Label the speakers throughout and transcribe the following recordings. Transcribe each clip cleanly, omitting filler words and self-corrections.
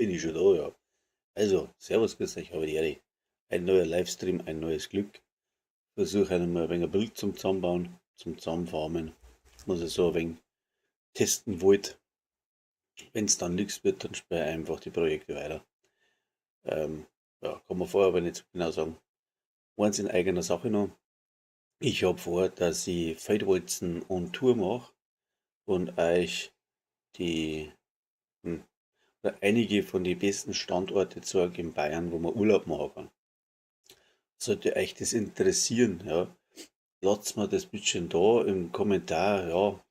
Speaker 1: Bin ich schon da, ja. Also, servus, grüß euch, habe die Ehre. Ein neuer Livestream, ein neues Glück. Versuche einmal ein wenig ein Bild zum Zusammenbauen, zum Zusammenfarmen. Muss ich so ein wenig testen wollt. Wenn es dann nichts wird, dann spiele ich einfach die Projekte weiter. Ja, kann man vorher aber nicht so genau sagen. Eins in eigener Sache noch. Ich habe vor, dass ich Feldwalzen on Tour mache und euch die, oder einige von den besten Standorte zeige in Bayern, wo man Urlaub machen kann. Sollte euch das interessieren, ja, lasst mir das bitte schön da im Kommentar, ja,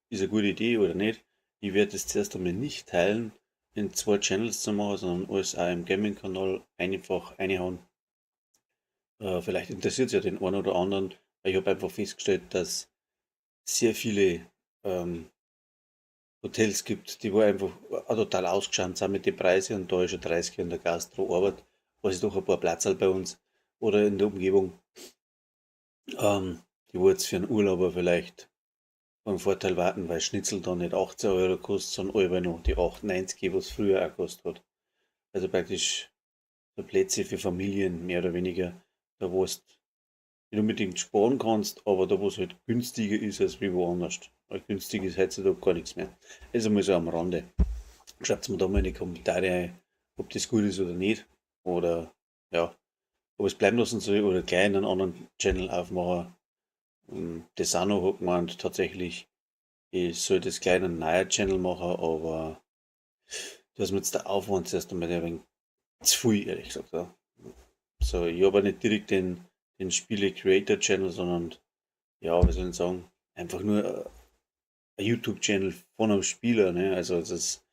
Speaker 1: ist eine gute Idee oder nicht. Ich werde das zuerst einmal nicht teilen, in zwei Channels zu machen, sondern alles auch im Gaming-Kanal einfach reinhauen. Vielleicht interessiert es ja den einen oder anderen, weil ich habe einfach festgestellt, dass sehr viele Hotels gibt, die wo einfach auch total ausgeschaut sind mit den Preisen, und da ist schon 30 in der Gastro Arbeit, was ist doch ein paar Platzerl bei uns oder in der Umgebung, die wo jetzt für einen Urlauber vielleicht von Vorteil warten, weil Schnitzel da nicht 18 Euro kostet, sondern allweil noch die 8,90, was früher auch gekostet hat. Also praktisch so Plätze für Familien, mehr oder weniger, da wo du nicht unbedingt sparen kannst, aber da wo es halt günstiger ist als wie woanders. Weil günstig ist heutzutage gar nichts mehr. Also mal so am Rande. Schreibt mir da mal in die Kommentare ein, ob das gut ist oder nicht. Oder ja, ob es bleiben lassen soll oder gleich einen anderen Channel aufmachen. Desano hat gemeint, tatsächlich, ich soll das gleich einen neuen Channel machen, aber da ist mir jetzt der Aufwand zuerst einmal ein wenig zu viel, ehrlich gesagt. Ja. So, ich habe nicht direkt den Spiele Creator Channel, sondern, ja, wie soll ich sagen, einfach nur ein YouTube-Channel von einem Spieler, ne? Also das,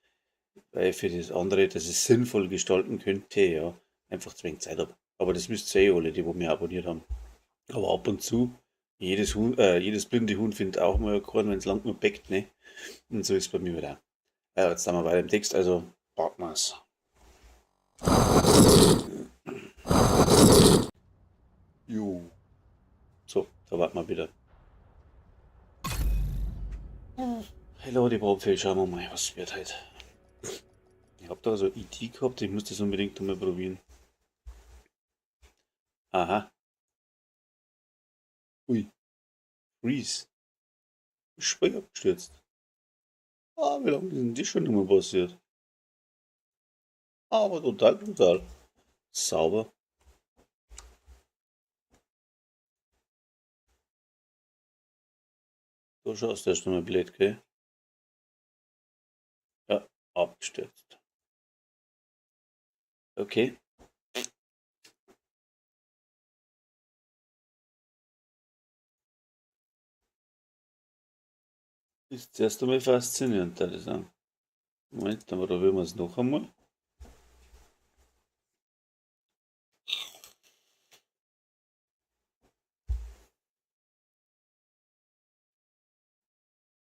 Speaker 1: weil für das andere, dass ich es sinnvoll gestalten könnte, ja, einfach zu wenig Zeit habe. Aber das wisst ihr eh alle, die wo mir abonniert haben. Aber ab und zu, jedes blinde Huhn findet auch mal ein Korn, wenn's lang nur beckt, ne? Und so ist es bei mir wieder. Ja, jetzt sind wir weiter im Text, also packen wir's. Jo. So, da warten wir wieder. Hello, die Bobfee, schauen wir mal, was wird heute. Ich hab da so eine Idee gehabt, ich muss das unbedingt einmal probieren. Aha. Ui. Freeze. Spiel abgestürzt. Ah, wie lange ist denn das schon immer passiert? Aber total brutal. Sauber. Du schaust erst einmal blöd, gell? Ja, abgestürzt. Okay. Ist zuerst einmal faszinierend, würde ich sagen. Moment, dann probieren wir es noch einmal.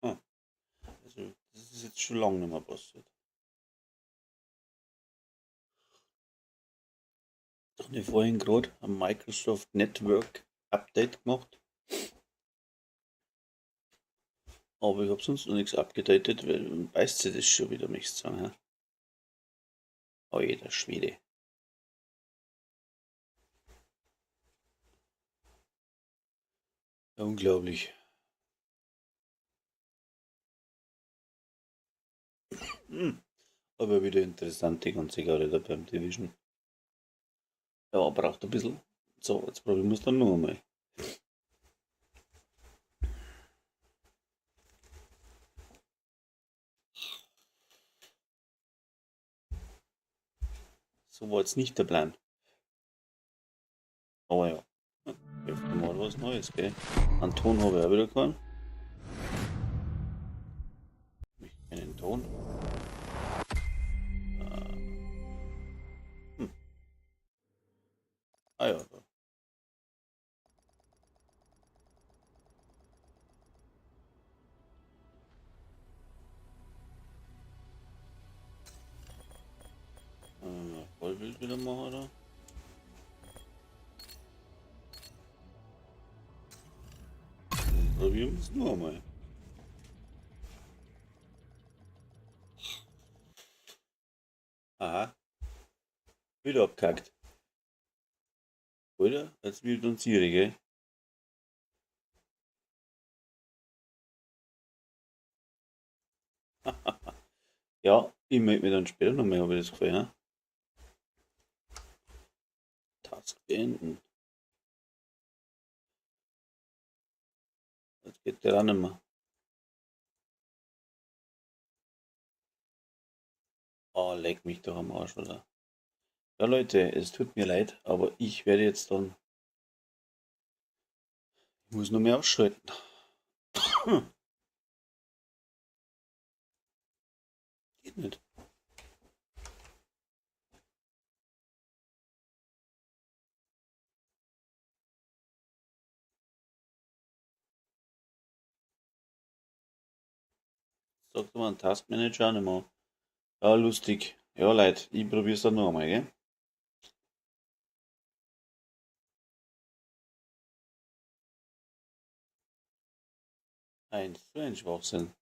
Speaker 1: Ah, also das ist jetzt schon lange nicht mehr passiert. Ich habe vorhin gerade ein Microsoft Network Update gemacht. Aber ich hab sonst noch nichts abgedatet, weil dann beißt sich das schon wieder, möchte ich sagen. Hä? Oh je, der Schwede. Ja, unglaublich. Aber wieder interessant, die ganze Garde da beim Division. Ja, braucht ein bisschen. So, jetzt probieren wir's dann noch einmal. So war jetzt nicht der Plan. Aber ja, öfter mal was Neues, gell? Einen Ton habe ich auch wieder keinen. Ich einen Ton. Ah ja, da. Vollbild wieder machen, oder? Dann probieren wir es noch einmal. Aha. Wieder abgehackt. Oder? Jetzt wieder dann Siri, gell? Ja, ich melde mich dann später nochmal, habe ich das Gefühl, ja? Task beenden. Jetzt geht der auch nicht mehr. Oh, leck mich doch am Arsch, oder? Ja, Leute, es tut mir leid, aber ich werde jetzt dann... Ich muss noch mehr ausschalten. Geht nicht. Sagt man Taskmanager auch nicht mehr. Ja, lustig. Ja, Leute, ich probier's dann noch einmal, gell? Ein, so ein Schwachsinn.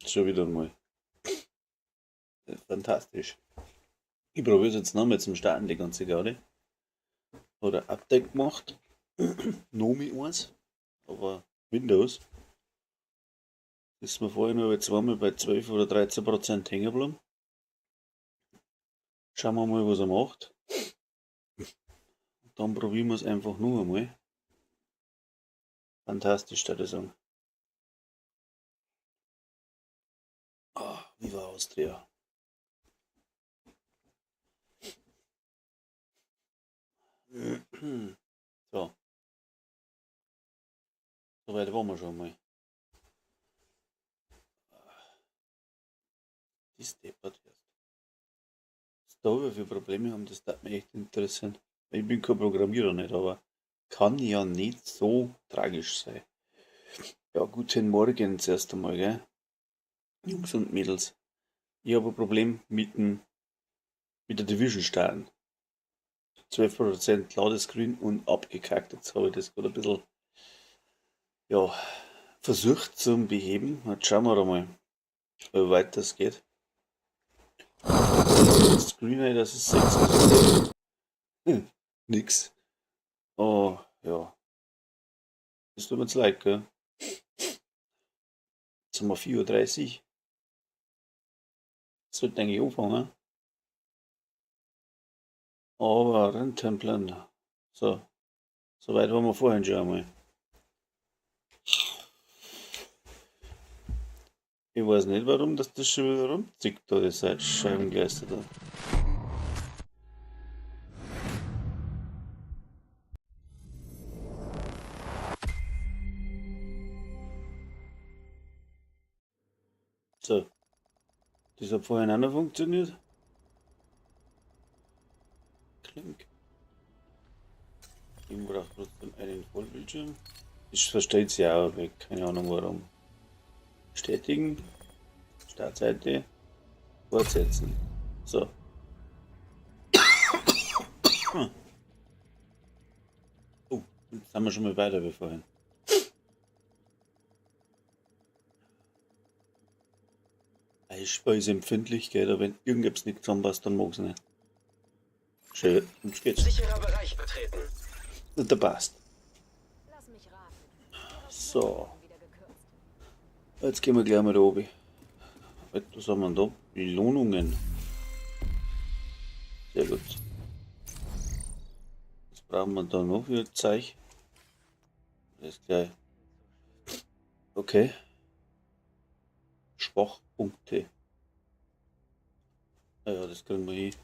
Speaker 1: Schon wieder mal. Fantastisch. Ich probiere es jetzt nochmal zum Starten, die ganze Garde. Oder Update gemacht. Nomi 1. Aber Windows. Ist mir vorher nur zweimal bei 12 oder 13% hängen geblieben. Schauen wir mal, was er macht. Und dann probieren wir es einfach nur einmal. Fantastisch, würde ich sagen. Ah, Viva Austria. So. Soweit waren wir schon mal. Das deppert erst. Was da wir für Probleme haben, das darf mich echt interessieren. Ich bin kein Programmierer nicht, aber kann ja nicht so tragisch sein. Ja, guten Morgen zuerst einmal, gell? Jungs und Mädels. Ich habe ein Problem mit der Division starten. 12% Ladescreen und abgekackt. Jetzt habe ich das gerade ein bisschen, ja, versucht zum Beheben. Jetzt schauen wir mal, wie weit das geht. Screen, das ist 6. Nix. Oh, ja. Das tut mir jetzt leid, gell? Jetzt haben wir 4:30 Uhr. Das sollte eigentlich anfangen. Aber rentempeln. So. So weit waren wir vorhin schon einmal. Ich weiß nicht, warum dass das schon wieder rumzickt, da das Scheibengleister da. So. Das hat vorhin auch noch funktioniert. Klink. Ich brauche trotzdem einen Vollbildschirm. Ich verstehe es ja auch, aber keine Ahnung warum. Bestätigen. Startseite. Fortsetzen. So. Oh, jetzt sind wir schon mal weiter wie vorhin. Eisspar ist empfindlich, gell? Da wenn irgendetwas nicht zusammenpasst, dann mag's nicht. Schön, und geht's.
Speaker 2: Sicherer Bereich betreten.
Speaker 1: Und der passt.
Speaker 3: Lass mich raten.
Speaker 1: So. Jetzt gehen wir gleich mal da oben. Was haben wir denn da? Belohnungen. Sehr gut. Was brauchen wir da noch für Zeug? Das ist gleich. Okay. Schwachpunkte. Naja, das kriegen wir hin.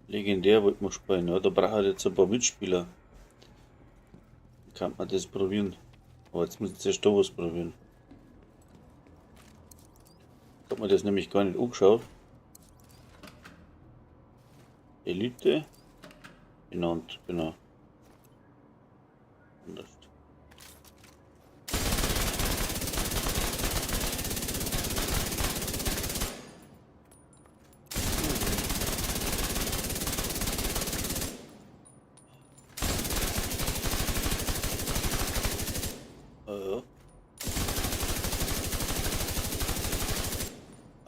Speaker 1: Legendär wollten wir spielen, ja, da brauche ich jetzt ein paar Mitspieler. Dann kann man das probieren. Aber jetzt muss ich zuerst da was probieren. Ich hab mir das nämlich gar nicht angeschaut. Elite. Benannt, genau. Anders.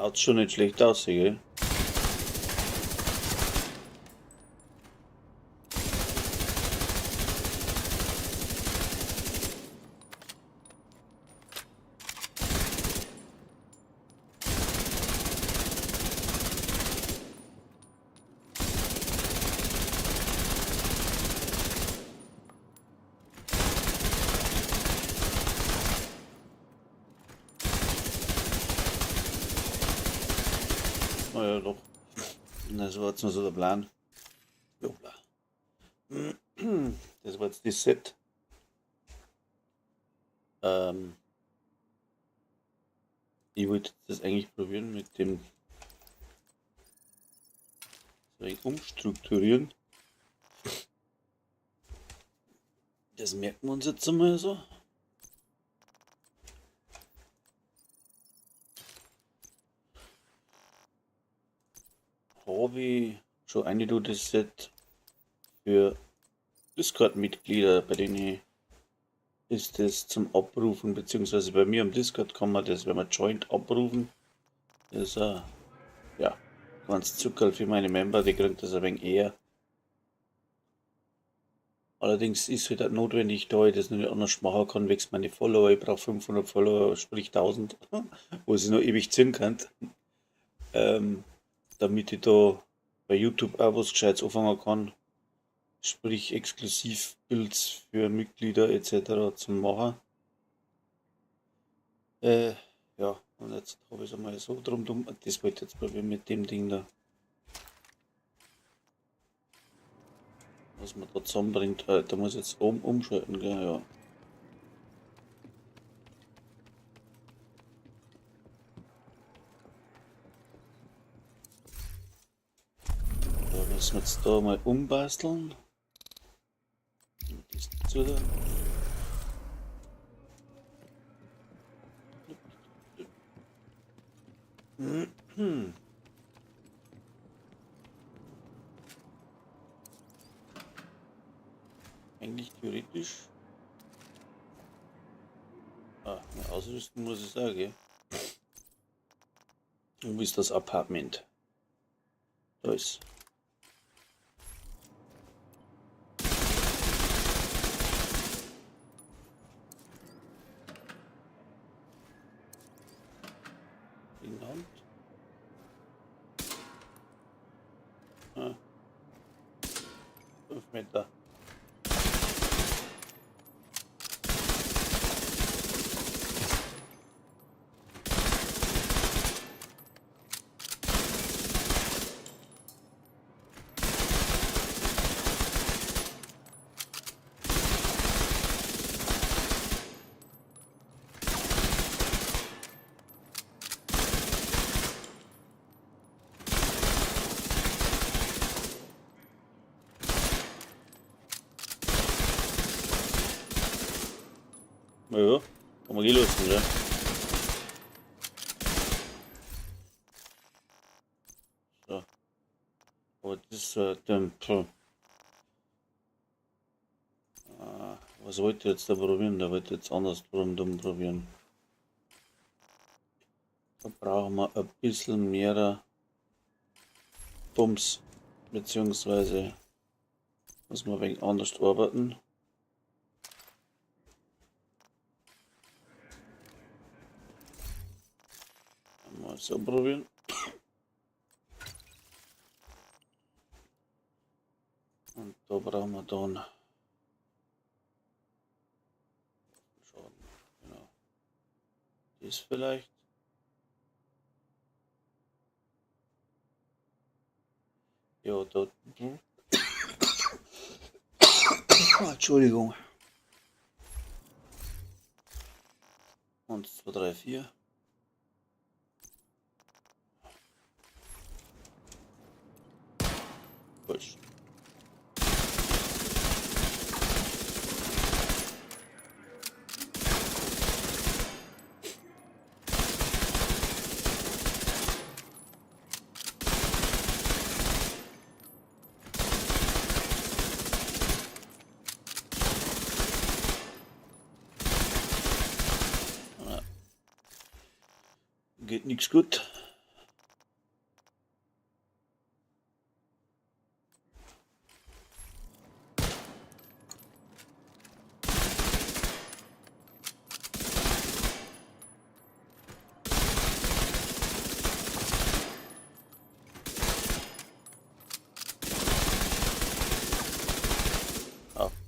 Speaker 1: Schaut schon nicht schlecht aus, gell? Naja, doch. Das war jetzt nur so der Plan. Hoppla. Das war jetzt das Set. Ich wollte das eigentlich probieren mit dem so umstrukturieren. Das merken wir uns jetzt einmal so. Habe ich schon eine das Set für Discord-Mitglieder, bei denen ist das zum Abrufen, beziehungsweise bei mir am Discord kann man das, wenn man joint, abrufen. Das ist ja, ganz Zuckerl für meine Member, die kriegen das ein wenig eher. Allerdings ist halt auch notwendig, da ich das nicht anders machen kann, wächst meine Follower. Ich brauche 500 Follower, sprich 1000, wo ich noch ewig ziehen kann. Damit ich da bei YouTube auch was Gescheites anfangen kann. Sprich Exklusivbuilds für Mitglieder et cetera zum Machen. Ja, und jetzt habe ich es einmal so drum, drum. Das wollte ich jetzt probieren mit dem Ding da. Was man da zusammenbringt. Da muss ich jetzt oben umschalten, gell? Ja. Da müssen wir jetzt da mal umbasteln. Das dazu da. Eigentlich theoretisch. Ah, mal ausrüsten muss ich sagen, gell? Und wo ist das Apartment? Da ist. Ah. 5 Meter. Ja, kann man gehen lassen, ja. So. Aber das dann, pf. Ah, was wollte ich jetzt da probieren? Da wollte ich jetzt anders drum probieren. Da brauchen wir ein bisschen mehr Bums, beziehungsweise muss man ein wenig anders arbeiten. Mal so probieren. Und da brauchen wir dann Schaden. Genau. Das vielleicht. Ja, da. Entschuldigung. 1, 2, 3, 4. Falsch. Geht nix gut.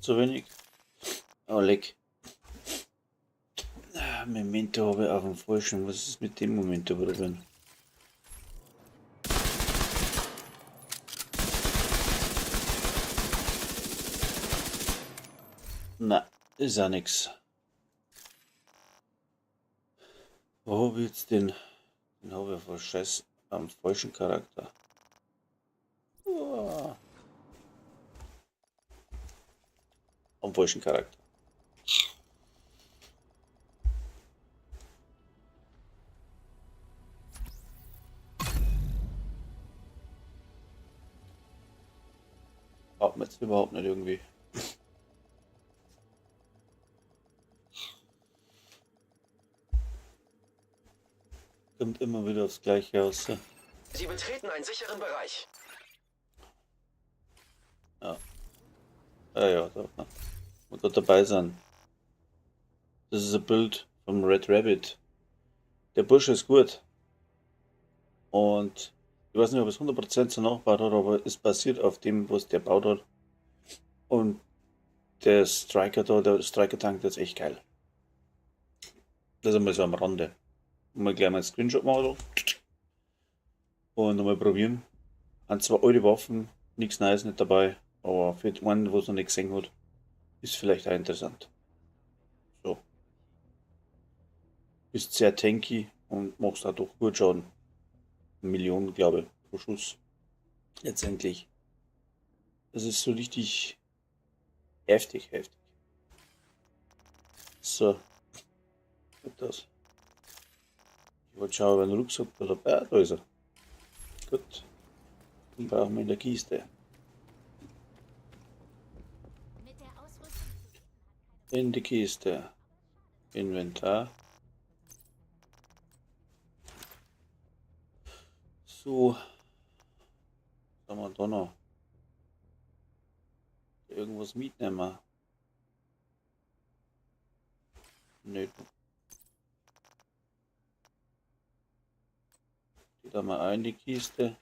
Speaker 1: Zu wenig. Oh, leck. Memento habe ich auf dem falschen. Was ist mit dem Memento probieren? Na, ist auch nix. Wo hab ich jetzt den? Den habe ich voll Scheiß am falschen Charakter. Uah. Am falschen Charakter. Braucht man jetzt überhaupt nicht irgendwie. Kommt immer wieder aufs Gleiche raus.
Speaker 2: Sie betreten einen sicheren Bereich.
Speaker 1: Ja. Ah ja, da. Und da dabei sein. Das ist ein Bild vom Red Rabbit. Der Bursche ist gut. Und ich weiß nicht, ob es 100% so nachgebaut hat, aber es basiert auf dem, was der baut hat. Und der Striker da, der Striker-Tank, der ist echt geil. Das ist einmal so am Rande. Mal gleich mal einen Screenshot machen. Und nochmal probieren. Haben zwar alte Waffen, nichts Neues nicht dabei, aber für einen, der es noch nicht gesehen hat, ist vielleicht auch interessant. So. Ist sehr tanky und machst auch doch gut Schaden. 1 Million, glaube ich, pro Schuss. Letztendlich. Das ist so richtig heftig, heftig. So. Gut das. Ich wollte schauen, ob ein Rucksack da dabei ist. Da ist er. Gut. Den brauchen wir in der Kiste. In die Kiste. Inventar. So. Was haben wir da noch? Irgendwas mitnehmen? Nö. Die da mal ein, die Kiste.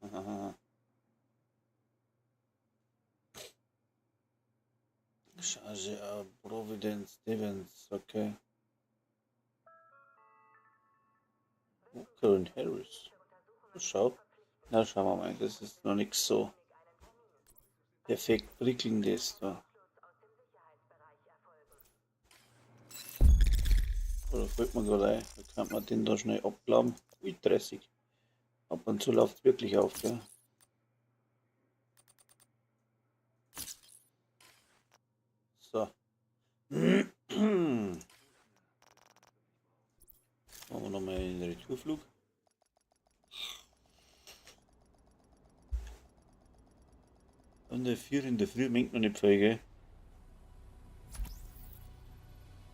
Speaker 1: Aha. Charge Providence Stevens, okay. Walker und Harris. Schau. Na, schauen wir mal, das ist noch nichts so perfekt prickelndes da. Oder fällt mir gerade ein, da kann man den da schnell abklappen. Ui, 30. Ab und zu läuft's wirklich auf, gell? So. Machen wir nochmal den Retourflug. Und der 4 in der Früh mengt noch nicht viel, gell?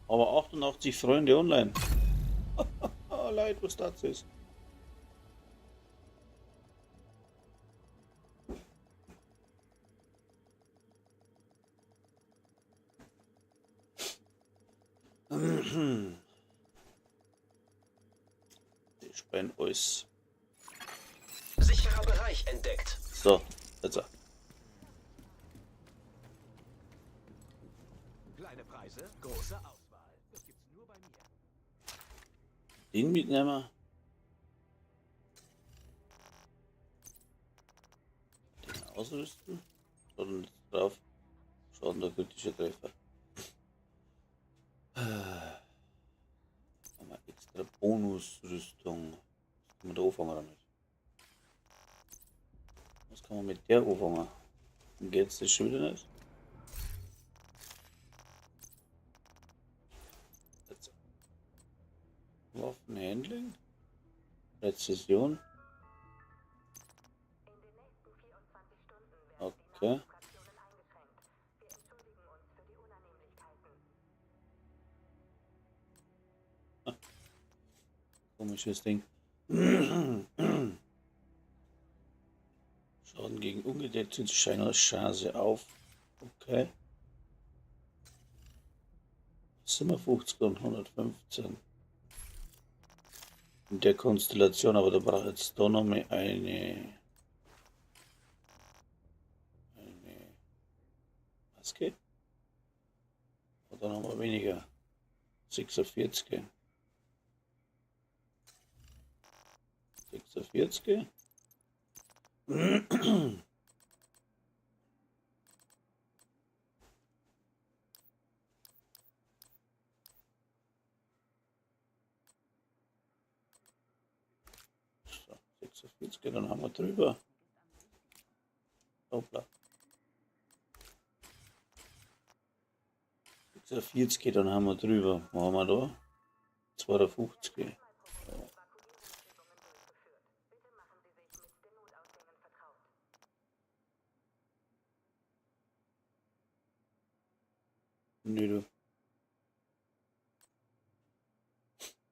Speaker 1: Aber 88 Freunde online. Leute, was das ist. Die sprengen alles.
Speaker 2: Sicherer Bereich entdeckt.
Speaker 1: So, jetzt.
Speaker 2: Kleine Preise, große Auswahl. Das gibt's nur bei mir.
Speaker 1: Den mitnehmen. Den ausrüsten. Schaden drauf. Schaden der kritische Treffer. Haben wir extra Bonusrüstung. Was kann man da anfangen damit? Was kann man mit der anfangen? Geht's das schon wieder nicht? Jetzt. Waffenhandling? Präzision? Okay. Komisches Ding. Schaden gegen ungedeckte Chance auf. Okay. 57 und 115. In der Konstellation, aber da brauche ich jetzt da nochmal eine Maske. Und dann haben wir weniger. 46. 46. So, 46, dann haben wir drüber. Hoppla. 46, dann haben wir drüber. Was haben wir da? 52. Nö, du.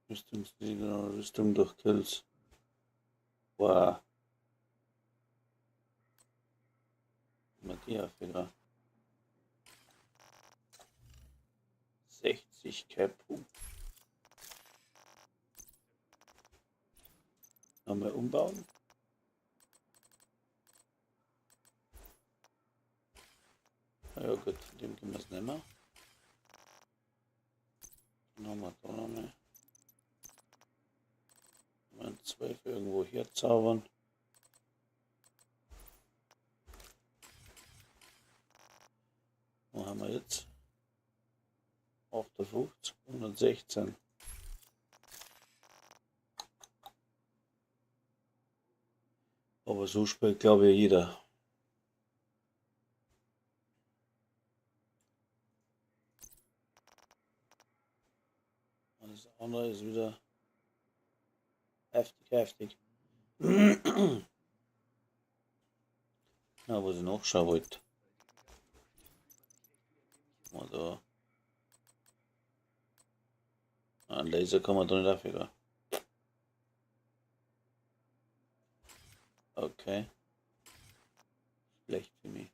Speaker 1: Rüstungssieger, Rüstung durch Kills. Wow. Matthias wieder. 60 Cap. Nochmal umbauen. Ja gut, von dem können wir es nicht mehr. Dann haben wir da nochmal. Mal 12 irgendwo herzaubern. Wo haben wir jetzt? 58, 116. Aber so spielt, glaube ich, jeder. Und das andere ist wieder heftig, heftig. Na, was ich noch schauen wollte. Mal da. Einen Laser kann man da nicht aufhören. Okay. Schlecht für mich.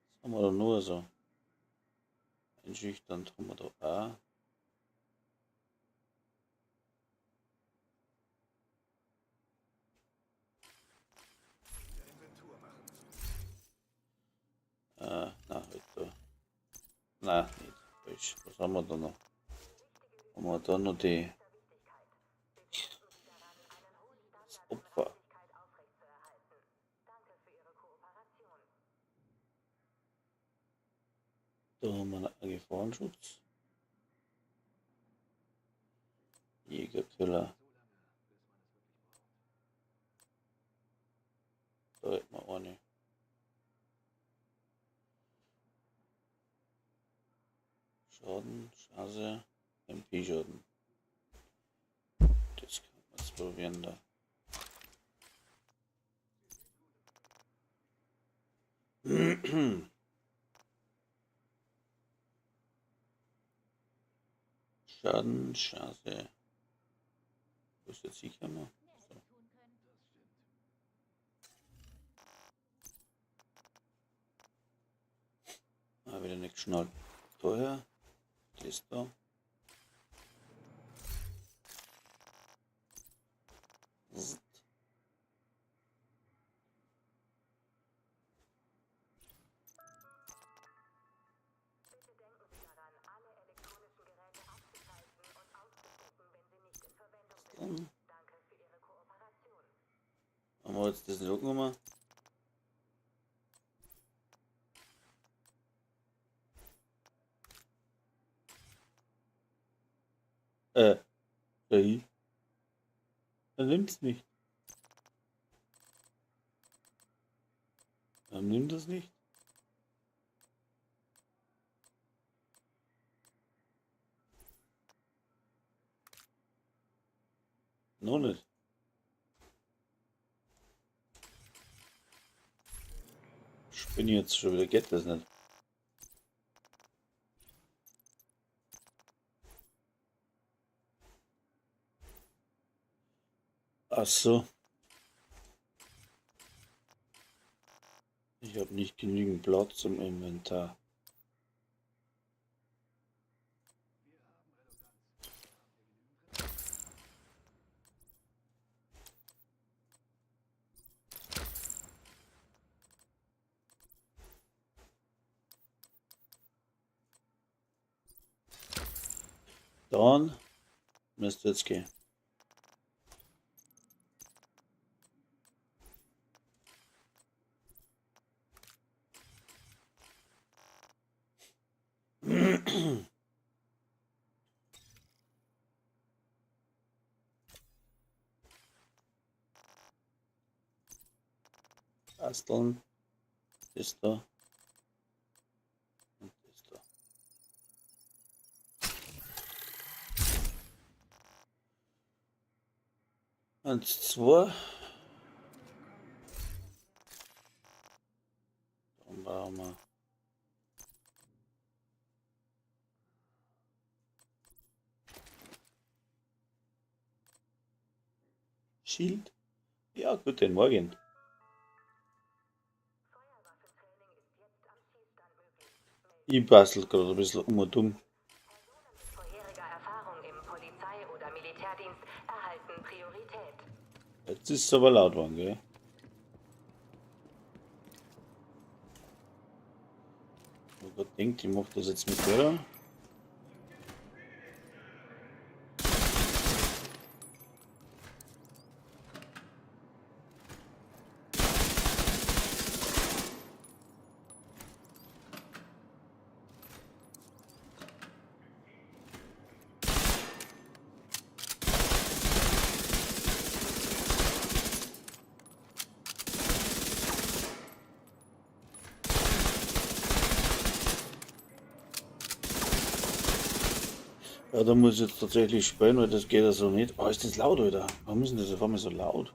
Speaker 1: Was haben wir da nur so? Einschüchternd haben wir da auch. Na, halt da. Nein, nicht falsch. Was haben wir da noch? Haben wir da noch die das Opfer? Da haben wir einen Gefahrenschutz. Jägerkiller. Da hätten wir eine. Schaden, Chance, MP-Schaden. Das kann man jetzt probieren da. Schaden, Chance. Wo ist jetzt sicher mal? So. Ah, wieder nicht geschnallt. Daher. Das da.
Speaker 3: Bitte denken Sie daran, alle elektronischen Geräte abzuschalten und auszustecken, wenn sie nicht in Verwendung sind. Danke für Ihre Kooperation.
Speaker 1: Haben wir jetzt das nicht angenommen? Hey. Er nimmt's nicht. Er nimmt das nicht. Noch nicht. Spinne jetzt schon wieder, geht das nicht. Ach so. Ich habe nicht genügend Platz im Inventar. Dann müsste jetzt gehen. Basteln ist da und ist da. Eins, zwei. Dann brauchen wir Schild. Ja, guten Morgen. Ich bastel gerade ein bisschen um und um.
Speaker 3: Personen mit vorheriger Erfahrung im Polizei- oder Militärdienst erhalten Priorität.
Speaker 1: Jetzt ist es aber laut geworden, gell? Ich hab grad gedacht, ich mach das jetzt mit der. Ja, da muss ich jetzt tatsächlich spielen, weil das geht ja so nicht. Oh, ist das laut, Alter? Warum ist denn das auf einmal so laut?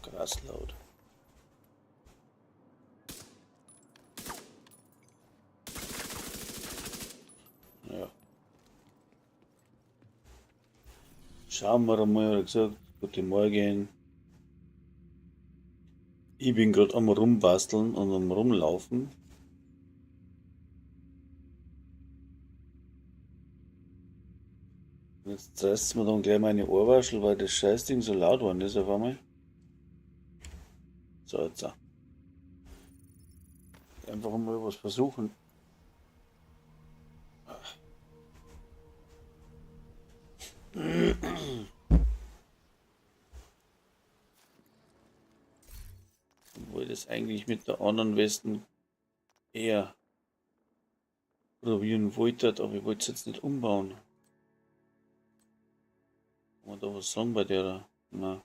Speaker 1: Krass laut. Ja. Schauen wir mal, hat er gesagt. Guten Morgen. Ich bin grad am Rumbasteln und am Rumlaufen. Und jetzt reißt mir dann gleich meine Ohrwaschel, weil das Scheißding so laut geworden ist auf einmal. So, jetzt auch. Einfach mal was versuchen. Obwohl das eigentlich mit der anderen Westen eher probieren wollte, aber ich wollte es jetzt nicht umbauen. Kann man da was sagen bei der? Na.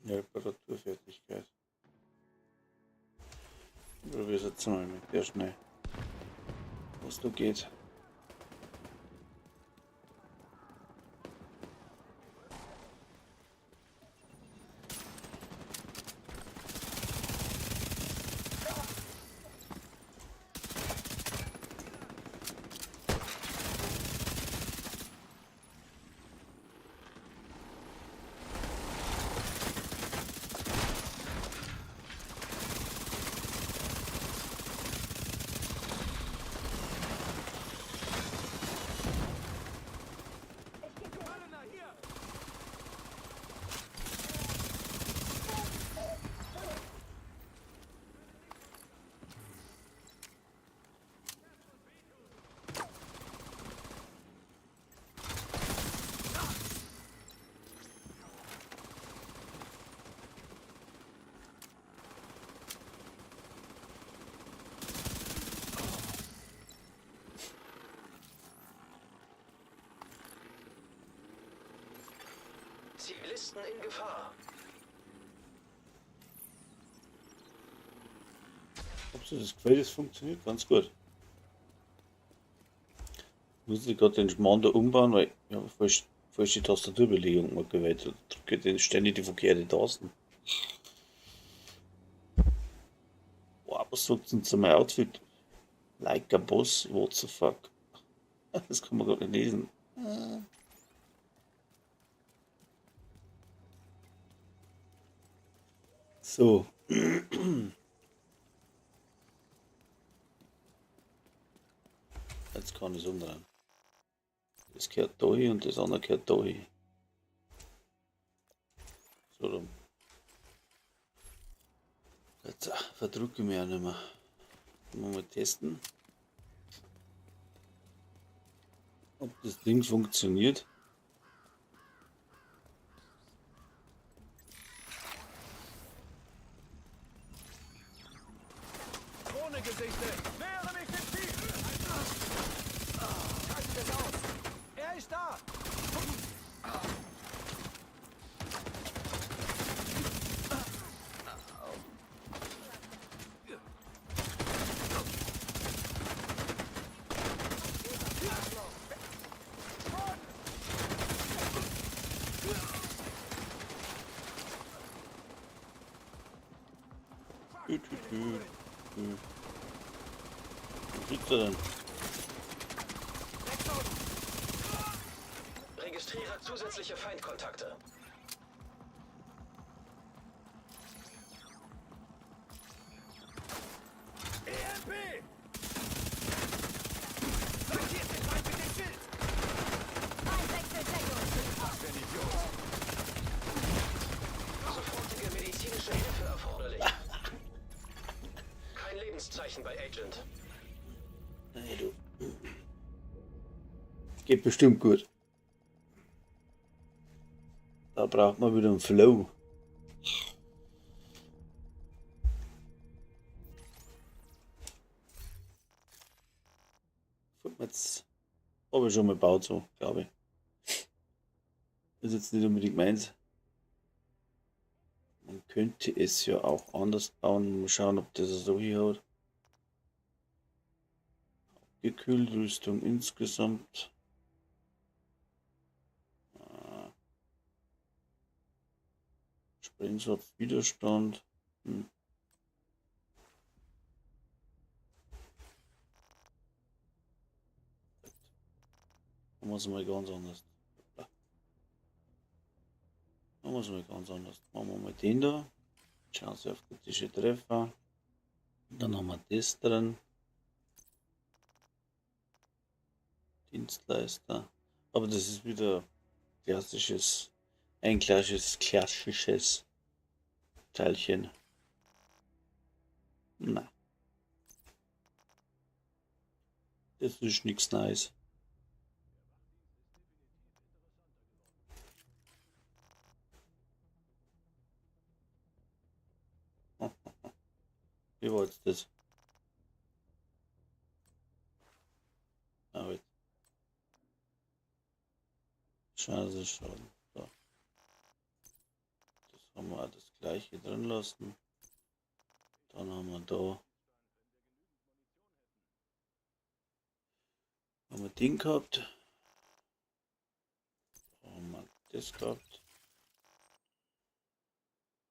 Speaker 1: Reparaturfertigkeit. Ich probiere es jetzt mal mit der schnell. Was da geht.
Speaker 2: Zivilisten in Gefahr.
Speaker 1: Ob so das gefällt, das funktioniert ganz gut. Muss ich gerade den Schmarrn da umbauen, weil ich habe falsche Tastaturbelegung mal gewählt. Da drücke ich den ständig die verkehrte Tasten. Boah, was sagt denn zu meinem Outfit? Like a boss, what the fuck? Das kann man gar nicht lesen. So. Jetzt kann ich es umdrehen. Das gehört da hin und das andere gehört da hin. So rum. Jetzt verdrücke ich mich auch nicht mehr. Mal testen, ob das Ding funktioniert.
Speaker 2: Ohne Gesichte! Nähere mich dem Ziel! Schaltet es aus! Er ist da!
Speaker 1: Wo sitzt er denn?
Speaker 4: Registriere zusätzliche Feindkontakte.
Speaker 2: EMP! Markiert den Feind mit dem Schild! Was für ein Idiot!
Speaker 4: Sofortige medizinische Hilfe erforderlich. Kein Lebenszeichen bei Agent.
Speaker 1: Hey, du. Geht bestimmt gut. Da braucht man wieder einen Flow. Jetzt habe ich schon mal gebaut, so, glaube ich. Ist jetzt nicht unbedingt meins. Man könnte es ja auch anders bauen. Mal schauen, ob das so hier hat. Gekühlt, Rüstung insgesamt. Sprengsatz, Widerstand. Machen wir es mal ganz anders. Machen wir es mal ganz anders. Machen wir mal den da. Chance auf kritische Treffer. Dann haben wir das drin. Dienstleister. Aber das ist wieder klassisches, ein klassisches Teilchen. Na. Das ist nix nice. Wie war jetzt das? Ah, wait. Schade, schon. So. Das haben wir das gleiche drin lassen. Dann haben wir da haben wir den gehabt. Da haben wir das gehabt.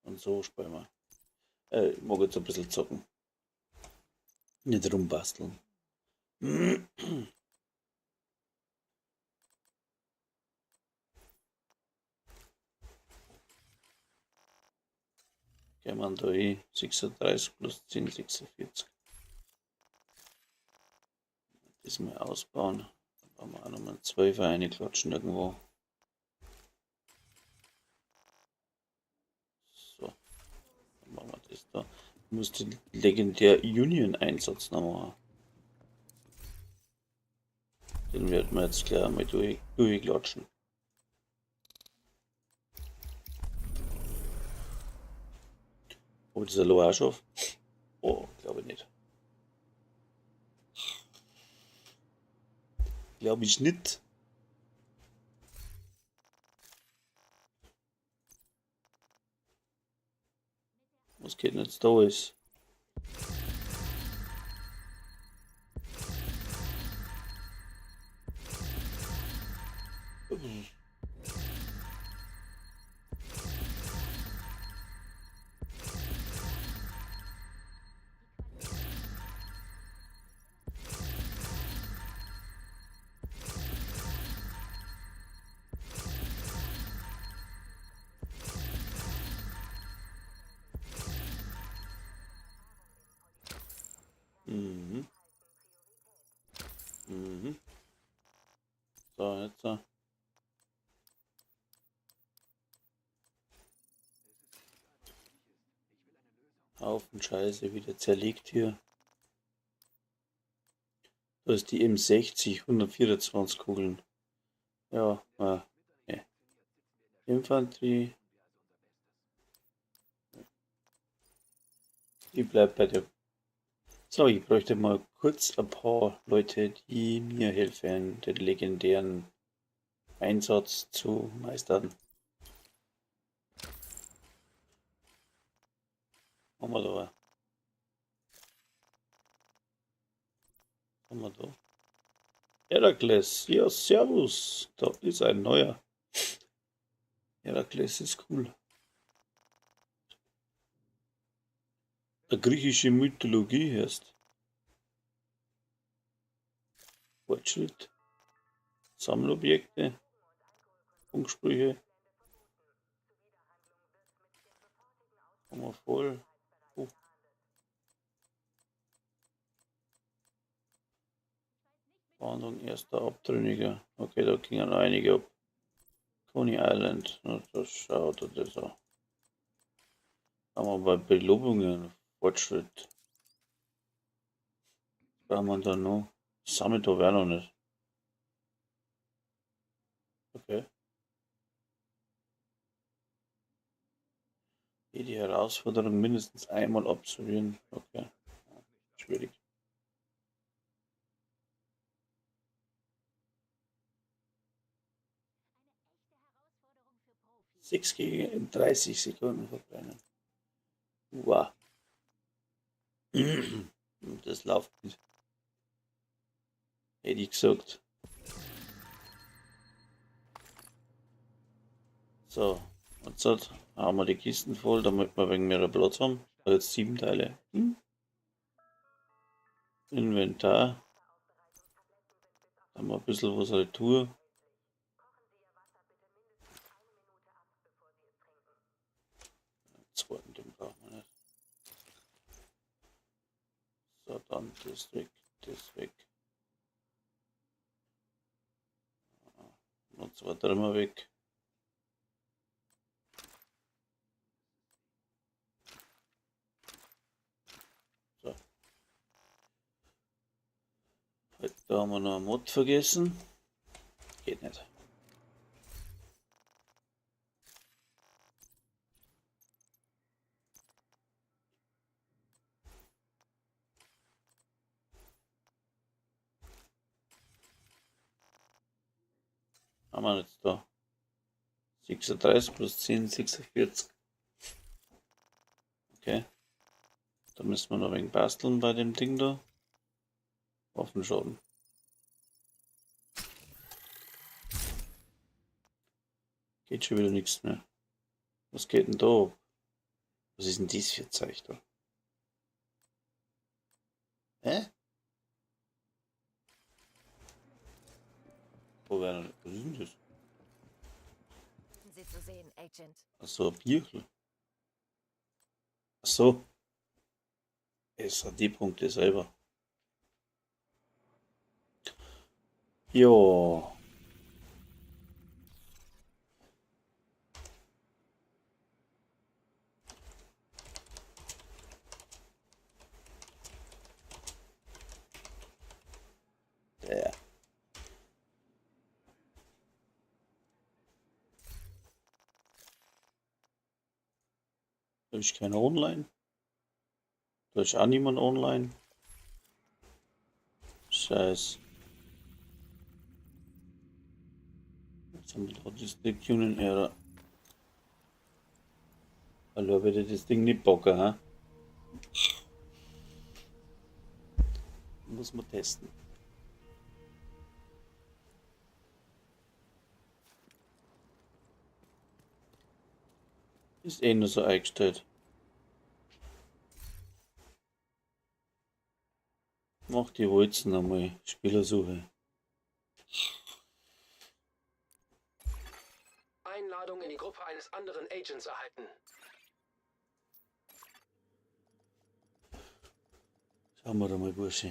Speaker 1: Und so spielen wir. Ich mag jetzt ein bisschen zocken. Nicht rumbasteln. Gehen wir da hin. 36 plus 10, 46. Das mal ausbauen. Dann bauen wir auch nochmal 12 reinklatschen irgendwo. So. Dann machen wir das da. Ich muss den legendär Union-Einsatz noch machen. Den werden wir jetzt gleich einmal durchklatschen. Ob ich das allein auch schaffe? Oh, glaube ich nicht. Glaube ich nicht. Was geht denn jetzt da alles? Mhm. Mhm. So, jetzt so. Haufen Scheiße wieder zerlegt hier. Da ist die M60, 124 Kugeln. Ja, ne. Infanterie. Die bleibt bei der. So, ich bräuchte mal kurz ein paar Leute, die mir helfen, den legendären Einsatz zu meistern. Haben wir da. Haben wir da. Herakles, ja, servus. Da ist ein neuer. Herakles ist cool. Der griechische Mythologie heißt. Fortschritt. Sammelobjekte. Funksprüche. Haben wir voll. Oh. Fahndung erster Abtrünniger. Okay, da gingen noch einige ab. Coney Island. Na, das schaut das an. Haben wir bei Belobungen Fortschritt. Was brauchen wir da noch? Sammelt da wer noch nicht. Okay. Jede Herausforderung mindestens einmal absolvieren. Okay. Schwierig. 6 gegen in 30 Sekunden verbrennen. Wow. Das läuft nicht. Hätte ich gesagt. So, und jetzt haben wir die Kisten voll, damit wir wegen mehr Platz haben. Also jetzt 7 Teile. Inventar. Da haben wir ein bisschen was retour. Zweiten, den brauchen wir nicht. So, dann das weg, das weg. Und zwei Trümmer weg. So. Da haben wir noch einen Mod vergessen. Geht nicht. Haben wir jetzt da 36 plus 10, 46. Okay. Da müssen wir noch ein wenig basteln bei dem Ding da. Waffenschaden. Geht schon wieder nichts mehr. Was geht denn da? Was ist denn dies für Zeug da? Hä? Wo wäre denn, was ist denn das?
Speaker 3: Sie zu sehen, Agent.
Speaker 1: Achso, ein Bierchen. Achso. S A D-Punkte selber. Jo. Der. Da ist keiner online. Da ist auch niemand online. Scheiß. Jetzt haben wir da District Union Era. Hallo, bitte das Ding nicht bocken, ha? Muss man testen. Ist eh nur so eingestellt. Mach die Holzen einmal. Spielersuche.
Speaker 4: Einladung in die Gruppe eines anderen Agents erhalten.
Speaker 1: Schauen wir da mal, Bursche.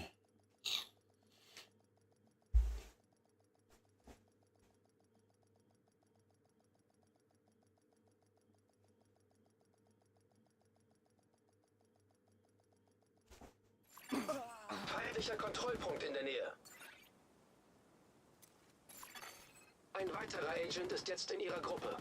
Speaker 4: Feindlicher Kontrollpunkt in der Nähe. Ein weiterer Agent ist jetzt in Ihrer Gruppe.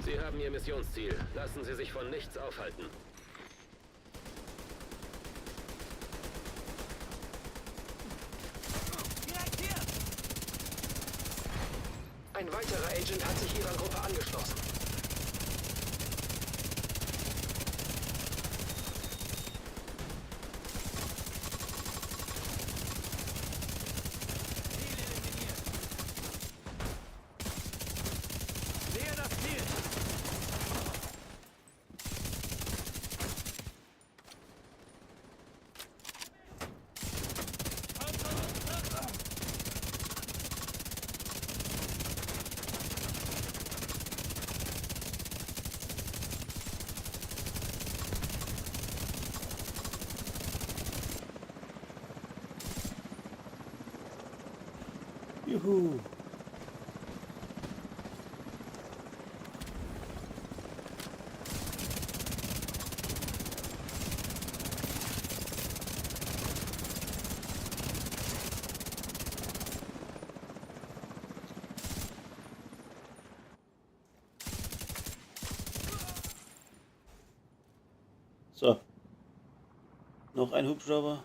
Speaker 2: Sie haben Ihr Missionsziel. Lassen Sie sich von nichts aufhalten.
Speaker 4: Ein weiterer Agent hat sich Ihrer Gruppe angeschlossen.
Speaker 1: Juhu. So. Noch ein Hubschrauber.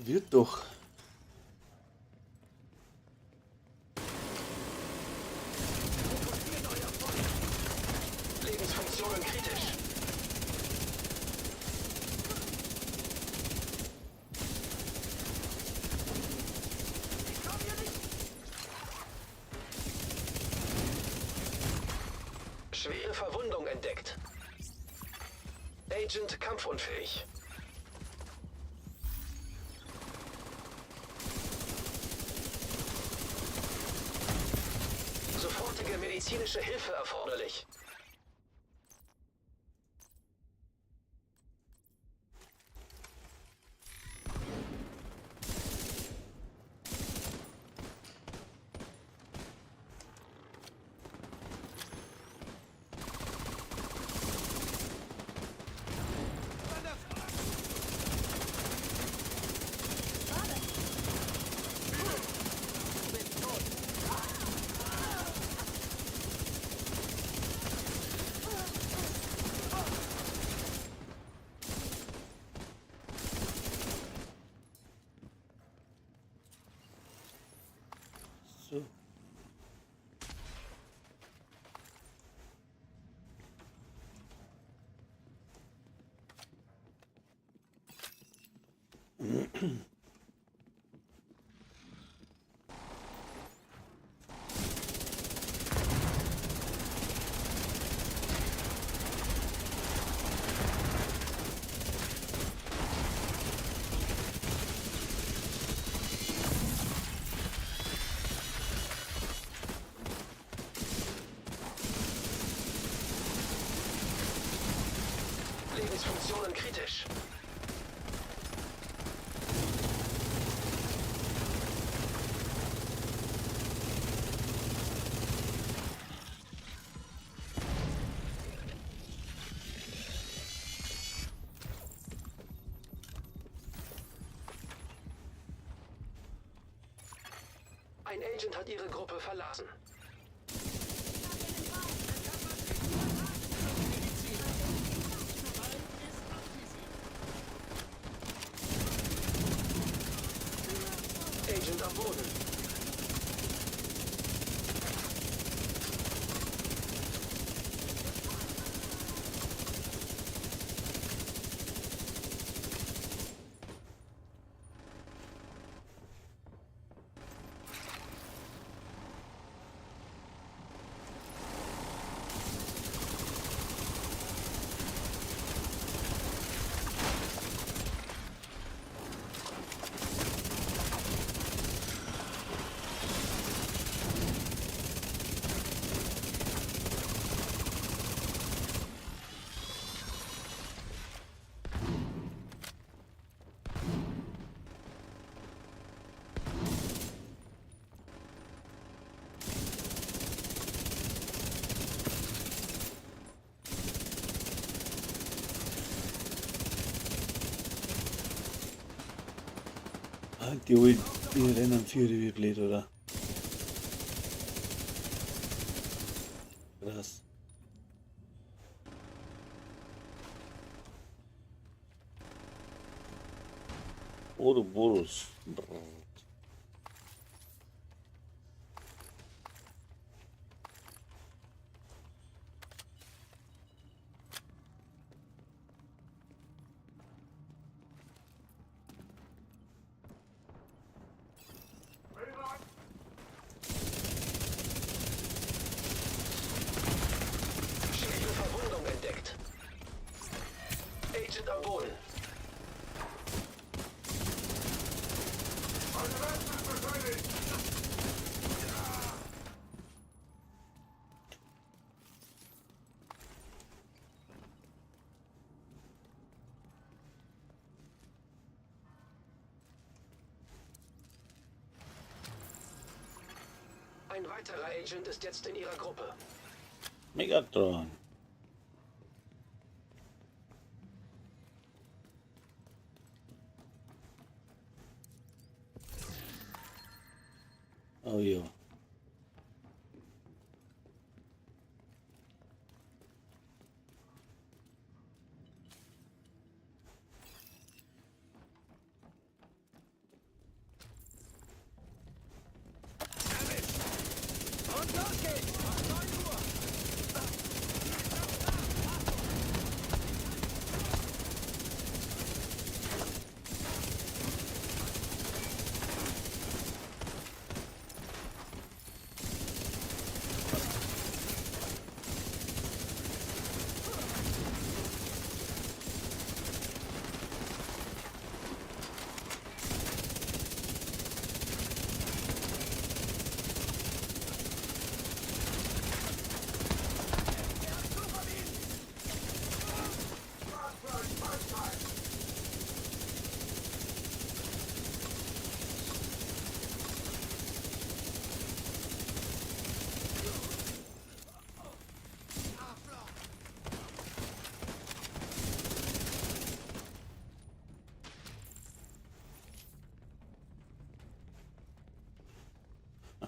Speaker 1: Wird doch.
Speaker 4: Lebensfunktionen kritisch. Schwere Verwundung entdeckt. Agent kampfunfähig. Sofortige medizinische Hilfe erforderlich.
Speaker 1: So.
Speaker 4: Lebensfunktionen kritisch. Ein Agent hat ihre Gruppe verlassen. Agent am Boden.
Speaker 1: Ah, die holen, die rennen für wie blöd, oder? Krass. Ouroboros. Brrr.
Speaker 4: Schwere Verwundung entdeckt. Agent am Boden. Ein weiterer Agent ist jetzt in ihrer Gruppe.
Speaker 1: Megatron. Oh ja.
Speaker 2: Und los geht's! 9 Uhr!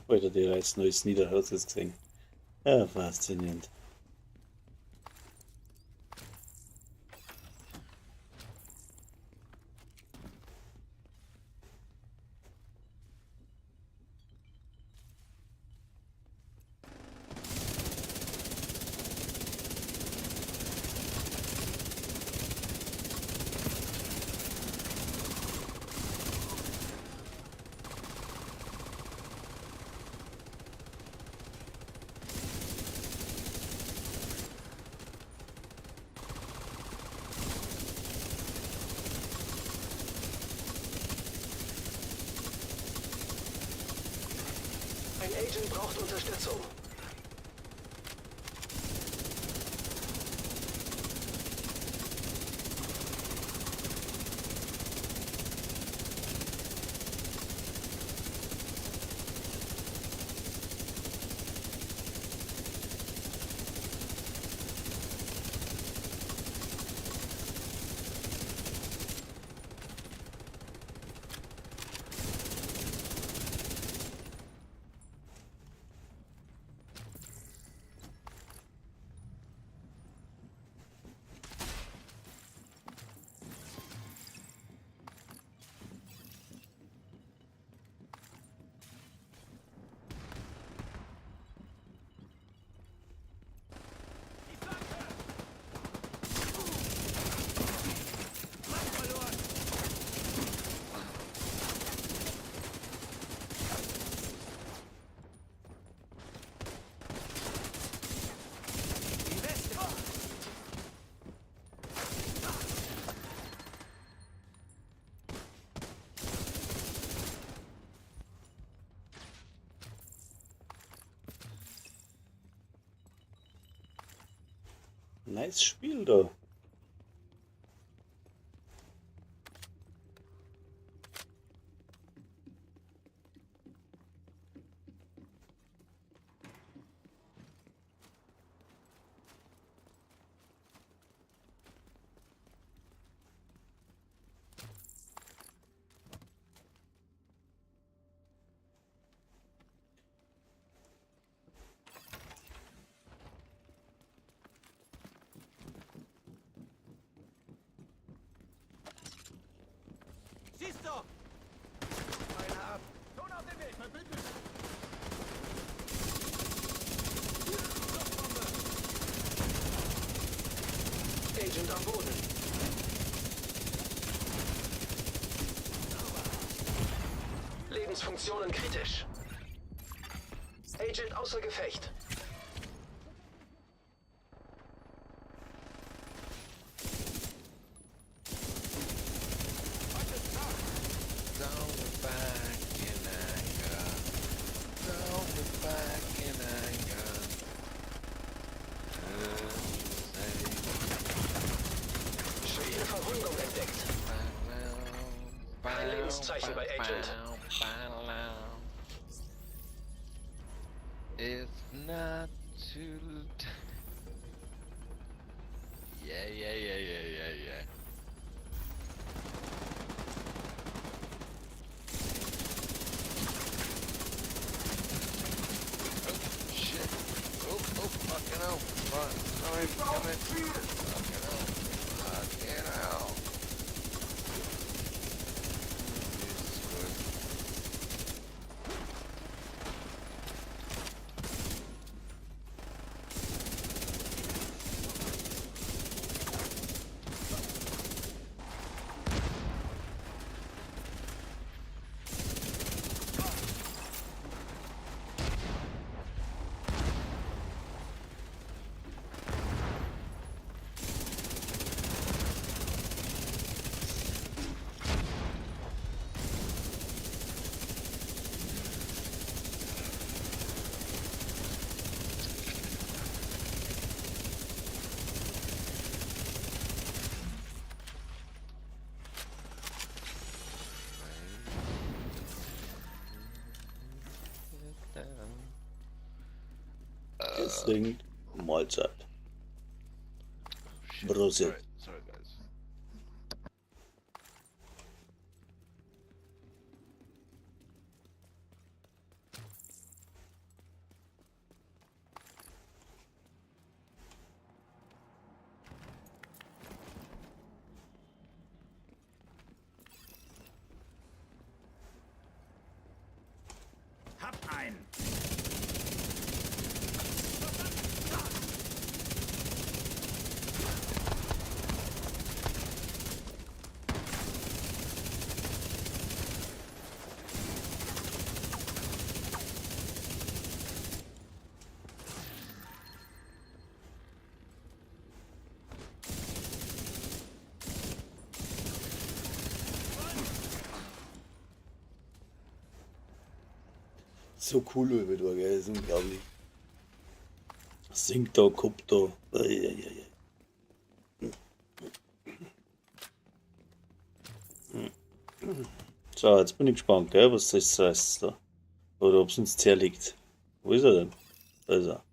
Speaker 1: Alter, die reißen alles nieder, hast du das gesehen? Ja, faszinierend.
Speaker 4: Ein Agent braucht Unterstützung.
Speaker 2: Die Flanke! Mann verloren! Die Weste!
Speaker 1: Nice Spiel da.
Speaker 2: Siehst du! Einer ab! Schon auf dem Weg! Verbündete!
Speaker 4: Agent am Boden. Lebensfunktionen kritisch. Agent außer Gefecht.
Speaker 5: Don't look back in anger. Don't look back in anger.
Speaker 4: Schwere Verwundung entdeckt. Kein Lebenszeichen bei Agent.
Speaker 5: It's not too. Yeah. Oh, shit. Oh, fucking hell. Fuck. Sorry, coming. Fucking hell. Fucking hell. Jesus Christ.
Speaker 1: Deswegen Mahlzeit.
Speaker 5: Shit.
Speaker 1: Prosit.
Speaker 5: Sorry, sorry guys.
Speaker 2: Hab einen!
Speaker 1: So cool über da, gell? Das ist unglaublich. Singt da, kommt da. Eieiei. So, jetzt bin ich gespannt, gell, was das heißt da. Oder ob es uns zerlegt. Wo ist er denn? Da ist er.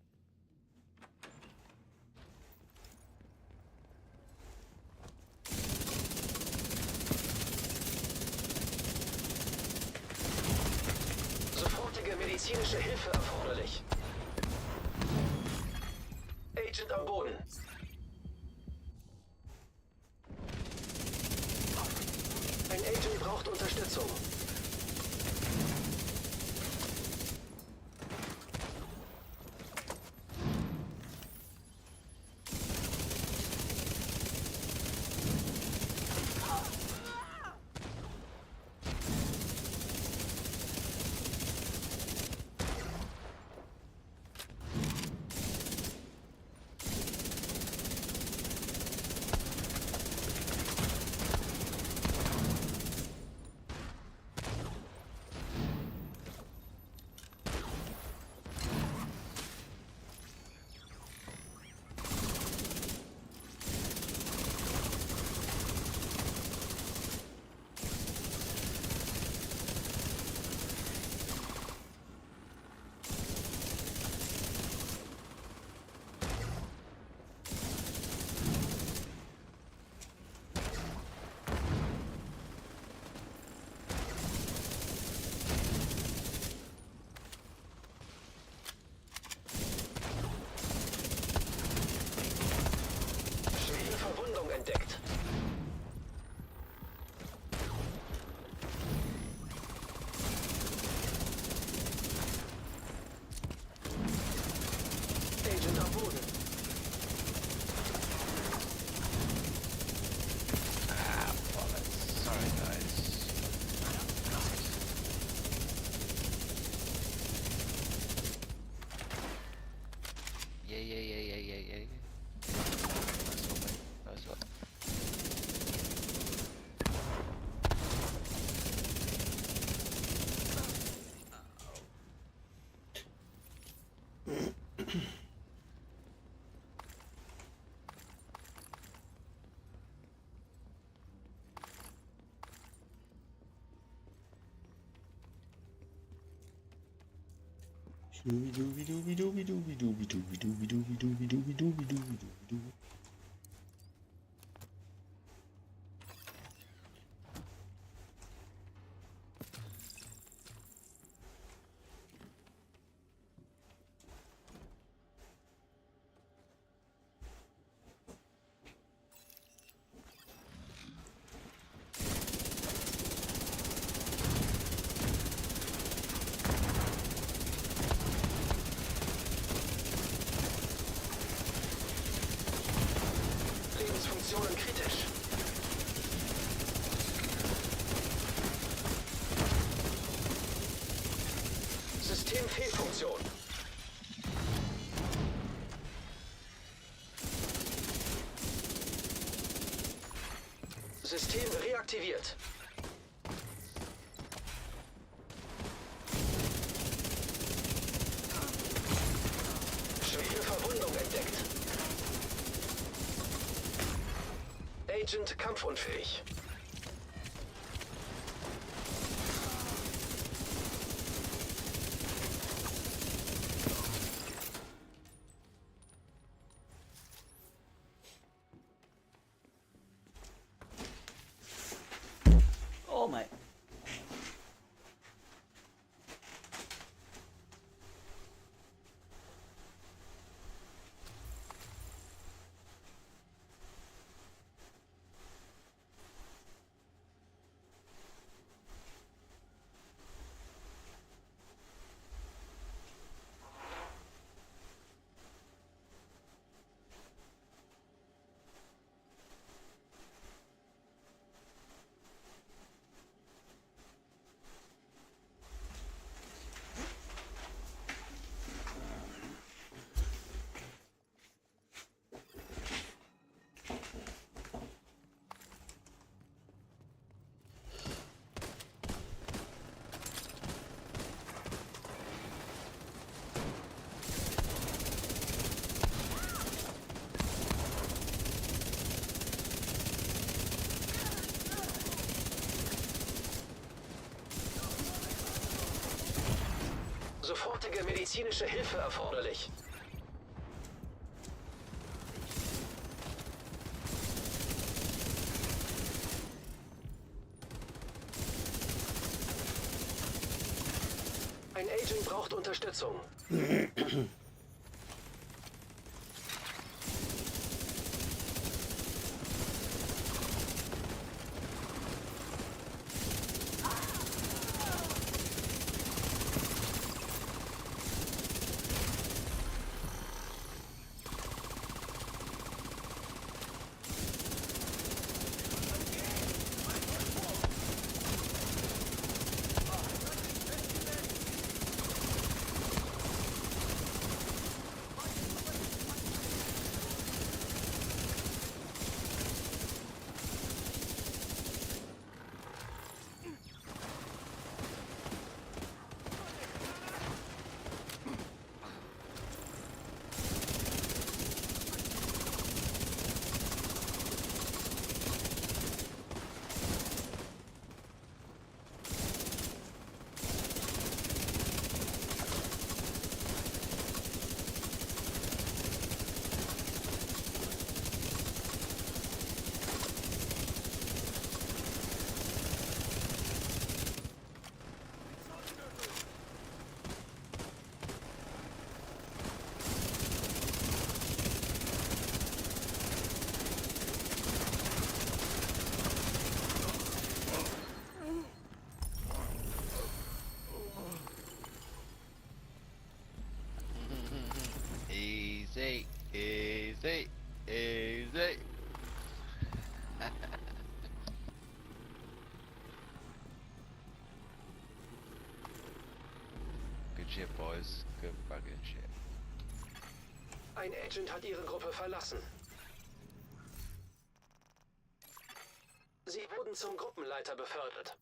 Speaker 4: Sofortige medizinische Hilfe erforderlich. Agent am Boden. Ein Agent braucht Unterstützung. Schwere Verwundung entdeckt. Agent am Boden.
Speaker 5: Ah, bollocks. Sorry, guys. Yeah. Nice one, mate. Nice one.
Speaker 1: Schubidubidubidubidubidubidubidubidubidubidu.
Speaker 4: Lebensfunktionen kritisch. Systemfehlfunktion. System reaktiviert. Schwere Verwundung entdeckt. Agent kampfunfähig.
Speaker 1: Oh mein.
Speaker 4: Sofortige medizinische Hilfe erforderlich. Ein Agent braucht Unterstützung.
Speaker 5: Easy, easy, easy. Good shit, boys. Good fucking shit.
Speaker 4: Ein Agent hat Ihre Gruppe verlassen. Sie wurden zum Gruppenleiter befördert.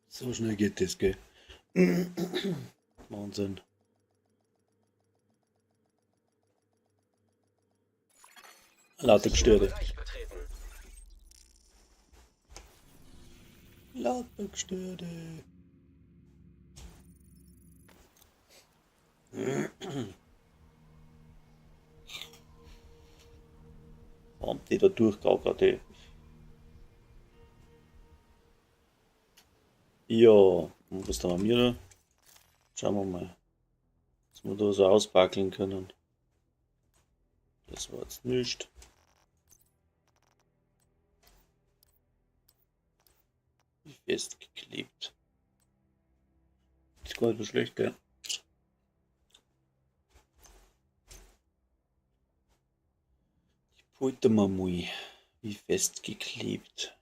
Speaker 1: So schnell geht das, gell? Wahnsinn. Lauter Gestörte.
Speaker 4: Bereich betreten.
Speaker 1: Lauter Gestörte. Warum die da durchgaukert, ey? Ja, und was da haben wir da? Schauen wir mal, was wir da so ausbackeln können. Das war jetzt nicht. Festgeklebt. Ist gar nicht so schlecht, gell? Die Pulte mal mui. Wie festgeklebt.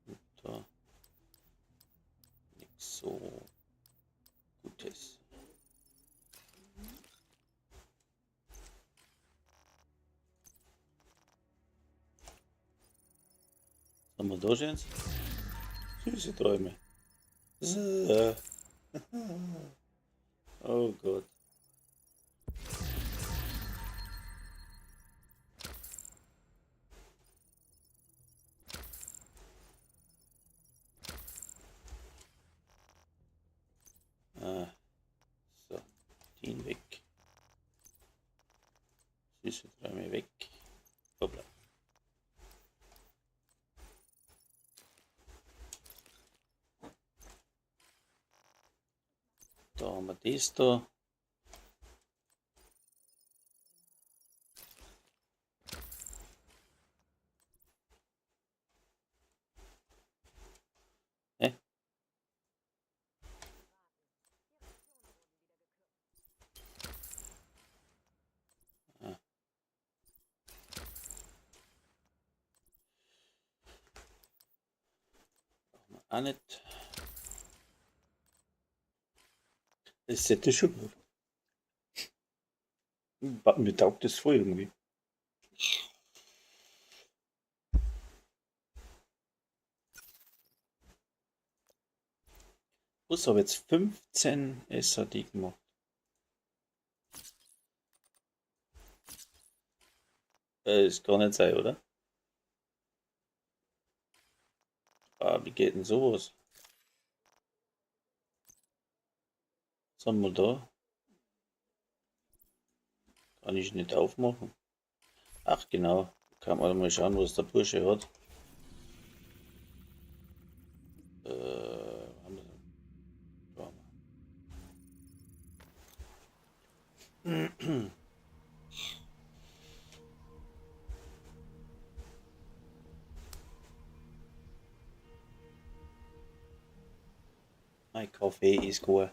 Speaker 1: Und da nix so Gutes. Was haben wir da schon? Süße Träume. So. Oh Gott. Ah. So, den weg. Süße Träume weg. Hoppla. Da haben wir das da. Hä? Ah. Brauchen wir auch nicht. Das Set ist schon gut. Mir taugt das voll irgendwie. Was habe jetzt 15 SAD gemacht? Das kann nicht sein, oder? Ah, wie geht denn sowas? Was haben wir da? Kann ich nicht aufmachen. Ach genau, kann man mal schauen, was der Bursche hat. Haben wir denn? Da haben wir. Mein Kaffee ist gut.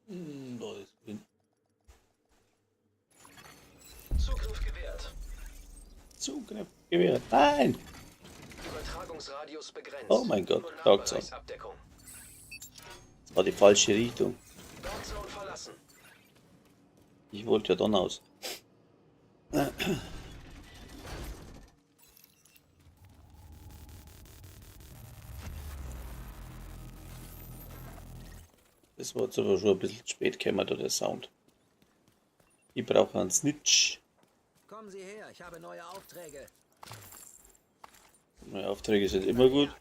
Speaker 1: Da ist grün.
Speaker 4: Zugriff gewährt.
Speaker 1: Zugriff gewährt. Nein!
Speaker 4: Übertragungsradius begrenzt.
Speaker 1: Oh mein Gott,
Speaker 4: Nur
Speaker 1: Dark Zone.
Speaker 4: Nahbereichsabdeckung.
Speaker 1: Das war die falsche Richtung.
Speaker 4: Dark Zone verlassen.
Speaker 1: Ich wollte ja dann aus. Das war jetzt aber schon ein bisschen spät gekommen, da der Sound. Ich brauche einen Snitch.
Speaker 2: Kommen Sie her, ich habe neue Aufträge.
Speaker 1: Neue Aufträge sind immer gut.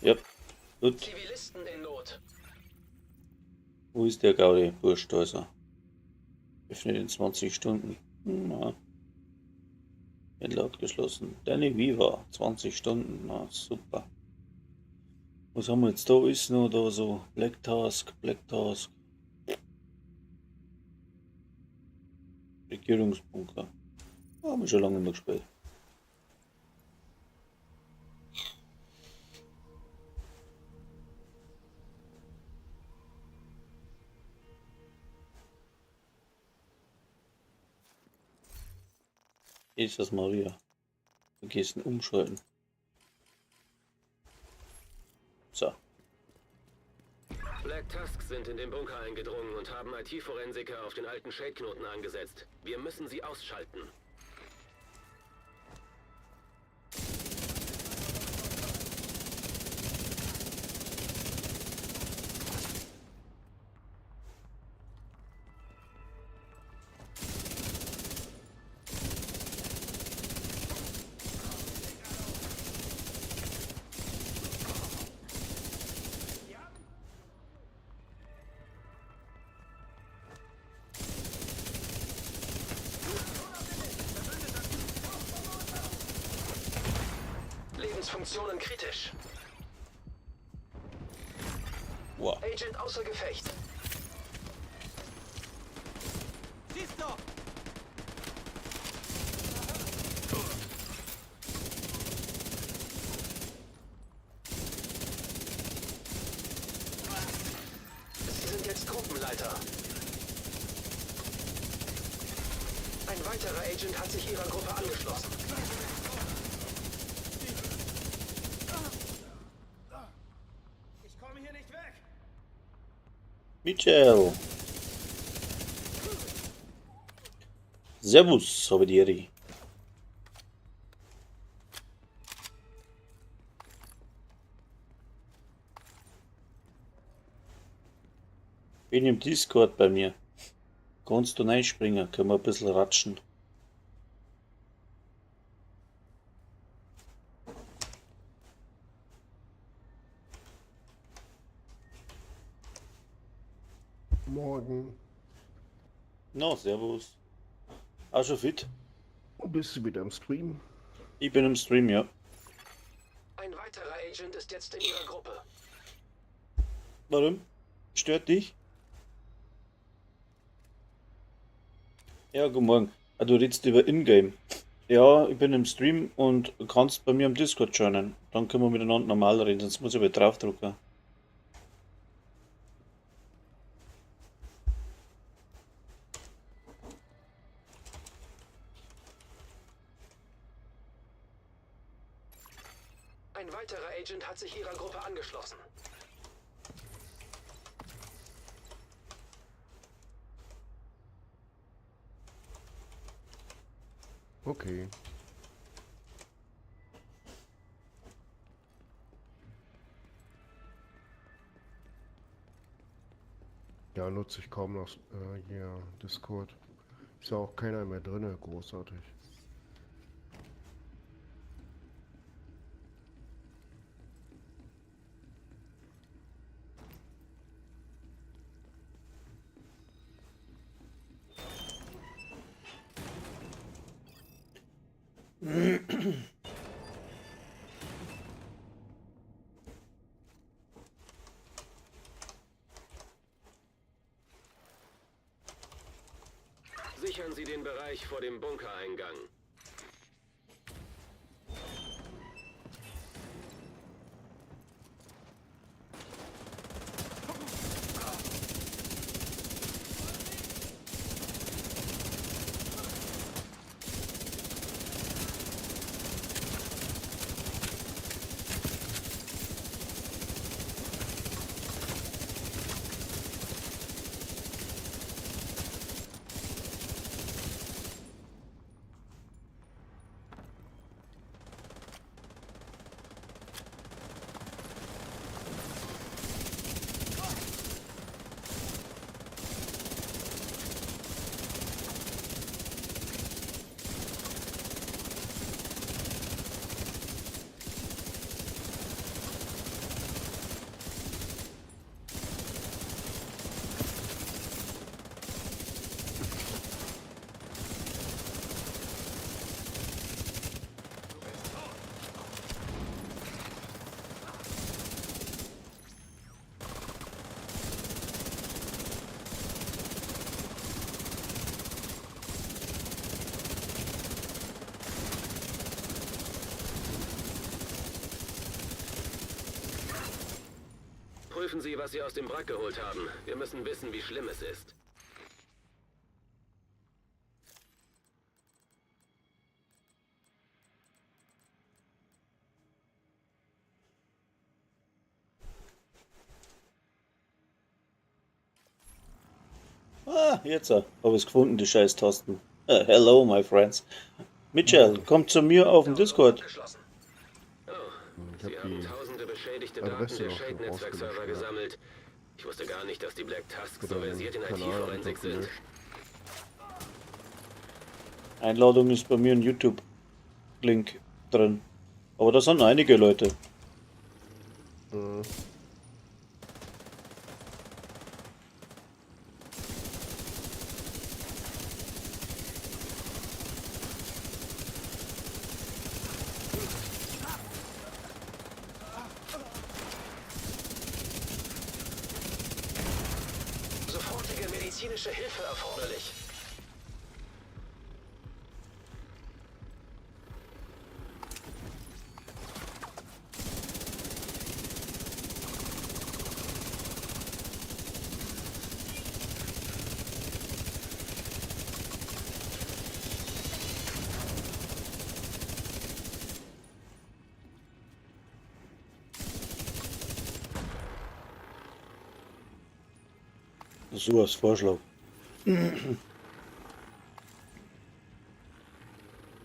Speaker 1: Ja, gut.
Speaker 4: Zivilisten in Not.
Speaker 1: Wo ist der Gaudi? Bursch, da ist er. Öffnet in 20 Stunden. Na. Händler hat geschlossen. Danny Viva, 20 Stunden. Na, super. Was haben wir jetzt da? Ist noch da so? Black Task, Black Task. Regierungsbunker. Haben wir schon lange nicht mehr gespielt. Jesus Maria. Vergessen umschalten. So.
Speaker 4: Black Tusk sind in den Bunker eingedrungen und haben IT-Forensiker auf den alten Shade-Knoten angesetzt. Wir müssen sie ausschalten. Lebensfunktionen kritisch.
Speaker 1: Wow.
Speaker 4: Agent außer Gefecht.
Speaker 2: Schieß doch!
Speaker 4: Sie sind jetzt Gruppenleiter. Ein weiterer Agent hat sich ihrer Gruppe angeschlossen.
Speaker 2: Ich komme hier nicht weg!
Speaker 1: Michael. Servus, habe die Ehre. Bin im Discord bei mir. Kannst du reinspringen? Können wir ein bisschen ratschen.
Speaker 6: Morgen.
Speaker 1: Na, servus. Auch schon fit?
Speaker 6: Bist du wieder im Stream?
Speaker 1: Ich bin im Stream, ja.
Speaker 4: Ein weiterer Agent ist jetzt in ihrer Gruppe.
Speaker 1: Warum? Stört dich? Ja, guten Morgen. Ah, du redest über Ingame. Ja, ich bin im Stream und kannst bei mir am Discord joinen. Dann können wir miteinander normal reden, sonst muss ich aber draufdrücken.
Speaker 4: Ein weiterer Agent hat sich ihrer Gruppe angeschlossen.
Speaker 6: Okay. Ja, nutze ich kaum noch hier Discord. Ist ja auch keiner mehr drinne, großartig.
Speaker 4: Sichern Sie den Bereich vor dem Bunkereingang. Prüfen Sie, was Sie aus dem Wrack geholt haben. Wir müssen wissen, wie schlimm es ist.
Speaker 1: Ah, jetzt habe ich es gefunden, die scheiß Tasten. Hello, my friends. Mitchell, komm zu mir auf den Discord.
Speaker 4: Abgeschlossen. Oh,
Speaker 6: Ich
Speaker 4: Sie
Speaker 6: hab
Speaker 4: haben
Speaker 6: die
Speaker 4: tausende beschädigte Daten
Speaker 6: Adresse
Speaker 4: der
Speaker 6: auch schon
Speaker 4: Shade-Netzwerk-Server
Speaker 6: rausgelöscht, ja.
Speaker 4: gesammelt. Ich wusste gar nicht, dass die Black Tusks so
Speaker 6: Oder den
Speaker 4: versiert in
Speaker 6: Kanal
Speaker 4: IT-Forensik
Speaker 6: einfach
Speaker 4: sind.
Speaker 6: gelöscht.
Speaker 1: Einladung ist bei mir in YouTube-Link drin. Aber da sind einige Leute.
Speaker 4: Sofortige medizinische Hilfe erforderlich.
Speaker 1: So als Vorschlag.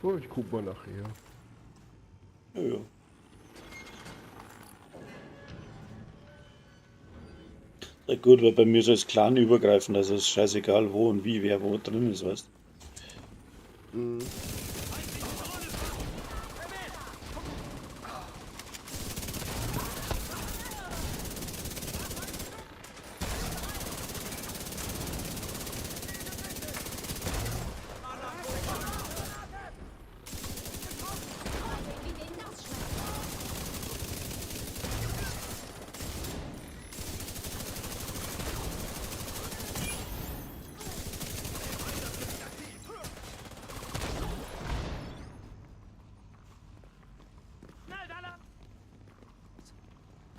Speaker 6: Oh, ich guck mal nachher.
Speaker 1: Ja, ja. Ja, gut, weil bei mir soll es clanübergreifend, also ist scheißegal, wo und wie, wer wo drin ist, weißt.
Speaker 3: Wie denen das schmeckt.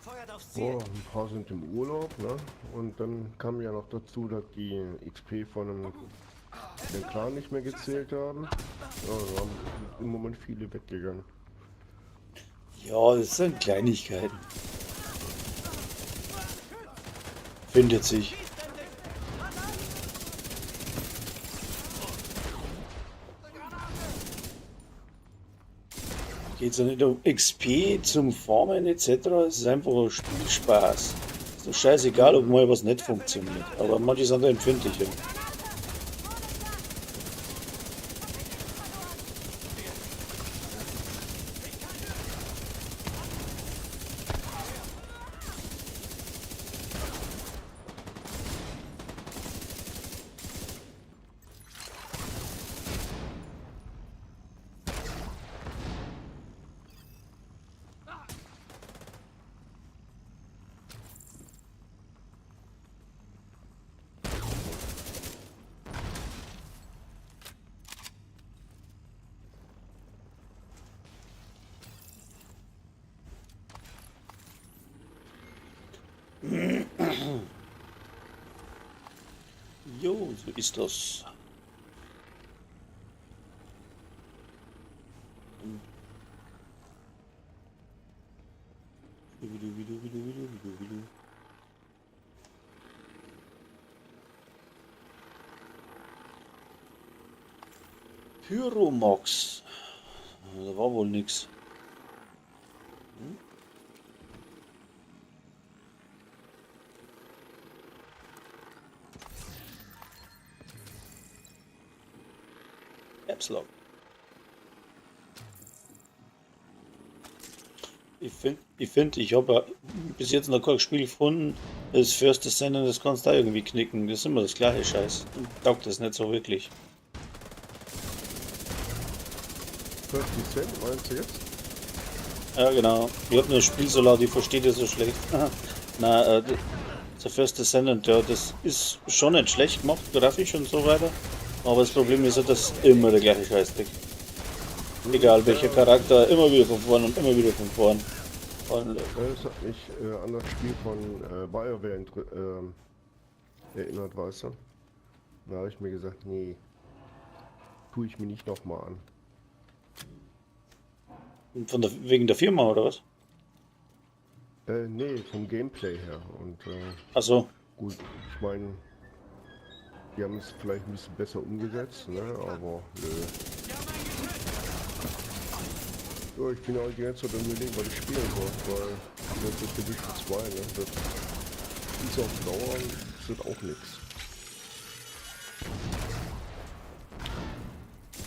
Speaker 2: Feuert aufs Ziel.
Speaker 6: Boah, ein paar sind im Urlaub, ne? Und dann kam ja noch dazu, dass die XP von einem den Clan nicht mehr gezählt haben. Ja, da haben im Moment viele weggegangen.
Speaker 1: Ja, das sind Kleinigkeiten. Findet sich. Geht es ja nicht um XP zum Farmen etc. Es ist einfach ein Spielspaß. Ist doch scheißegal, ob mal was nicht funktioniert. Aber manche sind da empfindlicher. Jo, so ist das. Pyromax. Da war wohl nix. Hm? Caps Lock. Ich find, ich habe bis jetzt noch kein Spiel gefunden, das First Descendant, das kannst du da irgendwie knicken. Das ist immer das gleiche Scheiß. Taugt das nicht so wirklich.
Speaker 6: First Descent, meinst du jetzt?
Speaker 1: Ja, genau. Ich habe nur ein Spiel so laut, ich verstehe das so schlecht. Na, der First Descendant, ja, das ist schon nicht schlecht gemacht, grafisch und so weiter. Aber das Problem ist ja, dass immer der gleiche Scheißdreck. Egal welcher Charakter, immer wieder von vorn und immer wieder von vorn. Und,
Speaker 6: Das hat mich an das Spiel von BioWare erinnert, weißt du? Da habe ich mir gesagt, nee, tue ich mir nicht nochmal an.
Speaker 1: Wegen der Firma oder was?
Speaker 6: Nee, vom Gameplay her. Und
Speaker 1: Also,
Speaker 6: gut, ich meine, die haben es vielleicht ein bisschen besser umgesetzt, ne? Aber nö. Ja, ich bin auch die ganze Zeit am Überlegen, was ich spielen soll, weil die ganze Division 2, ne? Das ist auf Dauer, ist das auch nix.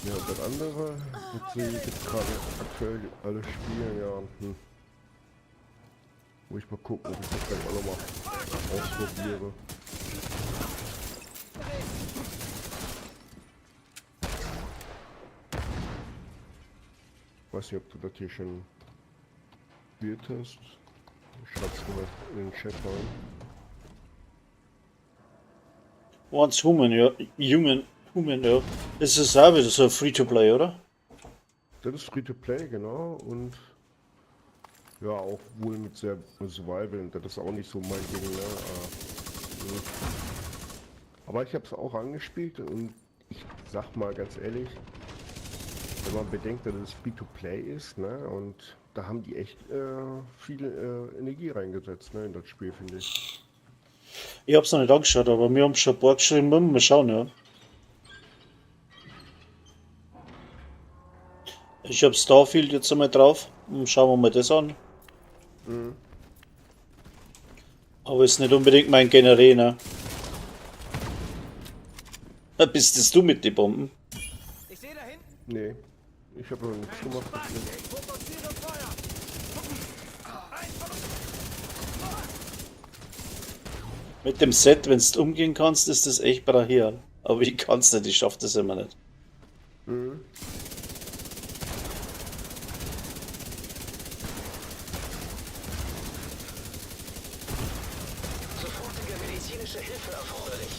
Speaker 6: Ja, das andere, was sie jetzt gerade aktuell alle spielen, ja, Muss ich mal gucken, ob ich das vielleicht auch nochmal ausprobiere. Weiß nicht, ob du das hier schon gespielt hast. Ich schreib's mal in den Chat rein.
Speaker 1: Once Human, ja. Human, ja. Das ist auch wieder so Free-to-Play, oder?
Speaker 6: Das ist Free-to-Play, genau. Und ja, auch wohl mit sehr Survival. Und das ist auch nicht so mein Ding, ne? Aber ich hab's auch angespielt und ich sag mal ganz ehrlich, wenn man bedenkt, dass es Free-to-Play ist, ne? Und da haben die echt viel Energie reingesetzt, ne? In das Spiel, finde ich.
Speaker 1: Ich hab's noch nicht angeschaut, aber wir haben schon ein paar geschrieben, mal schauen, ja. Ich hab Starfield jetzt einmal drauf und schauen wir mal das an. Aber ist nicht unbedingt mein Genre, ne? Bist das du mit den Bomben?
Speaker 2: Ich sehe da hinten.
Speaker 6: Nee, ich hab noch nichts gemacht.
Speaker 2: Ich fokussiere Feuer.
Speaker 1: Mit dem Set, wenn du umgehen kannst, ist das echt brachial. Aber ich kann's nicht, ich schaff das immer nicht.
Speaker 4: Sofortige medizinische Hilfe erforderlich.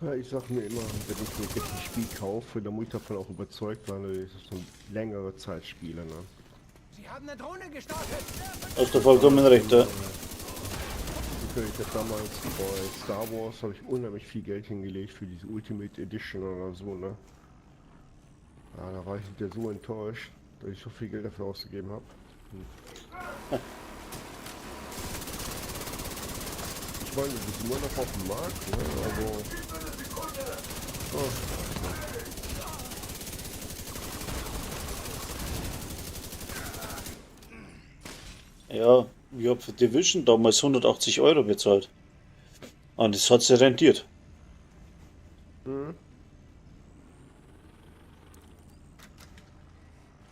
Speaker 6: Ja, ich sag mir immer, wenn ich mir jetzt ein Spiel kaufe, dann muss ich davon auch überzeugt sein, dass ich das schon längere Zeit spiele, ne?
Speaker 2: Sie haben eine Drohne gestartet.
Speaker 1: Hast du vollkommen recht, ja.
Speaker 6: Ich hab damals bei Star Wars hab ich unheimlich viel Geld hingelegt für diese Ultimate Edition oder so, ne? Ja, da war ich hinterher so enttäuscht, dass ich so viel Geld dafür ausgegeben hab. Ich meine, das ist immer noch auf dem Markt, ne? Aber oh.
Speaker 1: Ja, ich hab für Division damals 180 Euro bezahlt. Und das hat sich rentiert.
Speaker 6: Mhm.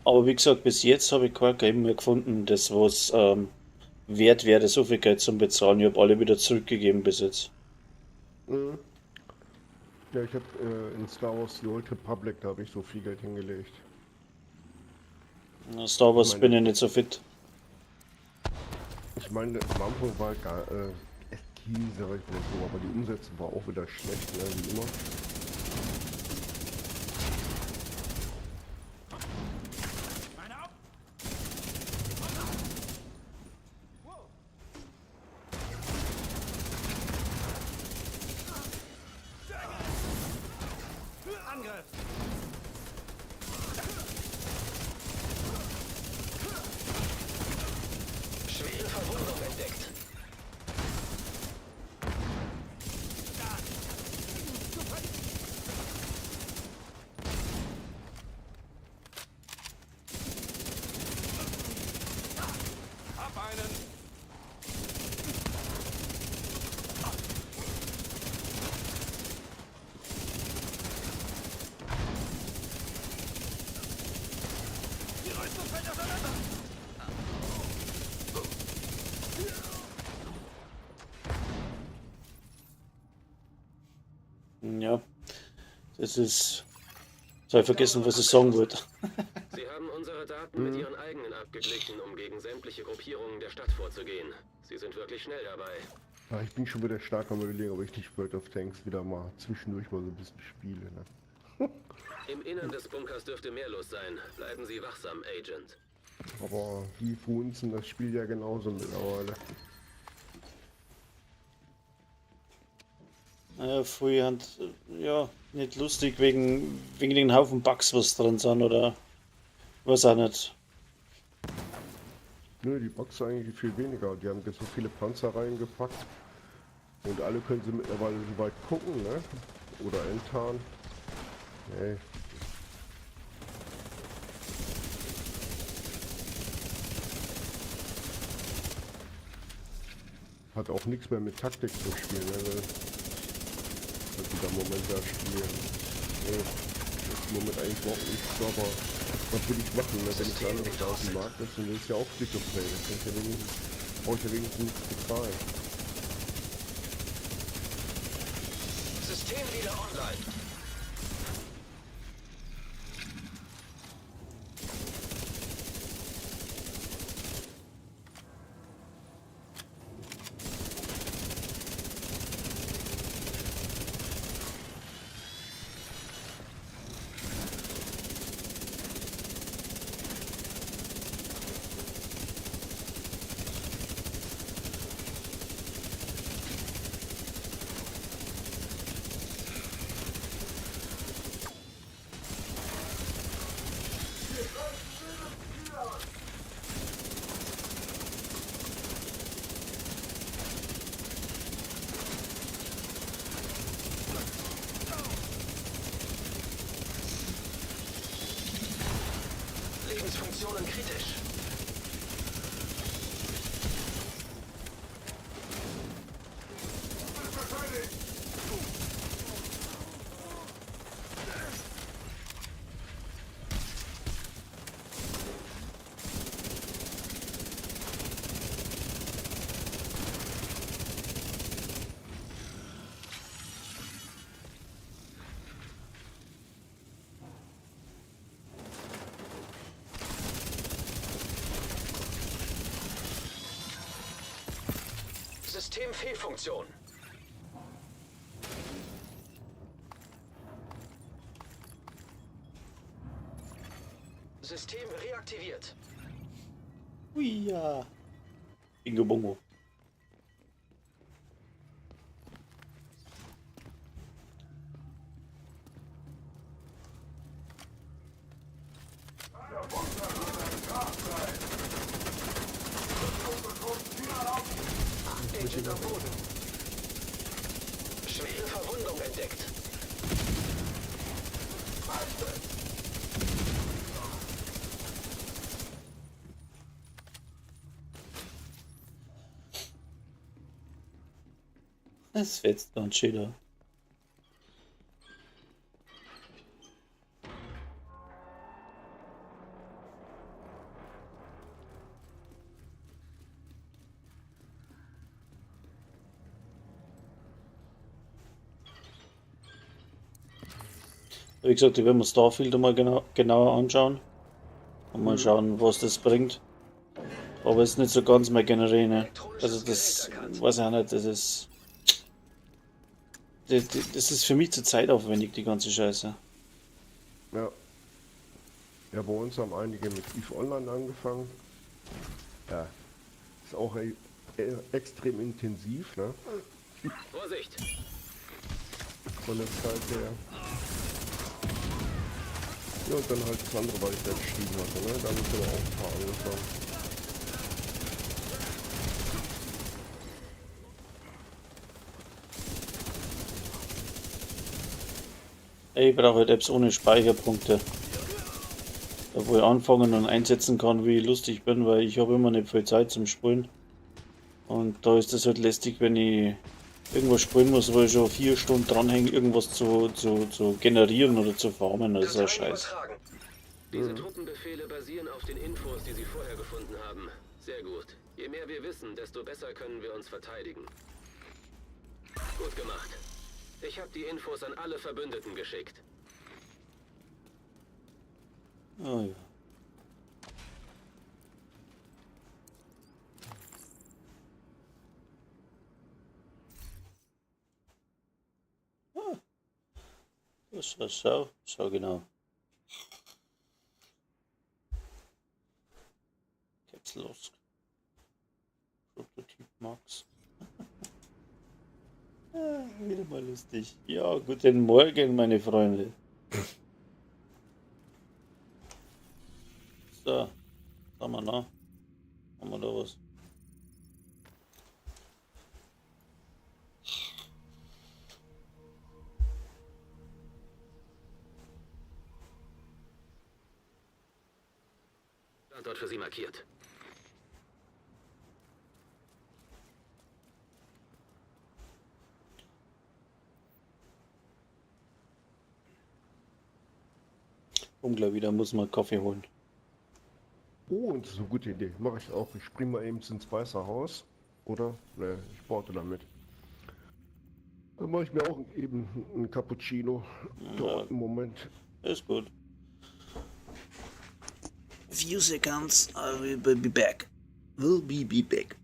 Speaker 1: Aber wie gesagt, bis jetzt habe ich kein Game mehr gefunden, das was wert wäre, so viel Geld zum Bezahlen. Ich habe alle wieder zurückgegeben bis jetzt.
Speaker 6: Mhm. Ja, ich habe in Star Wars The Old Republic, da habe ich so viel Geld hingelegt.
Speaker 1: Na, Star Wars
Speaker 6: Ich
Speaker 1: bin
Speaker 6: meine,
Speaker 1: ich nicht so fit.
Speaker 6: ich meine, am Anfang war gar, es ging, sag ich mal so, aber die Umsetzung war auch wieder schlecht, ne, wie immer.
Speaker 2: Meine Auf. Wow. Angriff.
Speaker 4: Schwere Verwundung entdeckt.
Speaker 2: Hab einen. Die Rüstung fällt auseinander.
Speaker 1: Ja, das ist. Jetzt habe ich vergessen, was ich sagen wollte.
Speaker 4: Sie haben unsere Daten mit ihren eigenen abgeglichen, um gegen sämtliche Gruppierungen der Stadt vorzugehen. Sie sind wirklich schnell dabei.
Speaker 6: Ja, ich bin schon wieder stark am Überlegen, ob ich nicht World of Tanks wieder mal zwischendurch mal so ein bisschen spiele. Ne?
Speaker 4: Im Innern des Bunkers dürfte mehr los sein. Bleiben Sie wachsam, Agent.
Speaker 6: Aber die verhunzen das Spiel ja genauso mittlerweile.
Speaker 1: Naja, früher hat, ja, nicht lustig wegen den Haufen Bugs, was drin sind oder was auch nicht.
Speaker 6: Nö, die Box eigentlich viel weniger. Die haben so viele Panzer reingepackt. Und alle können sie mittlerweile so weit gucken, ne? Oder enttarnen. Nee. Hat auch nichts mehr mit Taktik zu spielen, ne? Was die da im Moment da spielen. Nee, das ist im Moment eigentlich überhaupt nichts, aber was will ich machen, ne? Wenn nichts anderes da auf dem Markt ist, dann ist ja auch Free to Play. Das kann ich ja wenigstens, brauche ich ja wenigstens nichts bezahlen.
Speaker 4: System wieder online. Lebensfunktionen kritisch. Systemfehlfunktion. System reaktiviert.
Speaker 1: Ui, ja. Bingo Bongo.
Speaker 4: Agent am Boden. Schwere Verwundung entdeckt.
Speaker 1: Das fetzt ganz schön da. Wie gesagt, ich werde mir Starfield mal genauer anschauen. Und mal schauen, was das bringt. Aber es ist nicht so ganz mein Genre, ne? Also das weiß ich auch nicht, das ist. Das ist für mich zu zeitaufwendig, die ganze Scheiße.
Speaker 6: Ja. Ja, bei uns haben einige mit EVE Online angefangen. Ja. Ist auch extrem intensiv, ne?
Speaker 4: Vorsicht!
Speaker 6: Von der Zeit her. Ja, und dann halt das andere, was ich da geschrieben hatte, ne? Damit sind wir auch ein paar angefangen.
Speaker 1: Ey, ich brauche halt Apps ohne Speicherpunkte. Da wo ich anfangen und einsetzen kann, wie ich lustig bin, weil ich habe immer nicht viel Zeit zum Spielen. Und da ist das halt lästig, wenn ich irgendwas spielen muss, wo ich schon 4 Stunden dranhänge, irgendwas zu generieren oder zu farmen. Das ist ja scheiße.
Speaker 4: Diese Truppenbefehle basieren auf den Infos, die Sie vorher gefunden haben. Sehr gut. Je mehr wir wissen, desto besser können wir uns verteidigen. Gut gemacht. Ich habe die Infos an alle Verbündeten geschickt.
Speaker 1: Oh ja. Ah. Schau, schau, schau genau. Caps Lock. Prototyp Max. Ah, wieder mal lustig. Ja, guten Morgen, meine Freunde. So, was haben wir noch? Haben wir da was?
Speaker 4: Standort für Sie markiert.
Speaker 1: Unglaublich, wieder muss man Kaffee holen.
Speaker 6: Oh, und das ist eine gute Idee. Mache ich auch. Ich spring mal eben ins Weiße Haus. Oder? Ne, ich porte damit. Dann mache ich mir auch eben einen Cappuccino. Dauert einen Moment.
Speaker 1: Ist gut. Few seconds, I will be back. Will be back.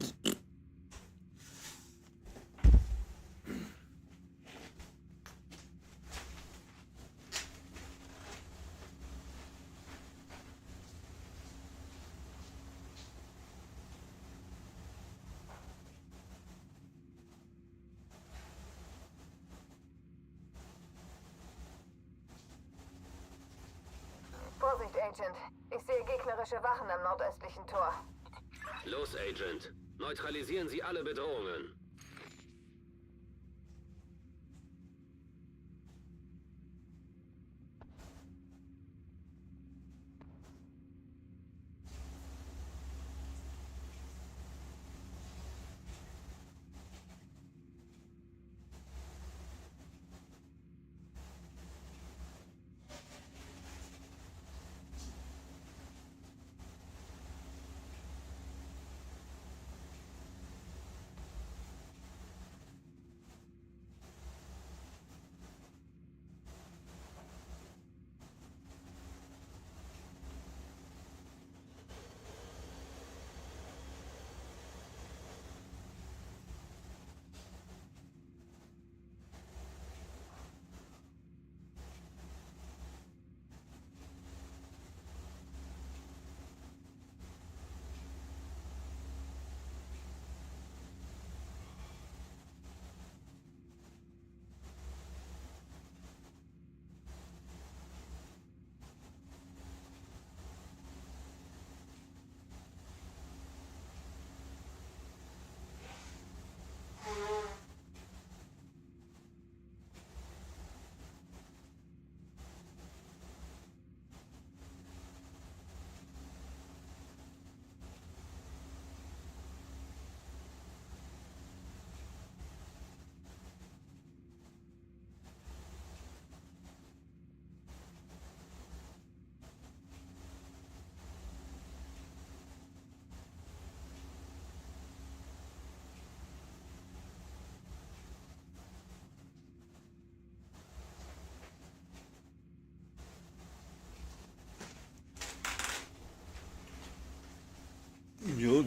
Speaker 3: Vorsicht, Agent. Ich sehe gegnerische Wachen am nordöstlichen Tor.
Speaker 4: Los, Agent. Neutralisieren Sie alle Bedrohungen.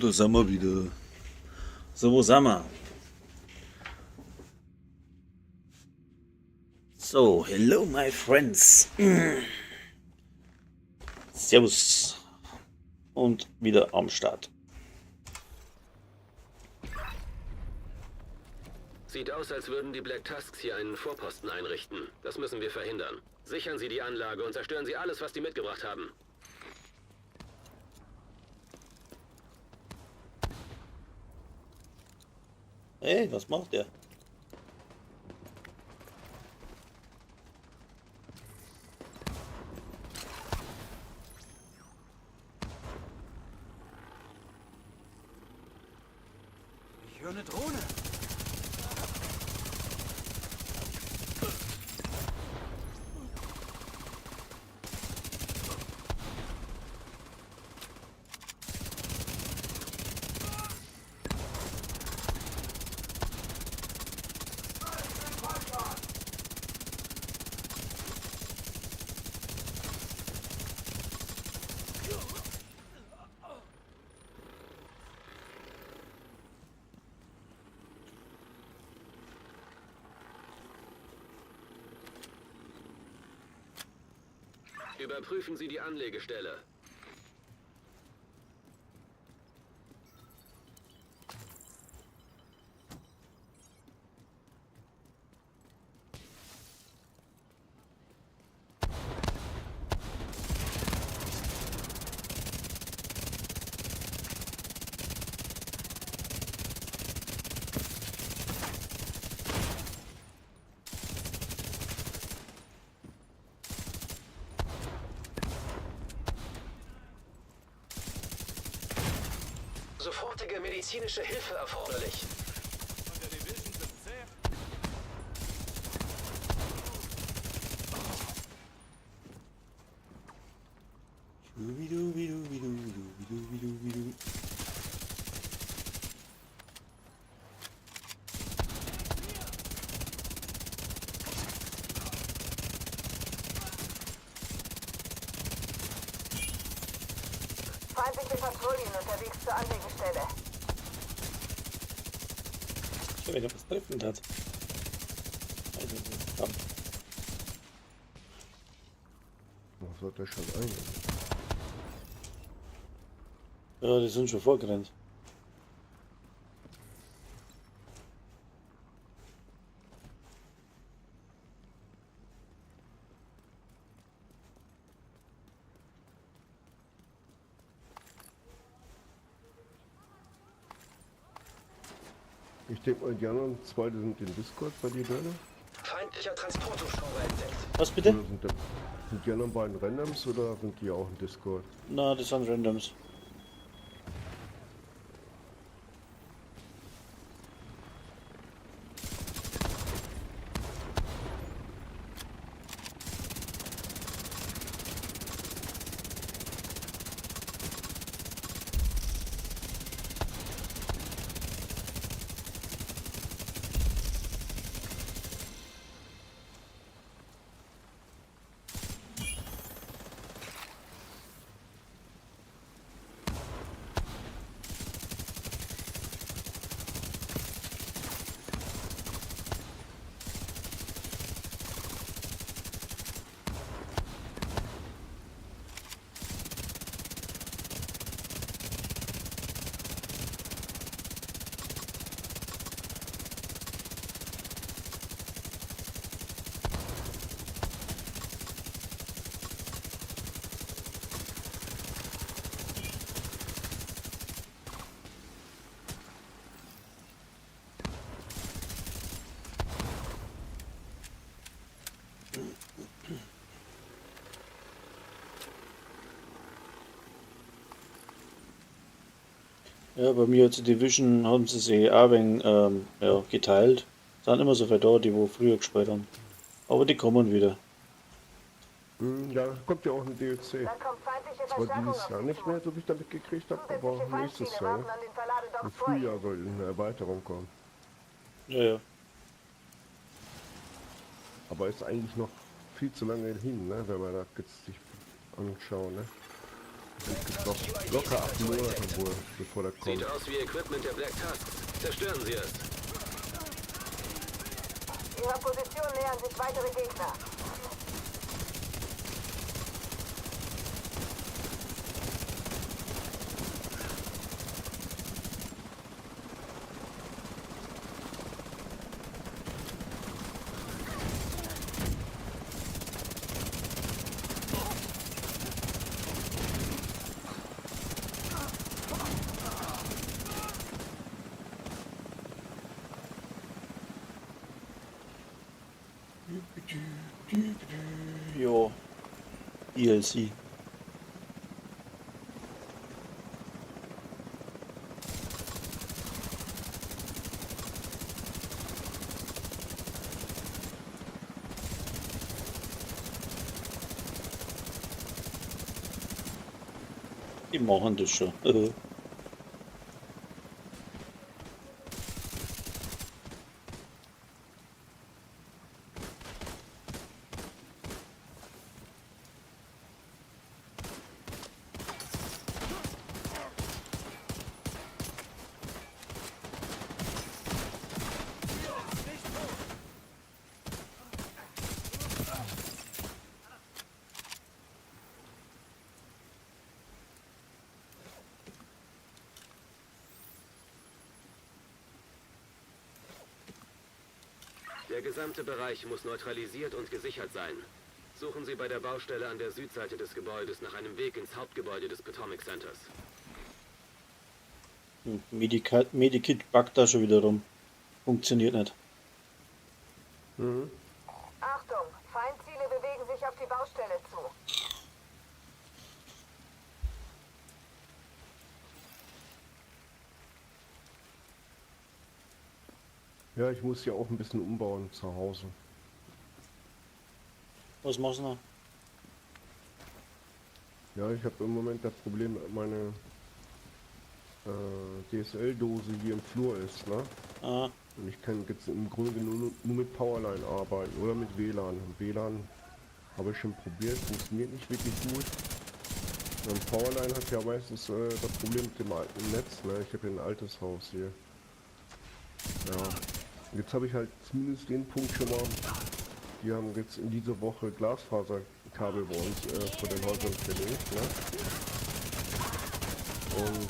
Speaker 1: Und da sind wir wieder. So, wo sind wir? So, hello my friends. Servus. Und wieder am Start.
Speaker 4: Sieht aus, als würden die Black Tusks hier einen Vorposten einrichten. Das müssen wir verhindern. Sichern Sie die Anlage und zerstören Sie alles, was die mitgebracht haben.
Speaker 1: Hey, was macht der?
Speaker 2: Ich höre eine Drohne.
Speaker 4: Überprüfen Sie die Anlegestelle. Sofortige medizinische Hilfe erforderlich.
Speaker 2: Von der Division 17.
Speaker 1: Schubidu-bidu-bidu-bidu-bidu-bidu-bidu.
Speaker 3: Feindliche Patrouillen unterwegs zur Anlegestelle.
Speaker 1: Schon wieder was treffend hat. Also, verdammt.
Speaker 6: Was wird der schon ein?
Speaker 1: Ja, die sind schon vorgerannt.
Speaker 6: Ich denke mal, die anderen zwei, die sind in Discord bei dir drin.
Speaker 4: Feindlicher Transporthubschrauber entdeckt.
Speaker 1: Was bitte?
Speaker 6: Oder sind die anderen beiden Randoms oder sind die auch in Discord?
Speaker 1: Na, das sind Randoms. Ja, bei mir zur Division haben sie sich auch ein wenig, ja, geteilt. Sind immer so viele da, die wo früher gespielt haben. Aber die kommen wieder.
Speaker 6: Hm, ja, kommt ja auch ein DLC.
Speaker 3: Da kommt feindliche
Speaker 6: Zwar
Speaker 3: Verstärkung
Speaker 6: dieses
Speaker 3: auf
Speaker 6: Jahr
Speaker 3: Sie
Speaker 6: nicht
Speaker 3: zu.
Speaker 6: mehr, so wie ich damit gekriegt habe, aber
Speaker 3: Zusätzliche
Speaker 6: nächstes
Speaker 3: Feindschiene
Speaker 6: Jahr.
Speaker 3: warten an den Verladedocks
Speaker 6: Im
Speaker 3: vor Ihnen.
Speaker 6: Frühjahr soll eine Erweiterung kommen.
Speaker 1: Ja, ja.
Speaker 6: Aber ist eigentlich noch viel zu lange hin, ne? Wenn man das jetzt sich anschaut, ne? Es gibt noch locker 8 Monate wohl, bevor der kommt.
Speaker 4: Sieht aus wie Equipment der Black Tusks. Zerstören Sie es.
Speaker 3: Ihrer Position nähern sich weitere Gegner.
Speaker 1: Ja, DLC. Die machen das schon.
Speaker 4: Der gesamte Bereich muss neutralisiert und gesichert sein. Suchen Sie bei der Baustelle an der Südseite des Gebäudes nach einem Weg ins Hauptgebäude des Potomac Centers.
Speaker 1: Medikit backt da schon wieder rum. Funktioniert nicht.
Speaker 6: Mhm.
Speaker 3: Achtung, Feindziele bewegen sich auf die Baustelle zu.
Speaker 6: Ja, ich muss ja auch ein bisschen umbauen zu Hause.
Speaker 1: Was machst du noch?
Speaker 6: Ja, ich habe im Moment das Problem, dass meine DSL-Dose hier im Flur ist, ne?
Speaker 1: Ah.
Speaker 6: Und ich kann jetzt im Grunde genommen nur mit Powerline arbeiten oder mit WLAN. Und WLAN habe ich schon probiert, funktioniert nicht wirklich gut. Und Powerline hat ja meistens das Problem mit dem alten Netz, ne? Ich habe ja ein altes Haus hier. Ja. Jetzt habe ich halt zumindest den Punkt schon mal. Die haben jetzt in dieser Woche Glasfaserkabel bei uns vor den Häusern verlegt, ne? Und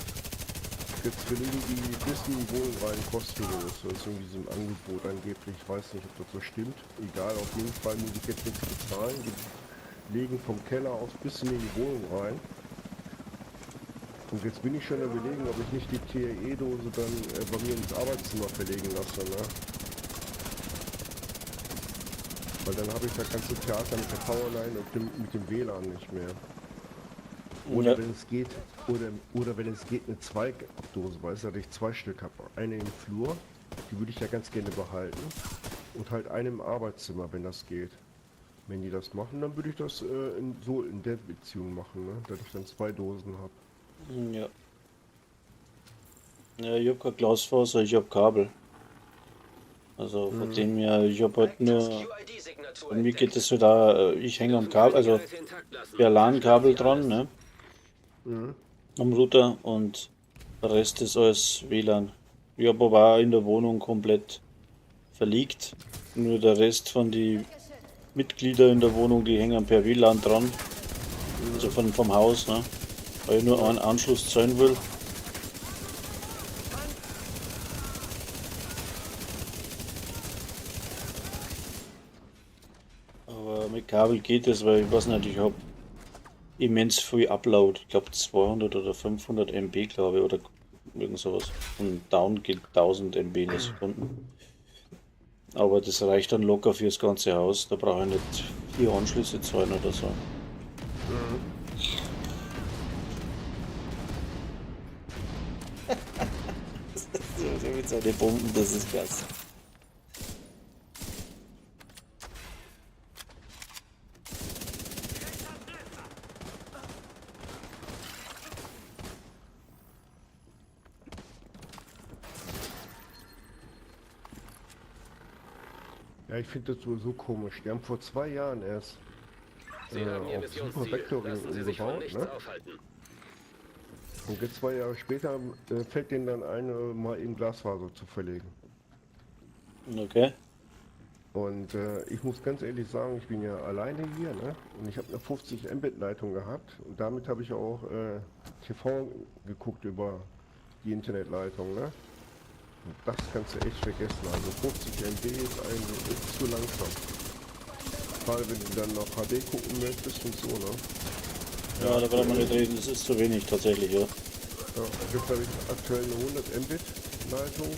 Speaker 6: jetzt verlegen die bis in die Wohnung rein kostenlos. Das ist irgendwie so ein Angebot angeblich. Ich weiß nicht, ob das so stimmt. Egal, auf jeden Fall muss ich jetzt nichts bezahlen. Die legen vom Keller aus bis in die Wohnung rein. Und jetzt bin ich schon überlegen, ob ich nicht die TRE-Dose dann bei mir ins Arbeitszimmer verlegen lasse, ne? Weil dann habe ich das ganze Theater mit der Powerline und mit dem WLAN nicht mehr. Oder
Speaker 1: Ja.
Speaker 6: wenn es geht, oder wenn es geht, eine Zweigdose, weißt du, dass ich 2 Stück habe. Eine im Flur, die würde ich ja ganz gerne behalten. Und halt eine im Arbeitszimmer, wenn das geht. Wenn die das machen, dann würde ich das so in der Beziehung machen, ne? Dass ich dann 2 Dosen habe.
Speaker 1: Ja. Ja, ich hab kein Glasfaser, ich hab Kabel. Also von dem her, ich hab halt nur. Bei mir geht das halt auch, ich hänge am Kabel, also per LAN-Kabel dran, ne?
Speaker 6: Mhm.
Speaker 1: Am Router und der Rest ist alles WLAN. Ich hab aber auch in der Wohnung komplett verlegt. Nur der Rest von die Mitglieder in der Wohnung, die hängen per WLAN dran. Also vom Haus, ne? Weil ich nur einen Anschluss zahlen will. Aber mit Kabel geht es, weil ich weiß nicht, ich hab immens viel Upload. Ich glaub 200 oder 500 MB, glaube ich, oder irgend sowas. Und down geht 1000 MB in der Sekunde. Aber das reicht dann locker fürs ganze Haus. Da brauche ich nicht 4 Anschlüsse zahlen oder so.
Speaker 6: Mhm.
Speaker 1: Mit seinen Bomben, das ist krass.
Speaker 6: Ja, ich finde das sowieso komisch. Die haben vor 2 Jahren erst
Speaker 4: Sie haben Ihr
Speaker 6: auf Super
Speaker 4: Missionsziel.
Speaker 6: Vectoring
Speaker 4: Lassen Sie sich von
Speaker 6: umgebaut,
Speaker 4: nichts
Speaker 6: ne?
Speaker 4: aufhalten.
Speaker 6: Und jetzt 2 Jahre später fällt denen dann ein, mal eben Glasfaser zu verlegen.
Speaker 1: Okay.
Speaker 6: Und ich muss ganz ehrlich sagen, ich bin ja alleine hier, ne? Und ich habe eine 50 Mbit Leitung gehabt und damit habe ich auch TV geguckt über die Internetleitung, ne? Und das kannst du echt vergessen. Also 50 MB ist eigentlich ist zu langsam. Gerade wenn du dann noch HD gucken möchtest und so, ne?
Speaker 1: Ja, da braucht man nicht reden, das ist zu wenig tatsächlich, ja.
Speaker 6: Ja, jetzt habe ich aktuell eine 100 Mbit Leitung,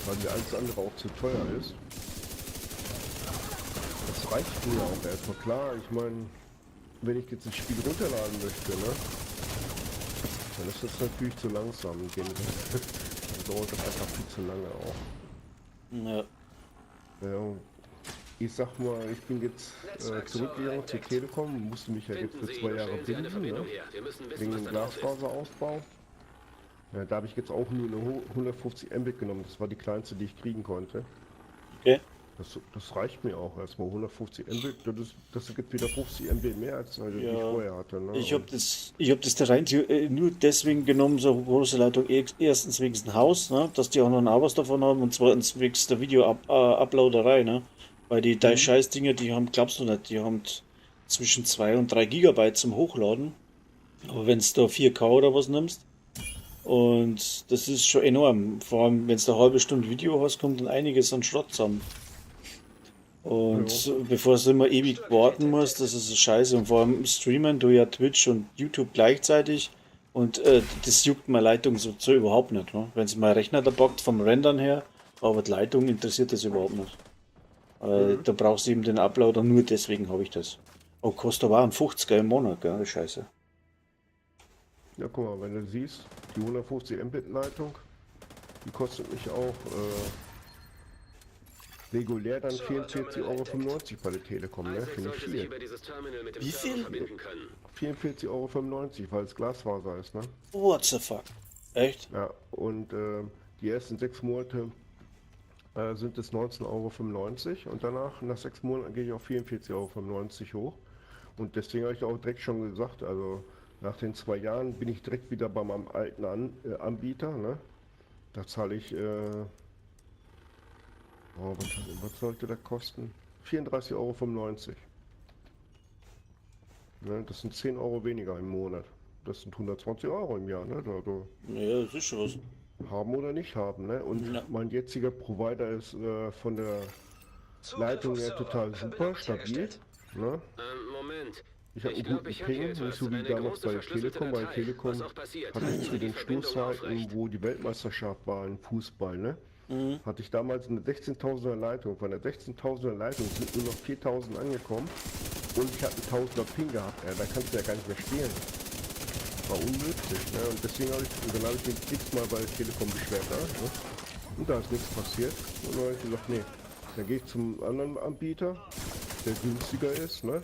Speaker 6: weil mir alles andere auch zu teuer ist. Das reicht mir auch erstmal. Klar, ich meine, wenn ich jetzt ein Spiel runterladen möchte, ne, dann ist das natürlich zu langsam. Dann dauert das einfach viel zu lange auch.
Speaker 1: Ja.
Speaker 6: Ja, ich sag mal, ich bin jetzt zurückgegangen zur Telekom, musste mich ja jetzt
Speaker 4: Finden
Speaker 6: für
Speaker 4: Sie
Speaker 6: zwei
Speaker 4: ihn und
Speaker 6: Jahre
Speaker 4: stellen Sie eine
Speaker 6: binden,
Speaker 4: Verbindung
Speaker 6: ne,
Speaker 4: her. Wir müssen wissen,
Speaker 6: wegen
Speaker 4: was
Speaker 6: dem
Speaker 4: da drauf ist.
Speaker 6: Glasfaserausbau. Ja, da habe ich jetzt auch nur eine 150 Mbit genommen. Das war die kleinste, die ich kriegen konnte.
Speaker 1: Okay.
Speaker 6: Das reicht mir auch erstmal. 150 Mbit, das gibt wieder 50 MB mehr, als die ich
Speaker 1: Ja.
Speaker 6: vorher hatte. Ne?
Speaker 1: Ich hab das da rein nur deswegen genommen, so große Leitung. Erstens wegen dem Haus, ne, dass die auch noch ein was davon haben und zweitens wegen der Video-Uploaderei, ne? Weil die drei Scheißdinger, die haben, glaubst du nicht, die haben zwischen 2 und 3 Gigabyte zum Hochladen. Aber wenn du da 4K oder was nimmst, und das ist schon enorm. Vor allem, wenn du eine halbe Stunde Video hast, kommt dann einiges an Schrott zusammen. Und bevor du immer ewig warten musst, das ist scheiße. Und vor allem streamen du ja Twitch und YouTube gleichzeitig. Und das juckt meine Leitung so überhaupt nicht. Ne? Wenn es mein Rechner da bockt vom Rendern her, aber die Leitung interessiert das überhaupt nicht. Da brauchst du eben den Uploader, nur deswegen habe ich das. Oh, kostet aber auch ein 50er im Monat, gell? Die Scheiße.
Speaker 6: Ja, guck mal, wenn du siehst, die 150 Mbit Leitung, die kostet mich auch regulär dann 44,95 Euro bei der Telekom, ne?
Speaker 4: Isaac
Speaker 6: Finde ich
Speaker 4: sollte sich
Speaker 6: viel.
Speaker 4: über dieses Terminal mit dem
Speaker 1: Wie
Speaker 4: Server
Speaker 1: viel?
Speaker 4: verbinden können.
Speaker 6: 44,95 Euro, weil es Glasfaser ist, ne?
Speaker 1: What the fuck? Echt?
Speaker 6: Ja, und die ersten 6 Monate sind es 19,95 Euro und danach, nach 6 Monaten, gehe ich auf 44,95 Euro hoch. Und deswegen habe ich auch direkt schon gesagt, also nach den 2 Jahren bin ich direkt wieder bei meinem alten An Anbieter, ne? Da zahle ich, oh, was sollte das kosten? 34,95 Euro. Ne? Das sind 10 Euro weniger im Monat. Das sind 120 Euro im Jahr, ne? Also,
Speaker 1: Ja, das ist schon was.
Speaker 6: haben oder nicht haben, ne? Und
Speaker 1: Ja.
Speaker 6: mein jetziger Provider ist von der
Speaker 2: Zugriff
Speaker 6: Leitung
Speaker 2: auf
Speaker 6: her
Speaker 2: Server.
Speaker 6: total super,
Speaker 2: Verbindung
Speaker 6: stabil.
Speaker 2: hergestellt.
Speaker 6: Ne?
Speaker 4: Moment.
Speaker 6: Ich habe
Speaker 4: Ich
Speaker 6: einen
Speaker 4: glaube,
Speaker 6: guten
Speaker 4: ich habe hier
Speaker 6: Ping, nicht
Speaker 4: etwas.
Speaker 6: so wie
Speaker 4: Eine
Speaker 6: damals
Speaker 4: große
Speaker 6: bei der
Speaker 4: verschlüsselte
Speaker 6: Telekom. Bei
Speaker 4: Datei.
Speaker 6: Telekom
Speaker 4: Was auch passiert,
Speaker 6: hatte ich
Speaker 4: halten
Speaker 6: zu
Speaker 4: Sie die
Speaker 6: den
Speaker 4: Verbindung
Speaker 6: Stoßzeiten,
Speaker 4: aufrecht.
Speaker 6: wo die Weltmeisterschaft war im Fußball, ne? Hatte ich damals eine 16.000er Leitung. Von der 16.000er Leitung sind nur noch 4.000 angekommen. Und ich hatte einen 1000er Ping gehabt. Ja, da kannst du ja gar nicht mehr spielen. War unmöglich, ne? Und deswegen habe ich, und dann habe ich mich x-mal bei der Telekom beschwert, ne? Und da ist nichts passiert. Und dann habe ich gesagt, nee, dann gehe ich zum anderen Anbieter, der günstiger ist, ne?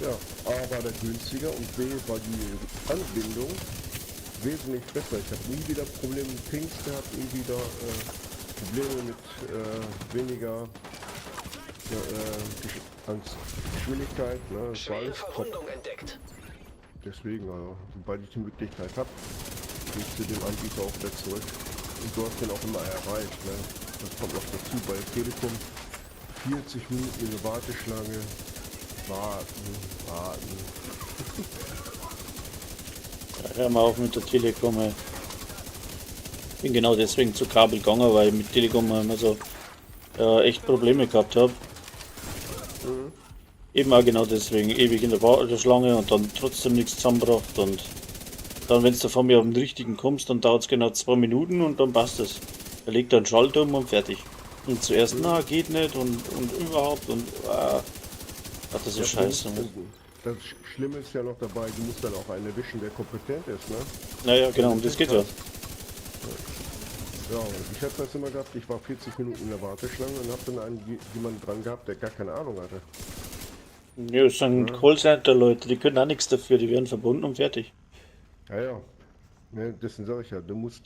Speaker 6: Ja, A war der günstiger und B war die Anbindung wesentlich besser. Ich habe nie wieder Probleme mit Pings gehabt, nie wieder Probleme mit weniger ja, Ans Geschwindigkeit. Ne? Das war
Speaker 2: Schwere
Speaker 6: alles top.
Speaker 2: Verwundung entdeckt.
Speaker 6: Deswegen, also, sobald ich die Möglichkeit habe, gehe ich zu dem Anbieter auch wieder zurück. Und du hast den auch immer erreicht. Ne? Das kommt noch dazu bei der Telekom. 40 Minuten in der Warteschlange. Warten, warten.
Speaker 1: Ja, hör mal auf mit der Telekom, ey. Bin genau deswegen zu Kabel gegangen, weil ich mit Telekom immer so echt Probleme gehabt habe. Eben auch genau deswegen, ewig in der Warteschlange und dann trotzdem nichts zusammengebracht und dann, wenn du von mir auf den richtigen kommst, dann dauert es genau 2 Minuten und dann passt es. Da legt er einen Schalter um und fertig. Und zuerst, na, geht nicht und überhaupt und ach, das ist so
Speaker 6: Ja,
Speaker 1: scheiße.
Speaker 6: Das Schlimme ist ja noch dabei, du musst dann auch einen erwischen, der kompetent ist, ne?
Speaker 1: Naja, genau, um das geht ja.
Speaker 6: Ja, und ich habe das immer gehabt, ich war 40 Minuten in der Warteschlange und habe dann einen, jemanden dran gehabt, der gar keine Ahnung hatte.
Speaker 1: Ja, das sind Callcenter-Leute, die können auch nichts dafür, die werden verbunden und fertig.
Speaker 6: Ja, ja. Ne, deswegen sage ich ja, du musst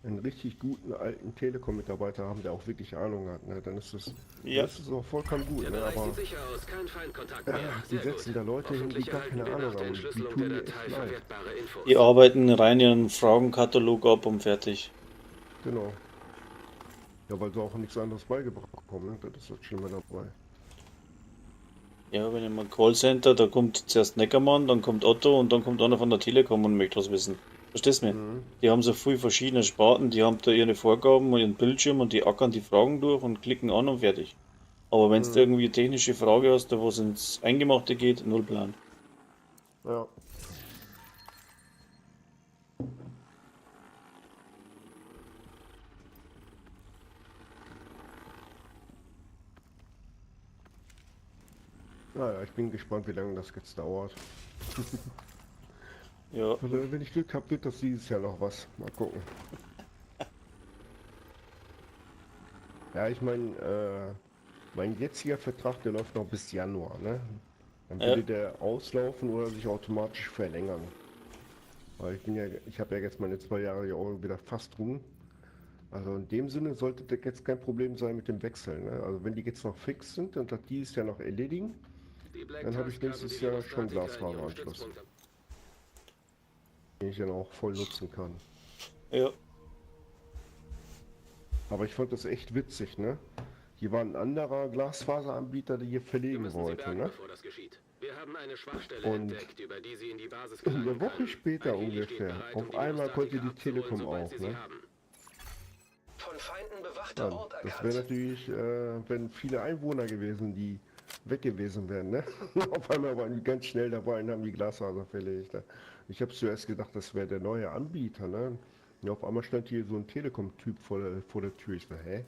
Speaker 6: einen richtig guten alten Telekom-Mitarbeiter haben, der auch wirklich Ahnung hat, ne, dann ist das,
Speaker 1: Ja.
Speaker 6: dann ist das auch vollkommen gut,
Speaker 4: Der
Speaker 6: ne,
Speaker 4: Bereich
Speaker 6: aber
Speaker 4: sieht sicher aus, kein Feindkontakt mehr.
Speaker 6: ja, die
Speaker 4: Sehr gut.
Speaker 6: setzen da Leute hin, die
Speaker 4: Hoffentlich
Speaker 6: gar
Speaker 4: erhalten
Speaker 6: keine
Speaker 4: wir
Speaker 6: Ahnung
Speaker 4: nach der
Speaker 6: haben und die
Speaker 4: Entschlüsselung
Speaker 6: tun
Speaker 4: der
Speaker 6: mir echt
Speaker 4: Datei
Speaker 6: leid.
Speaker 4: verwertbare Infos.
Speaker 1: Die arbeiten rein ihren Fragenkatalog ab und fertig.
Speaker 6: Genau. Ja, weil sie auch nichts anderes beigebracht bekommen, ne? Das ist das Schlimme dabei.
Speaker 1: Ja, wenn ich mal Callcenter, da kommt zuerst Neckermann, dann kommt Otto und dann kommt einer von der Telekom und möchte was wissen. Verstehst du mich?
Speaker 6: Mhm.
Speaker 1: Die haben so viel verschiedene Sparten, die haben da ihre Vorgaben und ihren Bildschirm und die ackern die Fragen durch und klicken an und fertig. Aber wenn du
Speaker 6: Mhm.
Speaker 1: irgendwie eine technische Frage hast, da wo es ins Eingemachte geht, null Plan.
Speaker 6: Ja. Naja, ich bin gespannt, wie lange das jetzt dauert.
Speaker 1: Ja,
Speaker 6: Also, wenn ich Glück habe, wird das dieses Jahr noch was. Mal gucken. Ja, ich meine, mein jetziger Vertrag, der läuft noch bis Januar, ne? Dann
Speaker 1: ja,
Speaker 6: würde der auslaufen oder sich automatisch verlängern. Weil ich bin ja, ich habe ja jetzt meine 2 Jahre ja auch wieder fast rum. Also in dem Sinne sollte das jetzt kein Problem sein mit dem Wechsel, ne? Also wenn die jetzt noch fix sind und das dieses Jahr noch erledigen,
Speaker 4: Die Black
Speaker 6: dann habe ich
Speaker 4: Tusk haben
Speaker 6: nächstes
Speaker 4: die
Speaker 6: Jahr schon
Speaker 4: Virostatiker in ihrem
Speaker 6: Glasfaseranschluss,
Speaker 4: Stützpunkt.
Speaker 6: den ich dann auch voll nutzen kann.
Speaker 1: ja.
Speaker 6: Aber ich fand das echt witzig, ne? Hier war ein anderer Glasfaseranbieter, der hier
Speaker 4: Wir
Speaker 6: verlegen
Speaker 4: müssen sie
Speaker 6: wollte,
Speaker 4: bergen,
Speaker 6: ne?
Speaker 4: bevor das geschieht. Wir haben eine Schwachstelle
Speaker 6: Und
Speaker 4: entdeckt, über die sie in die Basis
Speaker 6: eine
Speaker 4: gelangen
Speaker 6: Woche
Speaker 4: können.
Speaker 6: später
Speaker 4: Ein Heli steht
Speaker 6: ungefähr,
Speaker 4: bereit, um
Speaker 6: auf
Speaker 4: die
Speaker 6: einmal konnte
Speaker 4: Virostatiker
Speaker 6: die
Speaker 4: abzuholen,
Speaker 6: Telekom
Speaker 4: sobald
Speaker 6: auch,
Speaker 4: sie sie
Speaker 6: ne?
Speaker 4: haben.
Speaker 2: Von Feinden bewachter
Speaker 6: Dann,
Speaker 2: Ort
Speaker 6: das wäre
Speaker 2: erkannt.
Speaker 6: natürlich, wenn viele Einwohner gewesen, die weg gewesen wären, ne? Auf einmal waren die ganz schnell dabei und haben die Glasfaser verlegt. Ne? Ich habe zuerst gedacht, das wäre der neue Anbieter, ne? Ja, auf einmal stand hier so ein Telekom-Typ vor der Tür. Ich so, hä?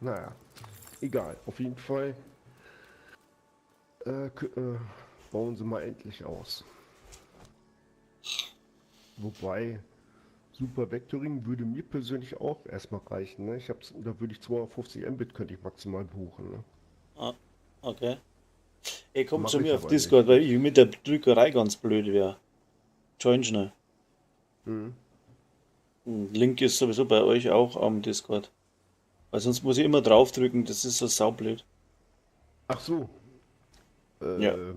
Speaker 6: Naja, egal. Auf jeden Fall bauen sie mal endlich aus. Wobei, Super Vectoring würde mir persönlich auch erstmal reichen. Ne? Ich hab's, da würde ich 250 Mbit könnte ich maximal buchen. Ne?
Speaker 1: Ah, okay. Ey, komm zu
Speaker 6: Mache ich
Speaker 1: mir auf
Speaker 6: aber
Speaker 1: Discord,
Speaker 6: nicht.
Speaker 1: weil ich mit der Drückerei ganz blöd wäre. Join schnell.
Speaker 6: Mhm.
Speaker 1: Link ist sowieso bei euch auch am Discord. Weil sonst muss ich immer draufdrücken, das ist so saublöd.
Speaker 6: Ach so,
Speaker 1: Ja,
Speaker 6: äh,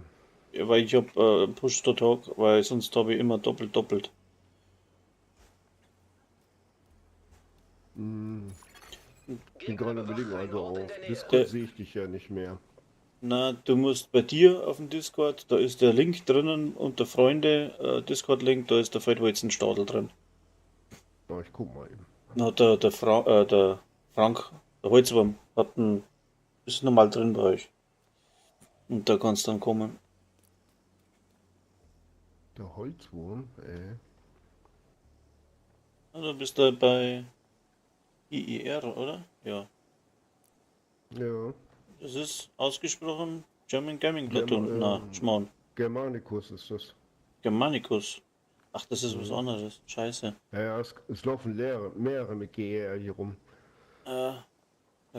Speaker 1: ja, weil ich hab Push to Talk, weil sonst habe ich immer doppelt doppelt.
Speaker 6: mh, bin
Speaker 2: Gegner
Speaker 6: gerade am überlegen,
Speaker 2: bewachen einen
Speaker 6: also
Speaker 2: Ort in
Speaker 6: auf
Speaker 2: der Nähe.
Speaker 6: Discord
Speaker 1: Der,
Speaker 6: sehe ich dich ja nicht mehr.
Speaker 1: na, du musst bei dir auf dem Discord, da ist der Link drinnen unter Freunde, Discord-Link, da ist der Feldwalzen Stadel drin.
Speaker 6: Aber ich guck mal eben.
Speaker 1: Na, der Frank, der Holzwurm, hat einen, ist normal drin bei euch. Und da kannst du dann kommen.
Speaker 6: Der Holzwurm, ey.
Speaker 1: Na, du bist da bei IIR, oder? Ja.
Speaker 6: Ja,
Speaker 1: Das ist ausgesprochen German Gaming
Speaker 6: Germ
Speaker 1: Platoon. Na, Schmarrn.
Speaker 6: Germanicus ist das.
Speaker 1: Germanicus. Ach, das ist was
Speaker 6: Mhm.
Speaker 1: anderes. Scheiße.
Speaker 6: Ja, ja, es laufen leere, mehrere mit GR hier rum.
Speaker 1: Äh,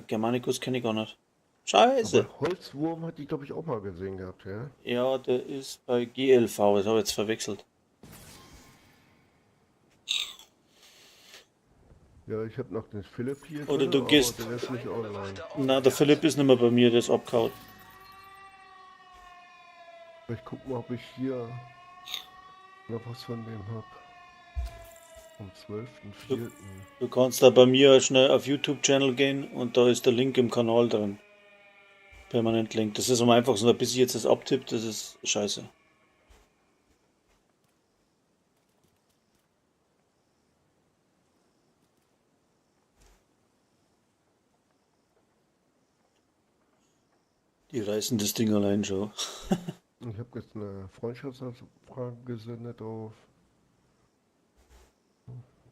Speaker 1: Germanicus kenne ich gar nicht. Scheiße.
Speaker 6: Aber Holzwurm hat die, glaube ich, auch mal gesehen gehabt, ja?
Speaker 1: Ja, der ist bei GLV. Das habe ich jetzt verwechselt.
Speaker 6: Ja, ich habe noch den Philipp hier
Speaker 1: Oder
Speaker 6: drin,
Speaker 1: du
Speaker 6: aber
Speaker 1: gehst.
Speaker 6: der ist nicht
Speaker 2: Feinden
Speaker 6: online.
Speaker 2: bewachter Ort
Speaker 1: Na, der Philipp
Speaker 2: erkannt.
Speaker 1: ist nicht mehr bei mir, der ist abgehauen.
Speaker 6: Ich guck mal, ob ich hier noch was von dem hab. Am
Speaker 1: Du,
Speaker 6: 12.04.
Speaker 1: du kannst da bei mir schnell auf YouTube-Channel gehen und da ist der Link im Kanal drin. Permanent Link. Das ist am einfachsten, bis ich jetzt das abtippe, das ist scheiße. Die reißen das Ding allein schon.
Speaker 6: Ich habe jetzt eine Freundschaftsanfrage gesendet auf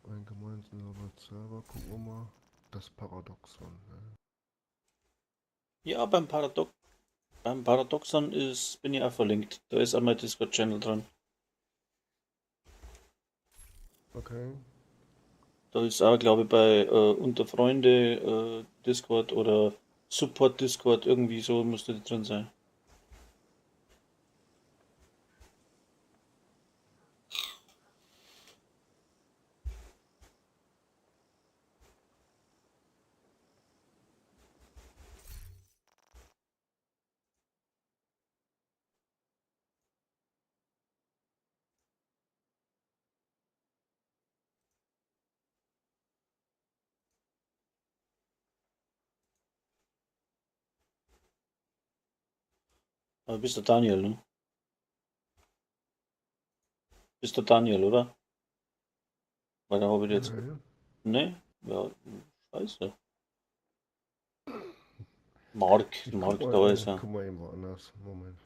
Speaker 6: einen gemeinsamen Server. Gucken wir mal. Das Paradoxon. Ne?
Speaker 1: Ja, beim Paradoxon ist, bin ich auch verlinkt. Da ist einmal Discord-Channel drin.
Speaker 6: Okay.
Speaker 1: Da ist auch, glaube ich, bei Unter Freunde Discord oder Support Discord, irgendwie so müsste die drin sein. Aber bist der Daniel, ne? Bist der Daniel, oder? Weil da habe ich jetzt.
Speaker 6: Ja, ja.
Speaker 1: Ne? Ja, scheiße. Mark,
Speaker 6: Ich
Speaker 1: Mark,
Speaker 6: guck mal,
Speaker 1: da ist er.
Speaker 6: Guck mal eben woanders. Moment.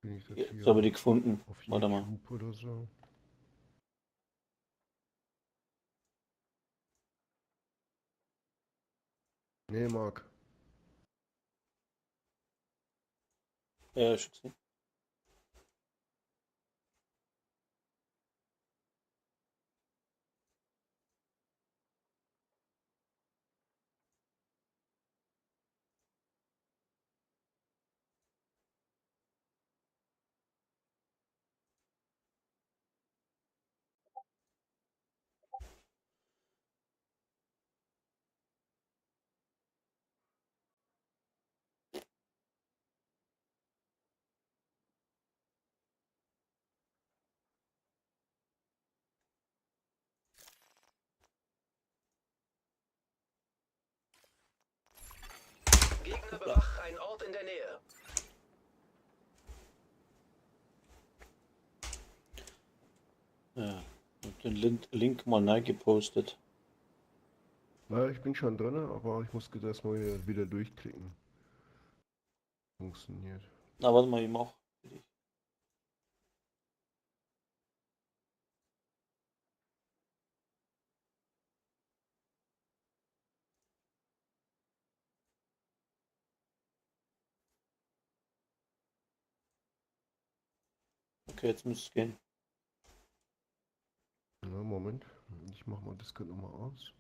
Speaker 6: Bin ich das
Speaker 1: Jetzt
Speaker 6: hier
Speaker 1: habe ich die gefunden.
Speaker 6: auf
Speaker 1: Warte mal.
Speaker 6: YouTube oder so? Nee, Marc.
Speaker 1: Ja, schon gesehen.
Speaker 4: Gegner bewachen einen Ort in der Nähe.
Speaker 1: Ja, hab den Link mal neu gepostet.
Speaker 6: Na, ich bin schon drin, aber ich muss das erstmal wieder durchklicken. Funktioniert.
Speaker 1: Na, warte mal, ich mach für dich. Okay, jetzt müsste es gehen.
Speaker 6: Na, Moment. Ich mach mal Discord nochmal aus.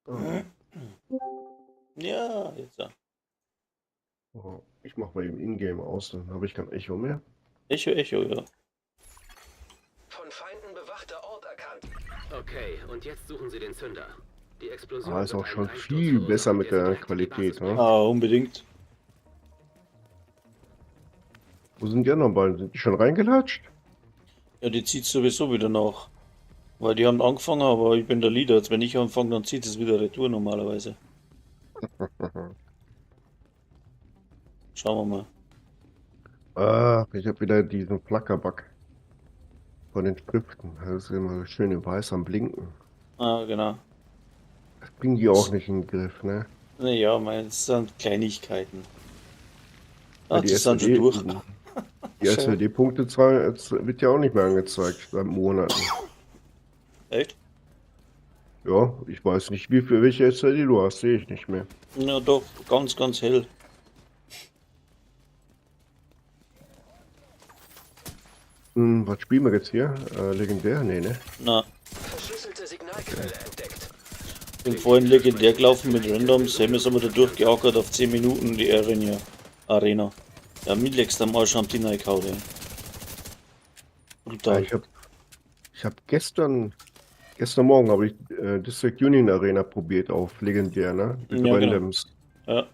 Speaker 6: Ah.
Speaker 1: Ja, jetzt ja.
Speaker 6: Oh, ich mach mal eben Ingame aus, dann habe ich kein Echo mehr.
Speaker 1: Echo, Echo, ja.
Speaker 4: Von Feinden bewachter Ort erkannt. Okay, und jetzt suchen Sie den Zünder. Die Explosion
Speaker 6: Ah, ist
Speaker 4: wird
Speaker 6: auch
Speaker 4: einen
Speaker 6: schon
Speaker 4: Einsturz
Speaker 6: viel
Speaker 4: verursachen,
Speaker 6: besser mit
Speaker 4: der Sie
Speaker 6: der
Speaker 4: direkt in die
Speaker 6: Qualität,
Speaker 4: Basis
Speaker 6: ne?
Speaker 1: Ah, unbedingt.
Speaker 6: Wo sind die anderen beiden? Sind die schon reingelatscht?
Speaker 1: Ja, die zieht sowieso wieder nach. Weil die haben angefangen, aber ich bin der Leader. Jetzt, wenn ich anfange, dann zieht es wieder retour normalerweise. Schauen wir mal.
Speaker 6: Ach, ich habe wieder diesen Flackerbug von den Schriften. Das ist immer so schön in weiß am Blinken.
Speaker 1: Ah, genau.
Speaker 6: Das kriegen die auch nicht in den Griff, ne?
Speaker 1: Naja, mein, es sind Kleinigkeiten.
Speaker 6: Weil
Speaker 1: Ah, die sind schon durch.
Speaker 6: Die SLD-Punktezahl wird ja auch nicht mehr angezeigt seit Monaten.
Speaker 1: Echt?
Speaker 6: Ja, ich weiß nicht, wie viel, welche SLD du hast, sehe ich nicht mehr.
Speaker 1: Ja, doch, ganz, ganz hell.
Speaker 6: Hm, was spielen wir jetzt hier? Legendär? Nee, ne?
Speaker 1: Na,
Speaker 4: Verschlüsselte Signalquelle entdeckt.
Speaker 1: bin vorhin legendär gelaufen mit Randoms. Haben wir da durchgeackert auf 10 Minuten die Arena. Arena. Ja, mit leckst am Arsch haben die reingehauen, ey.
Speaker 6: Ja,
Speaker 1: Brutal.
Speaker 6: ich hab gestern Morgen habe ich District Union Arena probiert auf legendär, ne? Mit
Speaker 1: Ja, genau.
Speaker 6: Randoms.
Speaker 1: Ja.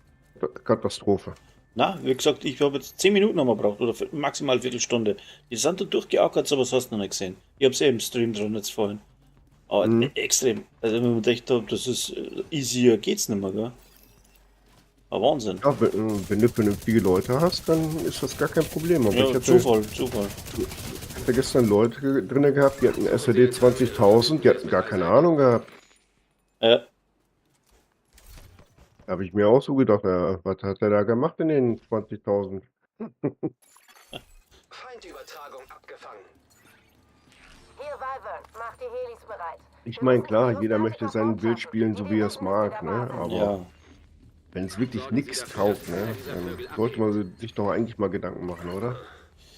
Speaker 6: Katastrophe.
Speaker 1: Na, wie gesagt, ich habe jetzt 10 Minuten haben wir gebraucht oder maximal eine Viertelstunde. Die sind da durchgeackert, sowas hast du noch nicht gesehen. Ich hab's eh im Stream drin jetzt vorhin. Aber extrem. Also wenn man gedacht hat, das ist easier geht's nicht mehr, gell? Aber Wahnsinn.
Speaker 6: Ja, wenn du vernünftige Leute hast, dann ist das gar kein Problem. Aber
Speaker 1: Ja,
Speaker 6: ich hatte,
Speaker 1: Zufall, Zufall.
Speaker 6: ich hatte gestern Leute drin gehabt, die hatten SRD 20.000, die hatten gar keine Ahnung gehabt.
Speaker 1: Ja,
Speaker 6: Da habe ich mir auch so gedacht, was hat er da gemacht in den 20.000?
Speaker 4: Feindübertragung abgefangen.
Speaker 3: Hier Wyvern, mach die Helis bereit.
Speaker 6: Ich meine, klar, jeder möchte sein Bild spielen, so wie er es mag, ne? Aber
Speaker 1: ja.
Speaker 6: wenn es wirklich nichts taugt, ne, dann sollte man sich doch eigentlich mal Gedanken machen, oder?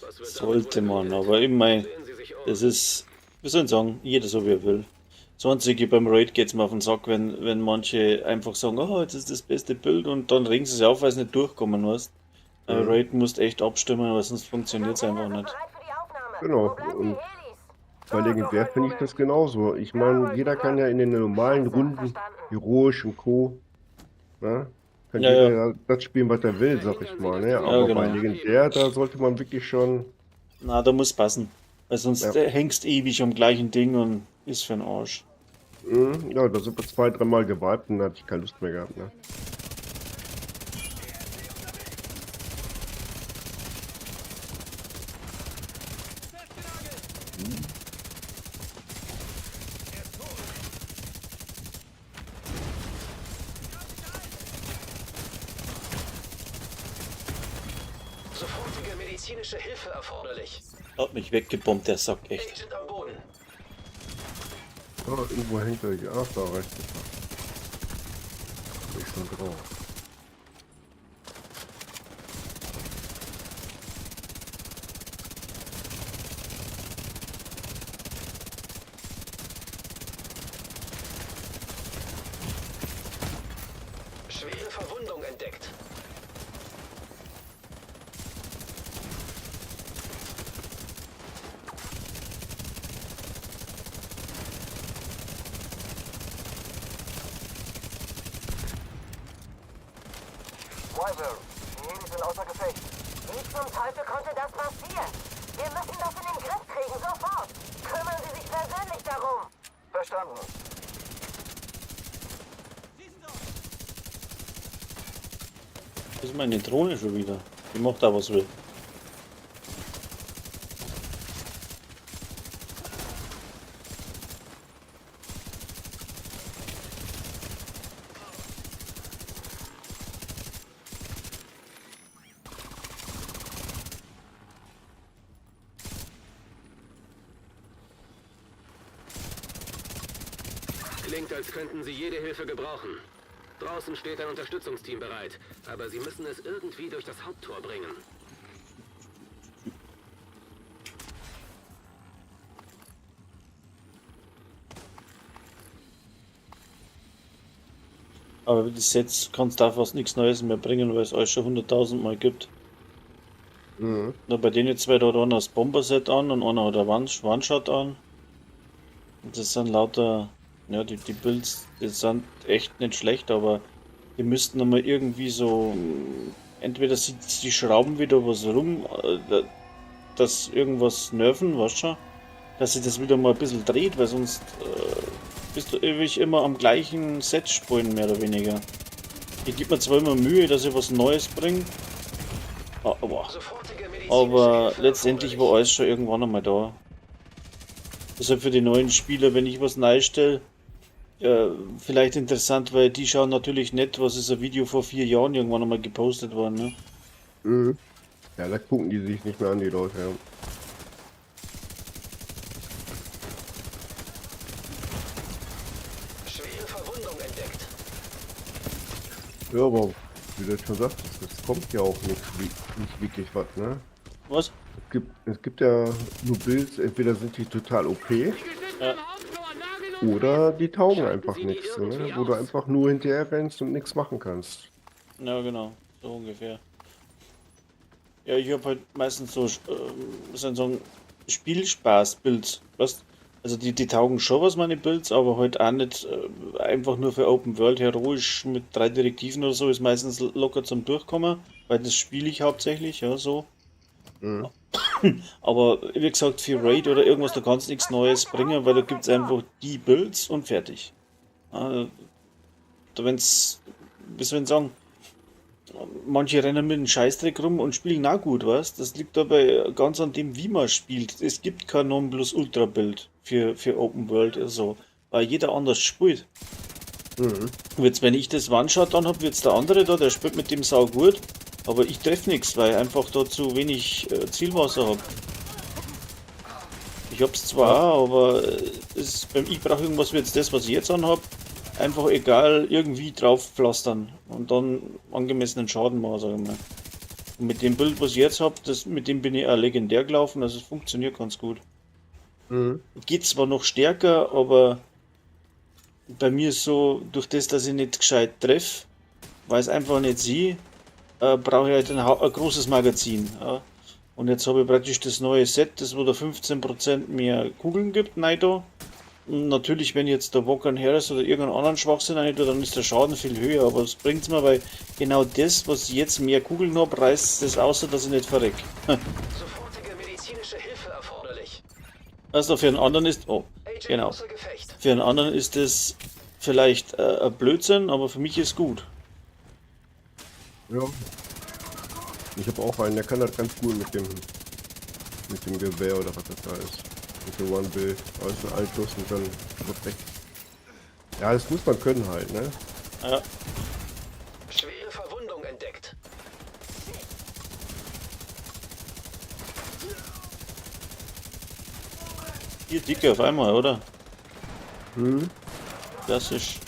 Speaker 4: Was wird damit
Speaker 1: Sollte
Speaker 4: wohl
Speaker 1: man,
Speaker 4: vermittelt?
Speaker 1: aber immer,
Speaker 4: Sehen Sie sich um.
Speaker 1: das ist, wie soll ich sagen, jeder so wie er will. Das Einzige beim Raid geht's mir auf den Sack, wenn manche einfach sagen, oh, jetzt ist das beste Bild und dann regen sie sich auf, weil sie nicht durchkommen, weißt. Beim Raid musst echt abstimmen, weil sonst funktioniert's einfach nicht.
Speaker 6: Genau, und bei Legendär finde ich das genauso. Ich meine, jeder kann ja in den normalen Runden, heroisch und Co., ne, kann
Speaker 1: Ja,
Speaker 6: jeder
Speaker 1: ja.
Speaker 6: ja das spielen, was er will, sag ich mal, ne? Aber
Speaker 1: genau.
Speaker 6: bei Legendär, da sollte man wirklich schon
Speaker 1: Na, da muss passen. Weil sonst
Speaker 6: Ja.
Speaker 1: hängst ewig am gleichen Ding und ist für den Arsch.
Speaker 6: Mhm, ja, da sind wir 2, 3 Mal gewiped und da hatte ich keine Lust mehr gehabt, ne?
Speaker 4: Sofortige medizinische Hilfe erforderlich.
Speaker 1: Hat mich weggebombt, der Sack, echt.
Speaker 4: Agent am Boden.
Speaker 6: Oh, irgendwo hängt er hier. Ach, da rechts. Bin ich schon drauf.
Speaker 4: Schwere Verwundung entdeckt.
Speaker 2: Wyvern, die Heli sind außer Gefecht.
Speaker 3: Wie zum Teufel konnte das passieren? Wir müssen das in den Griff kriegen, sofort! Kümmern Sie sich persönlich darum!
Speaker 2: Verstanden.
Speaker 1: Das ist meine Drohne schon wieder. Die macht da was will.
Speaker 4: Klingt, als könnten Sie jede Hilfe gebrauchen. Draußen steht ein Unterstützungsteam bereit, aber Sie müssen es irgendwie durch das Haupttor bringen.
Speaker 1: Aber bis jetzt kannst du da fast nichts Neues mehr bringen, weil es euch schon 100.000 Mal gibt.
Speaker 6: Mhm.
Speaker 1: Na, bei denen zwei, da hat einer das Bomberset an und einer hat ein One-Shot an. Und das sind lauter, ja, die Builds, die sind echt nicht schlecht, aber die müssten nochmal irgendwie so, entweder sie schrauben wieder was rum, dass irgendwas nerven, weißt schon, dass sich das wieder mal ein bisschen dreht, weil sonst bist du ewig immer am gleichen Set spielen, mehr oder weniger. Ich gebe mir zwar immer Mühe, dass ich was Neues bringe, aber letztendlich war alles schon irgendwann einmal da. Deshalb für die neuen Spieler, wenn ich was neu stelle, vielleicht interessant, weil die schauen natürlich nicht, was ist ein Video vor 4 Jahren irgendwann einmal gepostet worden, ne?
Speaker 6: Mhm. Ja, da gucken die sich nicht mehr an, die Leute. Ja.
Speaker 4: Schwere Verwundung entdeckt.
Speaker 6: Ja, aber wie du schon sagtest, das kommt ja auch nicht wirklich was, ne?
Speaker 1: Was?
Speaker 6: Es gibt ja nur Builds, entweder sind die total OP,
Speaker 1: Ja.
Speaker 6: oder die taugen einfach nichts, ne? Wo du einfach nur hinterher rennst und nichts machen kannst.
Speaker 1: Ja, genau, so ungefähr. Ja, ich hab halt meistens so so ein Spielspaß-Builds, weißt? Also die taugen schon was, meine Builds, aber halt auch nicht einfach nur für Open World heroisch mit 3 Direktiven oder so, ist meistens locker zum Durchkommen, weil das spiele ich hauptsächlich, ja, so.
Speaker 6: Mhm.
Speaker 1: Aber wie gesagt, für Raid oder irgendwas, da kannst du nichts Neues bringen, weil da gibt's einfach die Builds und fertig. Ja, da wenn's, wie soll ich sagen, manche rennen mit einem Scheißdreck rum und spielen auch gut, weißt? Das liegt dabei ganz an dem, wie man spielt. Es gibt kein Nonplus-Ultra-Build für Open World oder so, weil jeder anders spielt.
Speaker 6: Mhm.
Speaker 1: Und jetzt, wenn ich das One-Shot dann hab, wird's der andere da, der spielt mit dem sau gut, aber ich treff nix, weil ich einfach da zu wenig Zielwasser hab. Ich hab's zwar auch, aber ich brauch irgendwas wie jetzt das, was ich jetzt anhab. Einfach egal, irgendwie draufpflastern und dann angemessenen Schaden machen, sag ich mal. Und mit dem Bild, was ich jetzt hab, mit dem bin ich auch legendär gelaufen, also es funktioniert ganz gut.
Speaker 6: Mhm.
Speaker 1: Geht zwar noch stärker, aber bei mir ist so, durch das, dass ich nicht gescheit treff, weil es einfach nicht sehe, brauche ich halt ein großes Magazin. Ja. Und jetzt habe ich praktisch das neue Set, das wo da 15% mehr Kugeln gibt, nein da. Und natürlich, wenn jetzt der Walker Harris oder irgendeinen anderen Schwachsinn rein tut, dann ist der Schaden viel höher, aber das bringt's mir, weil genau das, was ich jetzt mehr Kugeln hab, reißt das außer, dass ich nicht verreck.
Speaker 4: Medizinische Hilfe erforderlich.
Speaker 1: Also für einen anderen ist. Oh,
Speaker 4: Agent
Speaker 1: genau.
Speaker 4: außer Gefecht.
Speaker 1: Für einen anderen ist es vielleicht ein Blödsinn, aber für mich ist gut.
Speaker 6: Ja. Ich habe auch einen, der kann das ganz gut mit dem Gewehr oder was das da ist. Mit dem One Bill. Also ein Schuss und dann wird weg. Ja, das muss man können halt, ne?
Speaker 1: Ja.
Speaker 4: Schwere Verwundung entdeckt.
Speaker 1: Vier dicke auf einmal, oder?
Speaker 6: Hm?
Speaker 1: Klassisch.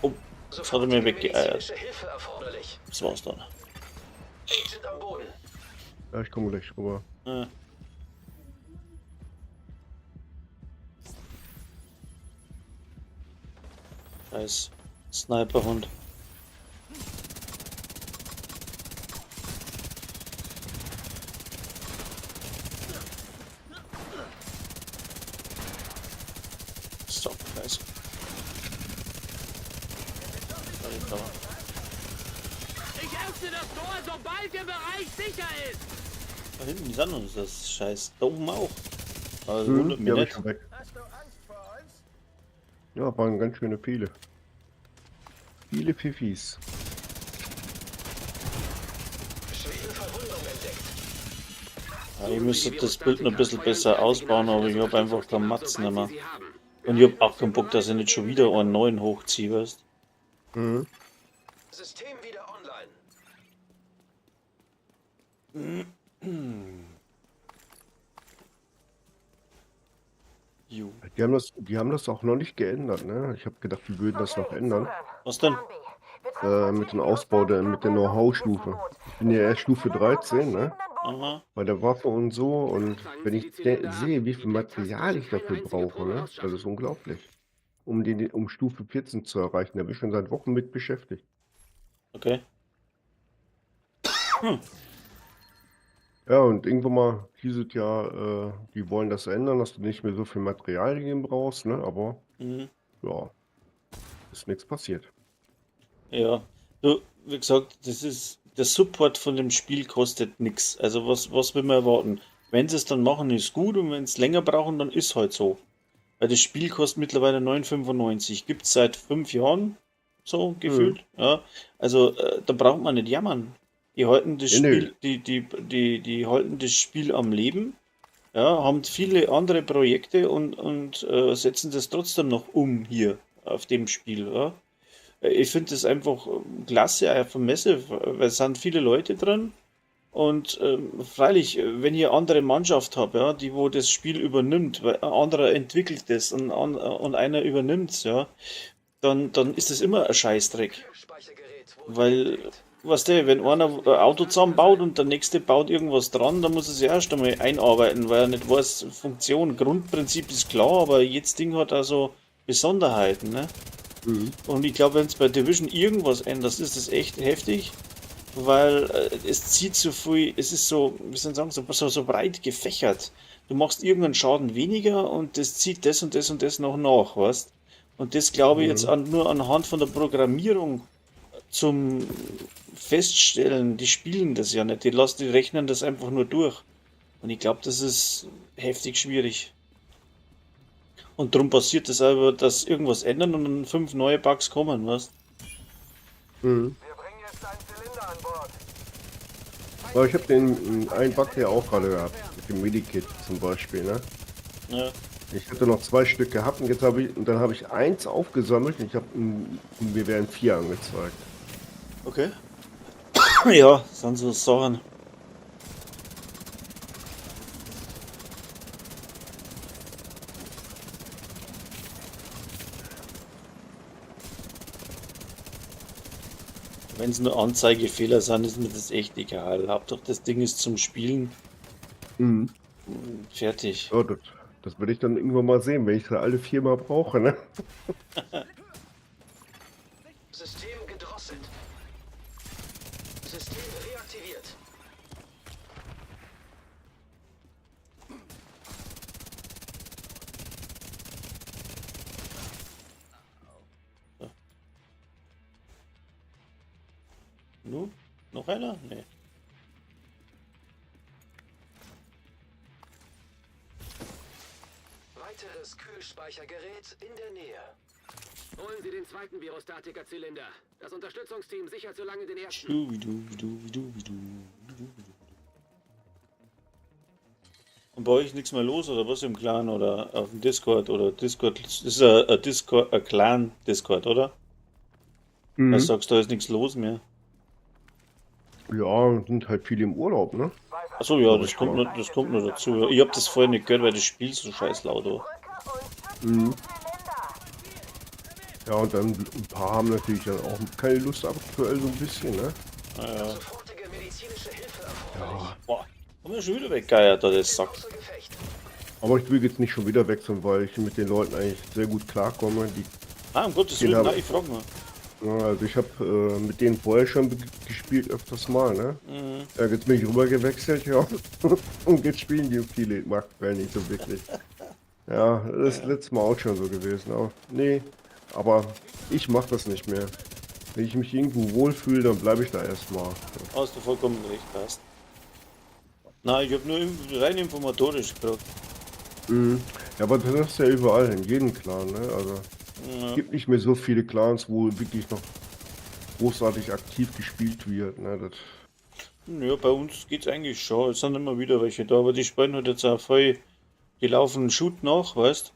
Speaker 1: Oh, das hat er mir
Speaker 4: Sofortige
Speaker 1: weggeeiert.
Speaker 4: medizinische Hilfe erforderlich.
Speaker 1: Das war's dann.
Speaker 4: Agent am Boden.
Speaker 6: Ja, ich komme gleich rüber.
Speaker 1: Ja. Scheiß Sniperhund. So, scheiße.
Speaker 4: Ich öffne das Tor, sobald der Bereich sicher ist.
Speaker 1: Da hinten sind uns das Scheiß. Da oben auch. Also
Speaker 6: Hm,
Speaker 1: wundert
Speaker 6: die
Speaker 1: mich
Speaker 6: hab ich
Speaker 1: nicht.
Speaker 6: schon weg.
Speaker 2: Hast du Angst vor uns?
Speaker 6: Ja, waren ganz schöne viele. Viele Pfiffis.
Speaker 4: Schwere Verwundung entdeckt.
Speaker 1: Ja, ich müsste das Bild noch ein bisschen besser ausbauen, aber ich habe einfach keinen Matz nicht mehr. Und ich habe auch keinen Bock, dass ich nicht schon wieder einen neuen hochziehe, weißt.
Speaker 6: Mhm.
Speaker 4: System wieder online.
Speaker 1: Jo.
Speaker 6: Die haben das auch noch nicht geändert, ne? Ich habe gedacht, die würden das noch ändern.
Speaker 1: Was denn?
Speaker 6: Mit dem Ausbau, mit der Know-how-Stufe. Ich bin ja erst Stufe 13, ne?
Speaker 1: Aha.
Speaker 6: Bei der Waffe und so. Und wenn ich sehe, wie viel Material ich dafür brauche, ne? Das ist unglaublich. Um Stufe 14 zu erreichen, da bin ich schon seit Wochen mit beschäftigt.
Speaker 1: Okay.
Speaker 6: Ja, und irgendwann mal hieß es ja, die wollen das ändern, dass du nicht mehr so viel Materialien brauchst, ne? Aber ja, ist nichts passiert.
Speaker 1: Ja, du, wie gesagt, das ist, der Support von dem Spiel kostet nix. Also was will man erwarten? Wenn sie es dann machen, ist gut, und wenn es länger brauchen, dann ist halt so. Weil das Spiel kostet mittlerweile 9,95. Gibt es seit 5 Jahren so gefühlt. Ja, also da braucht man nicht jammern. Die halten das
Speaker 6: Nee, nee.
Speaker 1: Spiel, die halten das Spiel am Leben, ja, haben viele andere Projekte und setzen das trotzdem noch um hier auf dem Spiel. Ja. Ich finde das einfach klasse, auch von Massive, weil es sind viele Leute drin. Und freilich, wenn ich eine andere Mannschaft hab, ja, die wo das Spiel übernimmt, weil ein anderer entwickelt das und einer übernimmt's, ja, dann ist das immer ein Scheißdreck. Weil, weißt du, wenn einer ein Auto zusammenbaut und der nächste baut irgendwas dran, dann muss er sich erst einmal einarbeiten, weil er nicht weiß, Funktion, Grundprinzip ist klar, aber jedes Ding hat also Besonderheiten, ne?
Speaker 6: Mhm.
Speaker 1: Und ich glaube, wenn es bei Division irgendwas ändert, ist das echt heftig, weil es zieht so viel, es ist so, wie soll ich sagen, so breit gefächert. Du machst irgendeinen Schaden weniger und das zieht das und das und das noch nach, weißt? Und das glaube ich jetzt nur anhand von der Programmierung zum Feststellen, die spielen das ja nicht, die rechnen das einfach nur durch. Und ich glaube, das ist heftig schwierig. Und darum passiert das aber, dass irgendwas ändern und dann 5 neue Bugs kommen, weißt?
Speaker 6: Mhm.
Speaker 2: Wir bringen jetzt einen Zylinder an Bord.
Speaker 6: Aber ich hab den einen Bug ja auch gerade gehabt, mit dem Medikit zum Beispiel, ne?
Speaker 1: Ja.
Speaker 6: Ich hatte noch 2 Stück gehabt und jetzt habe ich, und dann habe ich 1 aufgesammelt und ich hab, mir werden 4 angezeigt.
Speaker 1: Okay. Ja, das sind so Sachen. Wenn es nur Anzeigefehler sind, ist mir das echt egal. Hauptsache das Ding ist zum Spielen.
Speaker 6: Mhm.
Speaker 1: Fertig.
Speaker 6: Ja, das werde ich dann irgendwann mal sehen, wenn ich da alle 4 mal brauche, ne?
Speaker 4: System gedrosselt. System reaktiviert.
Speaker 1: So. Nu? Noch einer? Nee.
Speaker 4: Weiteres Kühlspeichergerät in der Nähe. Holen Sie den zweiten Virostatiker-Zylinder. Das Unterstützungsteam sichert so lange den ersten.
Speaker 1: Und bei euch nichts mehr los oder was im Clan oder auf dem Discord oder Discord? Das ist ein Discord, ein Clan Discord, oder?
Speaker 6: Mhm.
Speaker 1: Was sagst du, da ist nichts los mehr?
Speaker 6: Ja, sind halt viele im Urlaub, ne?
Speaker 1: Achso, ja, das kommt noch dazu. Ich hab das vorhin nicht gehört, weil das Spiel so scheiß laut war.
Speaker 6: Mhm. Ja, und dann ein paar haben natürlich dann auch keine Lust aktuell so ein bisschen, ne?
Speaker 1: Ah, ja.
Speaker 4: Sofortige medizinische Hilfe erforderlich.
Speaker 6: Ja.
Speaker 1: Boah, haben wir schon wieder weggeiert, da das Sack.
Speaker 4: Außer Gefecht.
Speaker 6: Aber ich will jetzt nicht schon wieder wechseln, weil ich mit den Leuten eigentlich sehr gut klarkomme. Die,
Speaker 1: Ah, um Gottes
Speaker 6: Den
Speaker 1: Willen,
Speaker 6: hab
Speaker 1: nein, ich frag nur.
Speaker 6: ja, also ich habe mit denen vorher schon gespielt öfters mal, ne?
Speaker 1: Mhm.
Speaker 6: Ja, jetzt bin ich rüber gewechselt, ja. Und jetzt spielen die viele aktuell nicht so wirklich. Ja, das ist letztes Mal auch schon so gewesen. Aber nee, aber ich mach das nicht mehr. Wenn ich mich irgendwo wohlfühle, dann bleibe ich da erstmal.
Speaker 1: Hast du vollkommen recht, passt. Nein, ich hab nur rein informatorisch gefragt.
Speaker 6: Mhm. Ja, aber das ist ja überall, in jedem Clan, ne? Also
Speaker 1: Ja.
Speaker 6: es gibt nicht mehr so viele Clans, wo wirklich noch großartig aktiv gespielt wird, ne? Das,
Speaker 1: Ja, bei uns geht's eigentlich schon. Es sind immer wieder welche da, aber die spielen halt jetzt auch voll. Die laufen Shoot nach, weißt?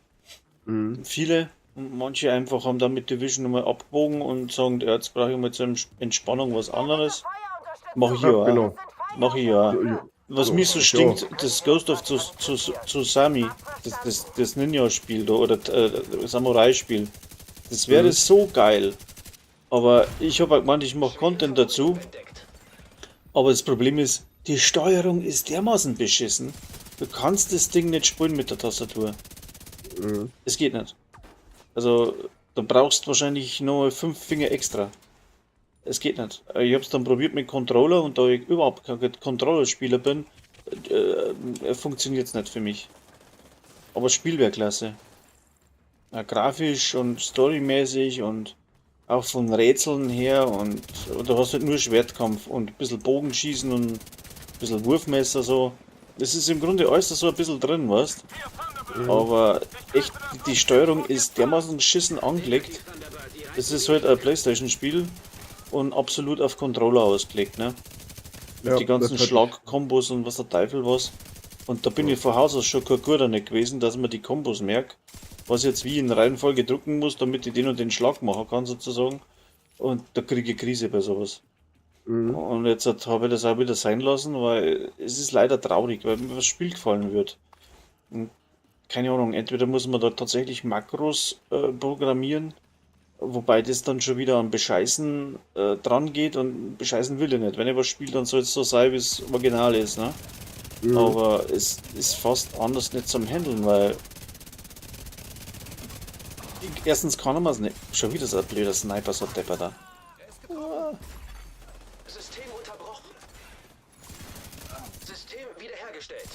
Speaker 6: mhm.
Speaker 1: Viele. Und manche einfach haben dann mit Division nochmal abgebogen und sagen, ja, jetzt brauche ich mal zur Entspannung was anderes. Mach ich ja
Speaker 6: Ja,
Speaker 1: auch.
Speaker 6: genau.
Speaker 1: Mach ich ja auch.
Speaker 6: Ja, ja.
Speaker 1: Was
Speaker 6: Ja,
Speaker 1: mich so
Speaker 6: ich
Speaker 1: stinkt, das Ghost of Tsusami, das Ninja-Spiel da, oder Samurai-Spiel. Das wäre so geil. Aber ich habe halt gemeint, ich mache Content dazu.
Speaker 4: Entdeckt.
Speaker 1: Aber das Problem ist, die Steuerung ist dermaßen beschissen. Du kannst das Ding nicht spielen mit der Tastatur.
Speaker 6: Mhm.
Speaker 1: Es geht nicht. Also, du brauchst wahrscheinlich nur 5 Finger extra. Es geht nicht. Ich hab's dann probiert mit Controller und da ich überhaupt kein Controller-Spieler bin, funktioniert's nicht für mich. Aber das Spiel wäre klasse. Ja, grafisch und storymäßig und auch von Rätseln her und du hast halt nur Schwertkampf und ein bisschen Bogenschießen und ein bisschen Wurfmesser so. Das ist im Grunde alles da so ein bisschen drin, weißt? Aber echt, die Steuerung ist dermaßen geschissen angelegt. Das ist halt ein Playstation-Spiel und absolut auf Controller ausgelegt, ne?
Speaker 6: Ja,
Speaker 1: Die ganzen
Speaker 6: das hat-
Speaker 1: Schlagkombos und was der Teufel was. Und da bin ich von Haus aus schon kein guter nicht gewesen, dass man die Kombos merkt, was ich jetzt wie in Reihenfolge drücken muss, damit ich den und den Schlag machen kann, sozusagen. Und da kriege ich Krise bei sowas.
Speaker 6: Mhm.
Speaker 1: Und jetzt habe ich das auch wieder sein lassen, weil es ist leider traurig, weil mir das Spiel gefallen wird. Und keine Ahnung, entweder muss man da tatsächlich Makros programmieren, wobei das dann schon wieder an Bescheißen dran geht und Bescheißen will ich nicht. Wenn ich was spiele, dann soll es so sein, wie es original ist, ne?
Speaker 6: Mhm.
Speaker 1: Aber es ist fast anders nicht zum Handeln, weil erstens kann man es nicht. Schon wieder so ein blöder Sniper, so ein Depper da.
Speaker 4: System unterbrochen. System wiederhergestellt.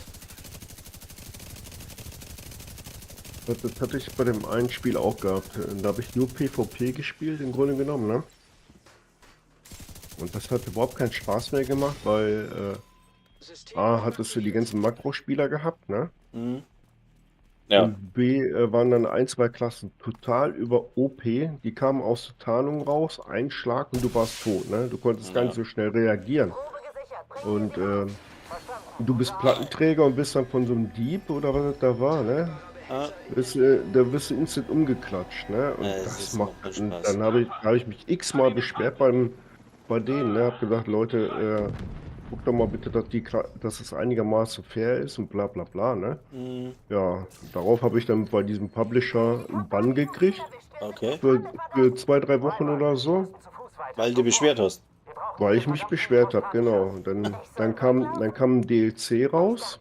Speaker 6: Das hatte ich bei dem einen Spiel auch gehabt. Da habe ich nur PvP gespielt, im Grunde genommen, ne? Und das hat überhaupt keinen Spaß mehr gemacht, weil
Speaker 4: System
Speaker 6: A, hattest du die ganzen Makrospieler gehabt, ne?
Speaker 1: Mhm. Ja.
Speaker 6: Und B, waren dann ein, zwei Klassen total über OP. Die kamen aus der Tarnung raus, ein Schlag und du warst tot, ne? Du konntest gar
Speaker 1: Ja.
Speaker 6: nicht so schnell reagieren. Und du bist Plattenträger und bist dann von so einem Dieb oder was das da war, ne?
Speaker 1: Ah,
Speaker 6: Da wirst du instant umgeklatscht, ne? Und
Speaker 1: Ja, es
Speaker 6: das
Speaker 1: ist
Speaker 6: macht.
Speaker 1: macht keinen
Speaker 6: Und
Speaker 1: Spaß.
Speaker 6: dann hab ich mich x-mal beschwert bei denen, ne? Hab gesagt, Leute, guckt doch mal bitte, dass es einigermaßen fair ist und bla bla bla, ne?
Speaker 1: mhm.
Speaker 6: Ja, darauf habe ich dann bei diesem Publisher einen Bann gekriegt.
Speaker 1: Okay.
Speaker 6: Für 2, 3 Wochen oder so.
Speaker 1: Weil du dich beschwert hast.
Speaker 6: Weil ich mich beschwert habe, genau. Und dann kam ein DLC raus.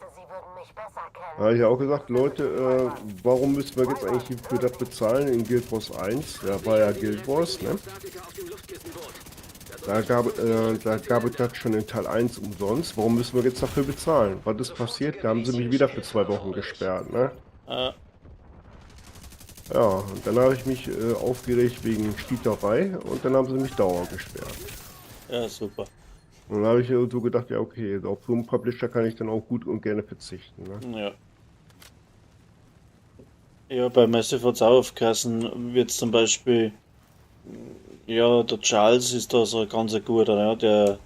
Speaker 6: Da habe ich auch gesagt, Leute, warum müssen wir jetzt eigentlich für das bezahlen in Guild Wars 1? Da war ja Guild Wars, ne?
Speaker 4: Statiker auf dem Luftkissenboot.
Speaker 6: Da gab es das schon in Teil 1 umsonst. Warum müssen wir jetzt dafür bezahlen? Was ist passiert? Da haben sie mich wieder für 2 Wochen gesperrt, ne? Ja, und dann habe ich mich aufgeregt wegen Stieblerei und dann haben sie mich dauergesperrt.
Speaker 1: Ja, super.
Speaker 6: Und dann habe ich so gedacht, ja okay, auf so einen Publisher kann ich dann auch gut und gerne verzichten, ne?
Speaker 1: Ja. Ja, bei Massive hat's auch aufgeheißen, wird zum Beispiel, ja, der Charles ist da so ein ganz ein guter, ja, der,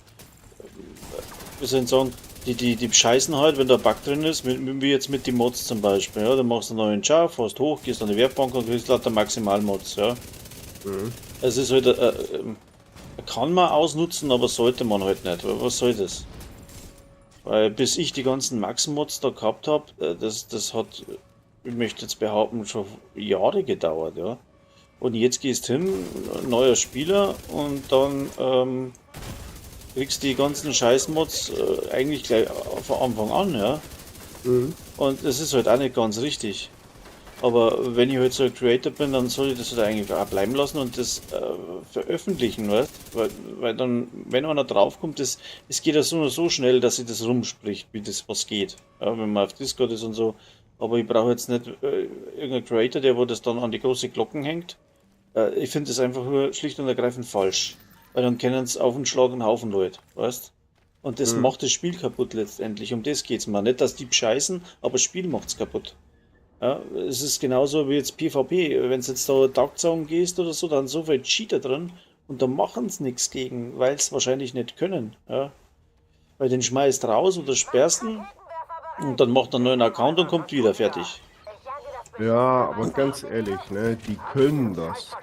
Speaker 1: wie soll ich sagen, die bescheißen halt, wenn da ein Bug drin ist, wie jetzt mit den Mods zum Beispiel, ja, dann machst du einen neuen Char, fährst hoch, gehst an die Werkbank und kriegst lauter Maximal-Mods, ja.
Speaker 6: Mhm.
Speaker 1: Es ist halt, kann man ausnutzen, aber sollte man halt nicht, weil was soll das? Weil bis ich die ganzen Max-Mods da gehabt habe, das hat, ich möchte jetzt behaupten, schon Jahre gedauert, ja. Und jetzt gehst hin, neuer Spieler, und dann kriegst die ganzen Scheiß-Mods eigentlich gleich von Anfang an, ja.
Speaker 6: Mhm.
Speaker 1: Und das ist halt auch nicht ganz richtig. Aber wenn ich halt so ein Creator bin, dann soll ich das halt eigentlich auch bleiben lassen und das veröffentlichen, weißt? Weil dann, wenn einer draufkommt, es geht ja so, so schnell, dass sich das rumspricht, wie das was geht. Ja, wenn man auf Discord ist und so. Aber ich brauche jetzt nicht irgendeinen Creator, der wo das dann an die große Glocken hängt. Ich finde das einfach nur schlicht und ergreifend falsch. Weil dann kennen es auf den Schlag einen Haufen Leute, weißt? Und das
Speaker 6: Mhm.
Speaker 1: macht das Spiel kaputt letztendlich. Um das geht's mal. Nicht, dass die bescheißen, aber das Spiel macht's kaputt. Ja, es ist genauso wie jetzt PvP. Wenn du jetzt da Dark Zone gehst oder so, dann so viel Cheater drin und da machen sie nichts gegen, weil sie wahrscheinlich nicht können. Ja. Weil den schmeißt raus oder sperrst ihn und dann macht er einen neuen Account und kommt wieder fertig.
Speaker 6: Ja, aber ganz ehrlich, ne, die können das,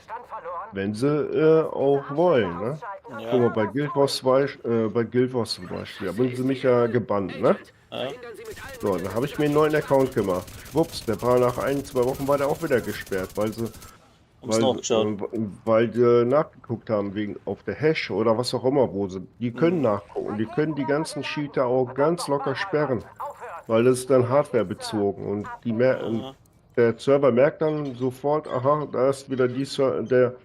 Speaker 6: wenn sie auch wollen, ne? Guck
Speaker 1: Ja,
Speaker 6: mal, bei Guild Wars 2, bei Guild Wars zum Beispiel, da haben sie mich ja gebannt, ne?
Speaker 1: ja,
Speaker 4: Verhindern Sie mit allen
Speaker 6: So, dann habe ich mir einen neuen Account gemacht. Schwupps, der war nach ein, zwei Wochen war der auch wieder gesperrt, weil sie,
Speaker 1: haben's
Speaker 6: weil,
Speaker 1: nachgeschaut.
Speaker 6: weil die nachgeguckt haben wegen auf der Hash oder was auch immer, wo sie. Die können
Speaker 1: Mhm.
Speaker 6: nachgucken, die können die ganzen Cheater auch ganz locker sperren, weil das ist dann hardwarebezogen und die mer und
Speaker 1: Aha.
Speaker 6: der Server merkt dann sofort, aha, da ist wieder die Ser der,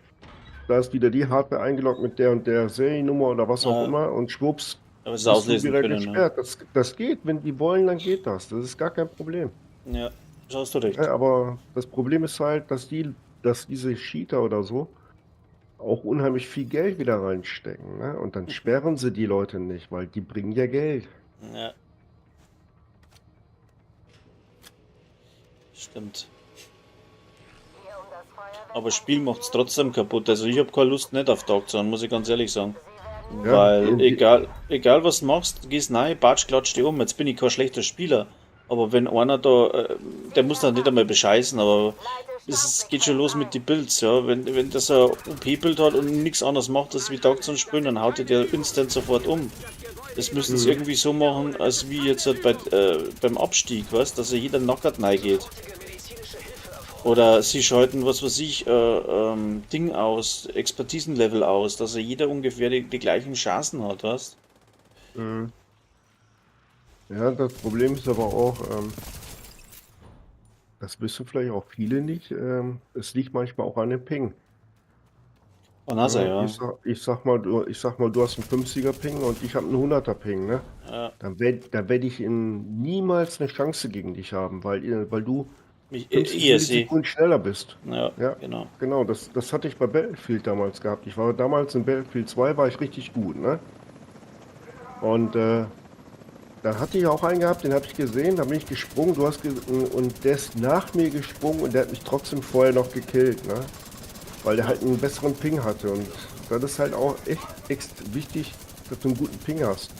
Speaker 6: da ist wieder die Hardware eingeloggt mit der und der Seriennummer oder was auch
Speaker 1: Ja,
Speaker 6: immer und schwupps,
Speaker 1: aber sie
Speaker 6: bist du
Speaker 1: auslesen
Speaker 6: wieder
Speaker 1: können, ne?
Speaker 6: gesperrt. Das geht, wenn die wollen, dann geht das. Das ist gar kein Problem.
Speaker 1: Ja, das hast du recht.
Speaker 6: Ja, aber das Problem ist halt, dass diese Cheater oder so auch unheimlich viel Geld wieder reinstecken, ne? Und dann sperren sie die Leute nicht, weil die bringen ja Geld.
Speaker 1: Ja, stimmt. Aber das Spiel macht's trotzdem kaputt. Also ich habe keine Lust nicht auf Dark Zone, muss ich ganz ehrlich sagen.
Speaker 6: Ja,
Speaker 1: Weil
Speaker 6: die,
Speaker 1: egal was du machst, gehst rein, batsch, klatscht dich um. Jetzt bin ich kein schlechter Spieler. Aber wenn einer da, der muss dann nicht einmal bescheißen, aber es geht schon los mit die Builds, ja. Wenn das ein OP-Build hat und nichts anderes macht, als wie Dark Zone spielen, dann haut dir der instant sofort um. Das müssen sie
Speaker 6: mhm.
Speaker 1: irgendwie so machen, als wie jetzt halt beim Abstieg, weißt, dass ja jeder nackert reingeht. Oder sie schalten, was weiß ich, Ding aus, Expertisenlevel aus, dass ja jeder ungefähr die gleichen Chancen hat, weißt?
Speaker 6: Mhm. Ja, das Problem ist aber auch, das wissen vielleicht auch viele nicht, es liegt manchmal auch an dem Ping.
Speaker 1: Oh, NASA,
Speaker 6: Ne?
Speaker 1: ja.
Speaker 6: Ich sag mal, du hast einen 50er Ping und ich habe einen 100er Ping, ne?
Speaker 1: Ja,
Speaker 6: Da werd ich niemals eine Chance gegen dich haben, weil du
Speaker 1: mich,
Speaker 6: 50
Speaker 1: ESC.
Speaker 6: Millisekunden schneller bist.
Speaker 1: Ja,
Speaker 6: Ja,
Speaker 1: genau.
Speaker 6: genau, das hatte ich bei Battlefield damals gehabt. Ich war damals in Battlefield 2, war ich richtig gut, ne? Und da hatte ich auch einen gehabt, den habe ich gesehen, da bin ich gesprungen, du hast ge und der ist nach mir gesprungen und der hat mich trotzdem vorher noch gekillt, ne? Weil der halt einen besseren Ping hatte und das ist halt auch echt wichtig, dass du einen guten Ping hast.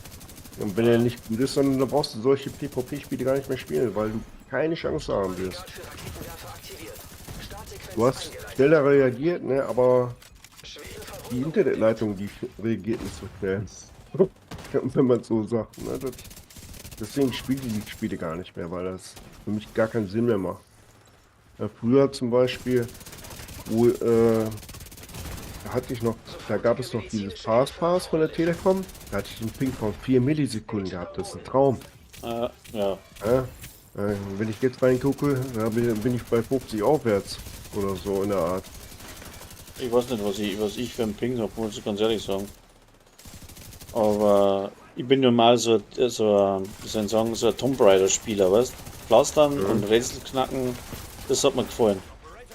Speaker 6: Und wenn er nicht gut ist, dann brauchst du solche PvP-Spiele gar nicht mehr spielen, weil du keine Chance haben wirst.
Speaker 4: Aggregat für Raketenwerfer aktiviert.
Speaker 6: Du
Speaker 4: Startsequenz
Speaker 6: hast
Speaker 4: eingeleitet.
Speaker 6: schneller reagiert, ne? Aber
Speaker 4: Schwere
Speaker 6: die
Speaker 4: Verwundung entdeckt.
Speaker 6: Internetleitung, die reagiert nicht so schnell. Wenn man so sagt, ne? Deswegen spiele ich die Spiele gar nicht mehr, weil das für mich gar keinen Sinn mehr macht. Ja, früher zum Beispiel, wo, da hatte ich noch, da gab
Speaker 4: Sofortige
Speaker 6: es noch dieses
Speaker 4: medizinische
Speaker 6: Pass
Speaker 4: Hilfe
Speaker 6: Pass von der
Speaker 4: erforderlich.
Speaker 6: Telekom. Da hatte ich einen Ping von 4 Millisekunden
Speaker 4: Agent
Speaker 6: gehabt. Das ist ein
Speaker 4: Ramon.
Speaker 6: Traum.
Speaker 1: Ja.
Speaker 6: Ja? Wenn ich jetzt reingucke, da bin ich bei 50 aufwärts oder so in der Art.
Speaker 1: Ich weiß nicht, was ich für einen Ping habe, muss ich ganz ehrlich sagen. Aber ich bin normal so ein, wie soll ich sagen, so ein Tomb Raider-Spieler, weißt? Pflastern und Rätsel knacken, das hat mir gefallen.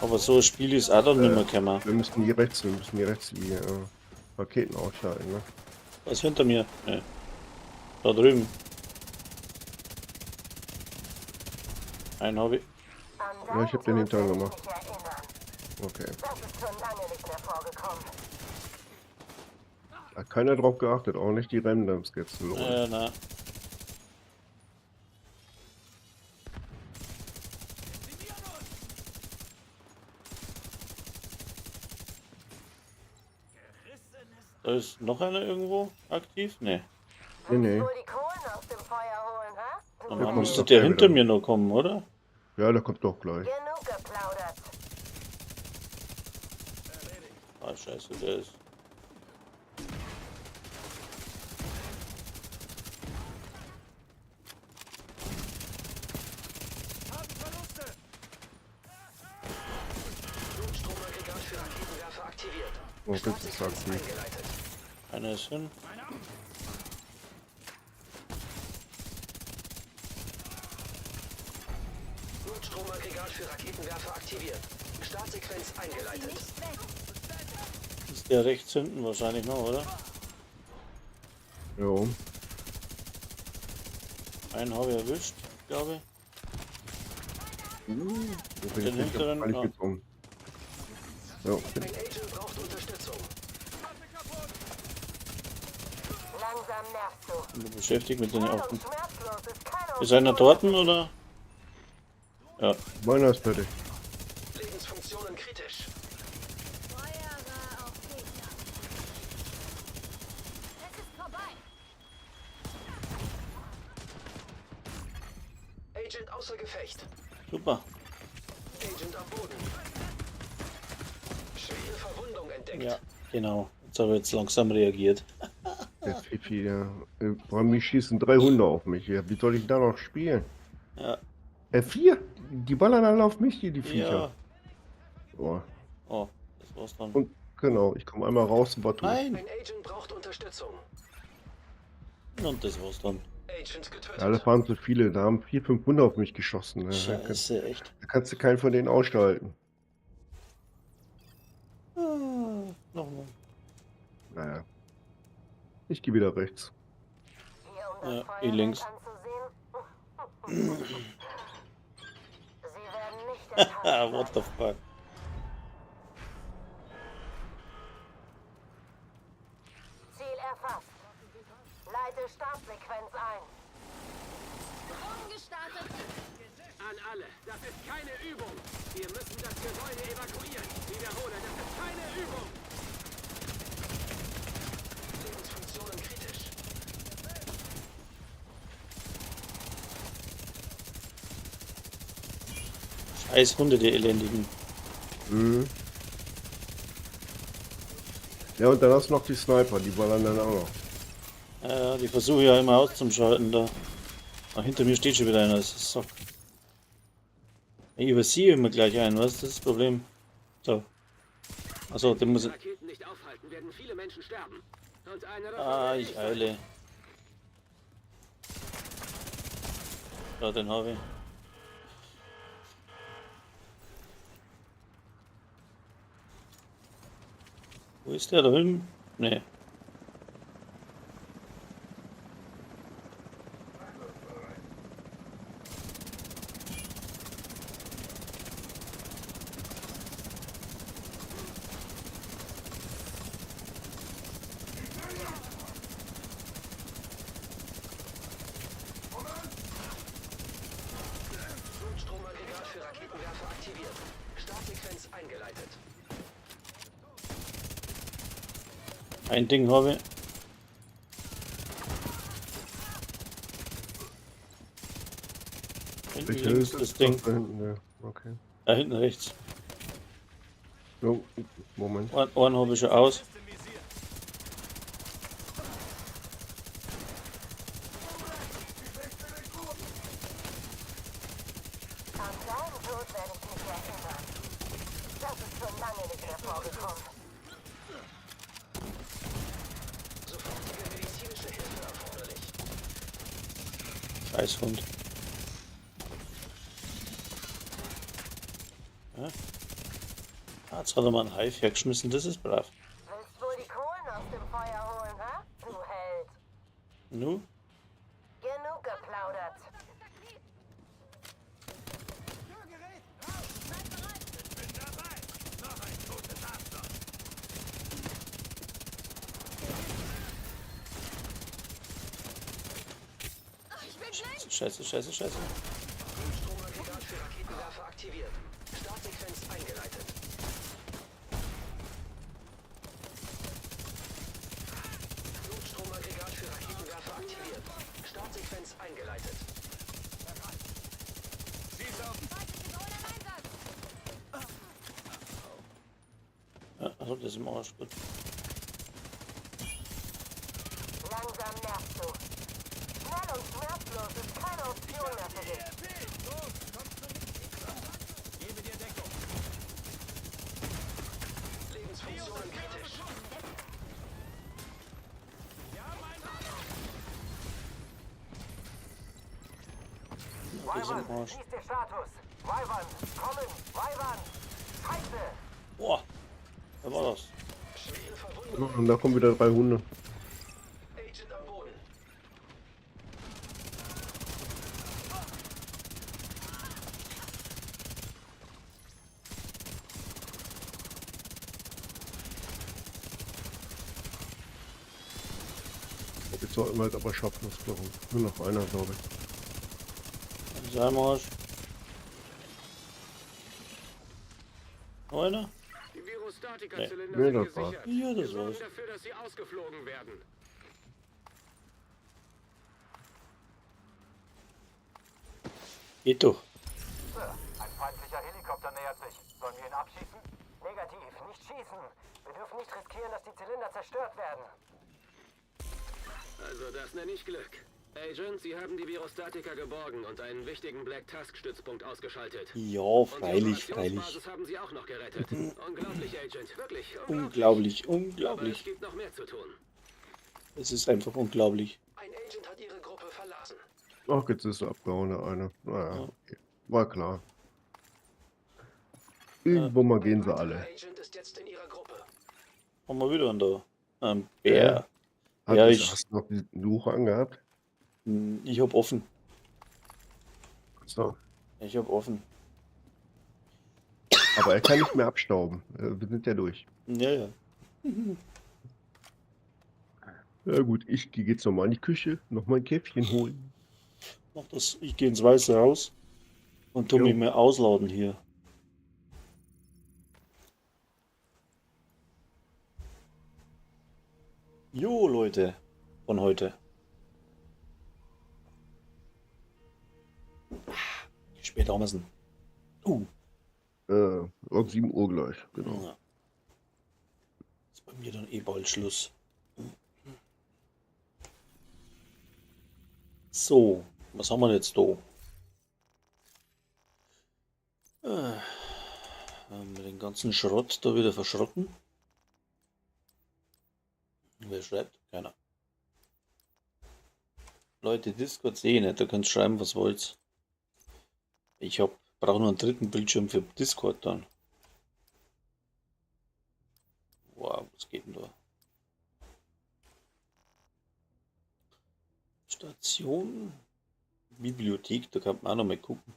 Speaker 1: Aber so ein Spiel ist auch dann nicht mehr gekommen.
Speaker 6: Wir müssen hier rechts die Raketen ausschalten, ne?
Speaker 1: Was hinter mir? Nee. Da drüben. Ein habe ich.
Speaker 3: An
Speaker 6: Ja, ich hab den
Speaker 3: deinen
Speaker 6: hinteren
Speaker 3: Tod werde
Speaker 6: gemacht.
Speaker 3: ich mich erinnern.
Speaker 6: Okay.
Speaker 3: Das ist schon lange nicht mehr vorgekommen.
Speaker 6: Hat keiner drauf geachtet, auch nicht die Randoms jetzt. Lol.
Speaker 1: Na. Da ist noch einer irgendwo aktiv? Nee.
Speaker 6: Nee, nee.
Speaker 3: Wohl die Kohlen aus dem Feuer holen, hä? Du
Speaker 1: Dann
Speaker 6: kommt
Speaker 1: müsste
Speaker 6: doch
Speaker 1: der
Speaker 6: gleich
Speaker 1: hinter
Speaker 6: wieder.
Speaker 1: mir noch kommen, oder?
Speaker 6: Ja, der kommt doch gleich.
Speaker 3: Genug geplaudert.
Speaker 1: Ah, scheiße, der ist.
Speaker 2: Haben Verluste.
Speaker 4: Notstromaggregat für Raketenwerfer aktiviert.
Speaker 6: Oh, das ist
Speaker 4: Startsequenz
Speaker 6: aktiv.
Speaker 4: eingeleitet.
Speaker 1: Einer ist hin.
Speaker 4: Notstromaggregat für Raketenwerfer aktiviert. Startsequenz eingeleitet.
Speaker 1: Ist der rechts hinten wahrscheinlich noch, oder?
Speaker 6: Jo.
Speaker 1: Einen habe ich erwischt, glaube ich.
Speaker 6: Wo bin
Speaker 1: Den
Speaker 6: ich nicht
Speaker 1: hinteren,
Speaker 6: ich
Speaker 1: ah.
Speaker 6: jetzt um. Jo.
Speaker 4: Ein Agent braucht Unterstützung.
Speaker 3: Langsam nervst du.
Speaker 1: Bin beschäftigt mit den
Speaker 3: Schnell und
Speaker 1: Augen.
Speaker 3: schmerzlos ist keine
Speaker 1: Ist einer
Speaker 3: Option.
Speaker 1: dort, oder? Ja.
Speaker 6: Meiner ist fertig.
Speaker 4: Lebensfunktionen kritisch.
Speaker 7: Feuere auf Gegner. Es ist vorbei.
Speaker 4: Agent außer Gefecht.
Speaker 1: Super.
Speaker 4: Agent am Boden. Schwere Verwundung entdeckt.
Speaker 1: Ja, genau. Jetzt habe ich jetzt langsam reagiert.
Speaker 6: Der Fifi, der. Vor allem, mich schießen 3 Hunde auf mich. Ja, wie soll ich da noch spielen?
Speaker 1: Ja.
Speaker 6: 4? Die ballern alle auf mich, die Viecher.
Speaker 1: Ja.
Speaker 6: Oh.
Speaker 1: Oh, das war's dann.
Speaker 6: Und genau, ich komme einmal raus und war tot.
Speaker 1: Nein!
Speaker 4: Ein Agent braucht Unterstützung.
Speaker 1: Und das war's dann.
Speaker 4: Agent getötet.
Speaker 6: Ja, das waren zu viele. Da haben 4, 5 Hunde auf mich geschossen. Ne?
Speaker 1: Scheiße, echt.
Speaker 6: Da kannst du keinen von denen ausschalten.
Speaker 1: Ah, nochmal.
Speaker 6: Naja. Ich gehe wieder rechts.
Speaker 3: Hier, um das
Speaker 1: Ja,
Speaker 3: Feuerwerk
Speaker 1: eh links.
Speaker 3: anzusehen? Sie werden nicht enttäuscht
Speaker 1: Ah, what the
Speaker 3: sein.
Speaker 1: fuck.
Speaker 3: Ziel erfasst. Leite Startsequenz ein.
Speaker 7: Drohnen gestartet.
Speaker 4: An alle, das ist keine Übung. Wir müssen das Gebäude evakuieren. Wiederhole, das ist keine Übung. Lebensfunktionen kritisch.
Speaker 1: Scheiß Hunde, die elendigen.
Speaker 6: Mhm. Ja, und dann hast du noch die Sniper, die ballern dann auch noch.
Speaker 1: Ja, die versuche ich ja immer auszuschalten da. Ach, hinter mir steht schon wieder einer, das ist so. Ich übersehe immer gleich einen, was? Das ist das Problem. So. Achso, den muss ich.
Speaker 4: Raketen nicht aufhalten, werden viele Menschen sterben. Und einer davon
Speaker 1: Ah,
Speaker 4: werde
Speaker 1: ich
Speaker 4: sein.
Speaker 1: eile. Ja, den habe ich. Wo ist der da drüben? Nee.
Speaker 4: Notstromaggregat für Raketenwerfer aktiviert. Startsequenz eingeleitet.
Speaker 1: Ein Ding habe ich. Hinten
Speaker 6: Welcher
Speaker 1: links
Speaker 6: ist
Speaker 1: das Ding.
Speaker 6: Da hinten, ja. Okay.
Speaker 1: Da hinten rechts.
Speaker 6: So, Moment.
Speaker 1: Einen habe ich schon aus.
Speaker 2: Ist im Visier.
Speaker 3: An deinen Tod werde ich mich erinnern. Das ist schon lange nicht mehr vorgekommen.
Speaker 4: Sofortige medizinische Hilfe erforderlich.
Speaker 1: Scheiß Hund. Ja. Ah, jetzt hat er mal einen Hive hergeschmissen, das ist brav.
Speaker 3: Willst wohl die Kohlen aus dem Feuer holen, hä? Du Held.
Speaker 1: Nu?
Speaker 3: Genug geplaudert.
Speaker 2: Hörgerät.
Speaker 1: Scheiße, scheiße, scheiße.
Speaker 4: Stromaggregat für Raketenwerfer aktiviert. Startsequenz eingeleitet. Notstromaggregat für Raketenwerfer aktiviert. Startsequenz eingeleitet.
Speaker 2: Schieß auf.
Speaker 7: Feindliche Drohne im Einsatz.
Speaker 1: Ja, also das ist im Arsch. Gut.
Speaker 3: Langsam nervst du. Schnell und schmerzlos ist keine Option mehr für dich.
Speaker 2: EMP. Los, komm zu mir. Gebe dir Deckung.
Speaker 4: Lebensfunktionen kritisch.
Speaker 2: Ja, mein
Speaker 1: Das ist im Arsch.
Speaker 3: Dies der Status. Wyvern, kommen, Wyvern. Scheiße!
Speaker 1: Boah. Wer war das?
Speaker 4: Schwere Verwundung.
Speaker 6: Und da kommen wieder 3 Hunde.
Speaker 4: Agent am Boden.
Speaker 6: Jetzt sollten wir es aber schaffen, das glaube ich. Nur noch einer, glaube ich.
Speaker 1: Das ist im Arsch. Noch einer?
Speaker 4: Die Virostatika-Zylinder
Speaker 6: Nee,
Speaker 4: sind
Speaker 6: das war's.
Speaker 4: gesichert.
Speaker 1: Ja, das
Speaker 4: Wir sorgen
Speaker 1: war's.
Speaker 4: dafür, dass sie ausgeflogen werden.
Speaker 1: Geht doch.
Speaker 2: Ein feindlicher Helikopter nähert sich. Sollen wir ihn abschießen?
Speaker 3: Negativ, nicht schießen. Wir dürfen nicht riskieren, dass die Zylinder zerstört werden.
Speaker 4: Also das nenne ich Glück. Agent, Sie haben die Virostatika geborgen und einen wichtigen Black Tusk-Stützpunkt ausgeschaltet.
Speaker 1: Ja,
Speaker 4: Und die
Speaker 1: freilich, freilich.
Speaker 4: Operationsbasis haben Sie auch noch gerettet. Unglaublich, Agent. Wirklich. Unglaublich.
Speaker 1: Unglaublich,
Speaker 4: Aber es
Speaker 1: unglaublich.
Speaker 4: gibt noch mehr zu tun.
Speaker 1: Es ist einfach unglaublich.
Speaker 4: Ein Agent hat Ihre Gruppe verlassen.
Speaker 6: Ach, jetzt ist er abgehauen, der eine. Naja, okay. War klar. Irgendwo mal gehen sie
Speaker 4: Ein
Speaker 6: alle.
Speaker 4: weiterer Agent ist jetzt in Ihrer Gruppe.
Speaker 1: Haben wir wieder einen da. Ein Bär.
Speaker 6: Hat
Speaker 1: Ja,
Speaker 6: es-
Speaker 1: ich-
Speaker 6: Hast du noch die Suche angehabt?
Speaker 1: Ich hab offen.
Speaker 6: So.
Speaker 1: Ich hab offen.
Speaker 6: Aber er kann nicht mehr abstauben. Wir sind ja durch.
Speaker 1: Ja, ja.
Speaker 6: Ja gut, ich gehe jetzt nochmal in die Küche, nochmal ein Käffchen holen.
Speaker 1: Mach das. Ich gehe ins Weiße Haus und tu
Speaker 6: Jo.
Speaker 1: mich mal ausladen hier. Jo, Leute, von heute. Wie spät haben wir's denn?
Speaker 6: Um 7 Uhr gleich, genau.
Speaker 1: Ja. Ist bei mir dann eh bald Schluss. So, was haben wir jetzt da? Haben wir den ganzen Schrott da wieder verschrotten? Wer schreibt? Keiner. Leute, Discord sehe ich nicht, da könnt ihr schreiben, was wollt. Ich brauche nur einen dritten Bildschirm für Discord dann. Wow, was geht denn da? Station, Bibliothek, da kann man auch noch mal gucken.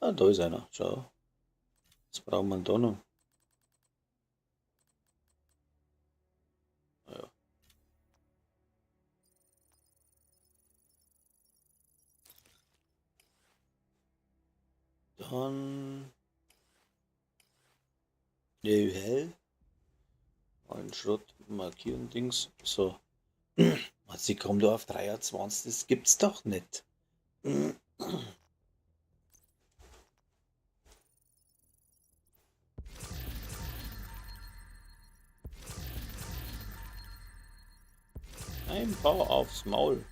Speaker 1: Ah, da ist einer, schau. Was braucht man da noch? Ja. Dann. Hell. Ein Schrott markieren Dings. So. Was, sie kommen da auf 23, das gibt's doch nicht. Ein paar aufs Maul.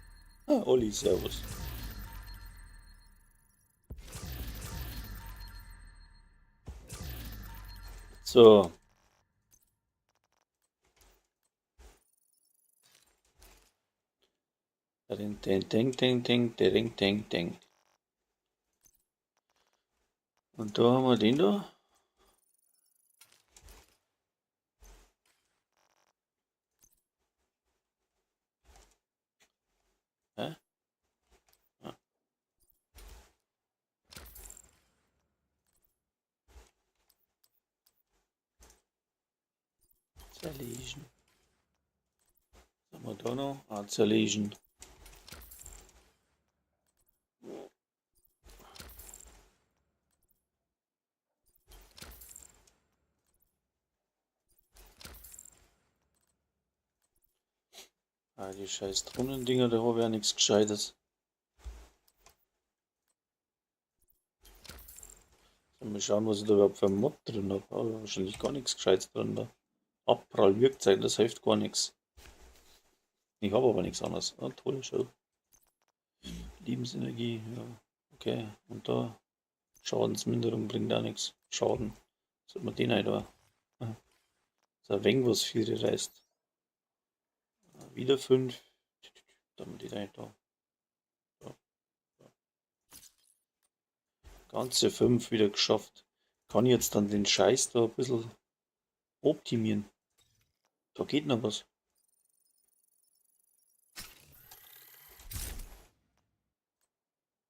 Speaker 1: Ah, Olli, servus. So. Ding, ding, ding, ding, ding, ding, ding, ding. Und da haben wir den da. Hä? Ah. Zerlegen. Was haben wir da noch? Ah, zerlegen. Ah, die scheiß Drohnendinger, da habe ich ja nichts Gescheites. Mal schauen, was ich da überhaupt für einen Mod drin habe. Aber wahrscheinlich gar nichts Gescheites drin da. Abprall-Wirkzeit, das hilft gar nichts. Ich habe aber nichts anderes. Ah, tolle Show. Lebensenergie, ja. Okay, und da Schadensminderung bringt auch nichts. Schaden. Sollte man den halt da. Das ist ein wenig, was 4 reißt. Wieder 5. Dann haben wir die da. So. So. Ganze 5 wieder geschafft. Kann ich jetzt dann den Scheiß da ein bisschen optimieren? Da geht noch was.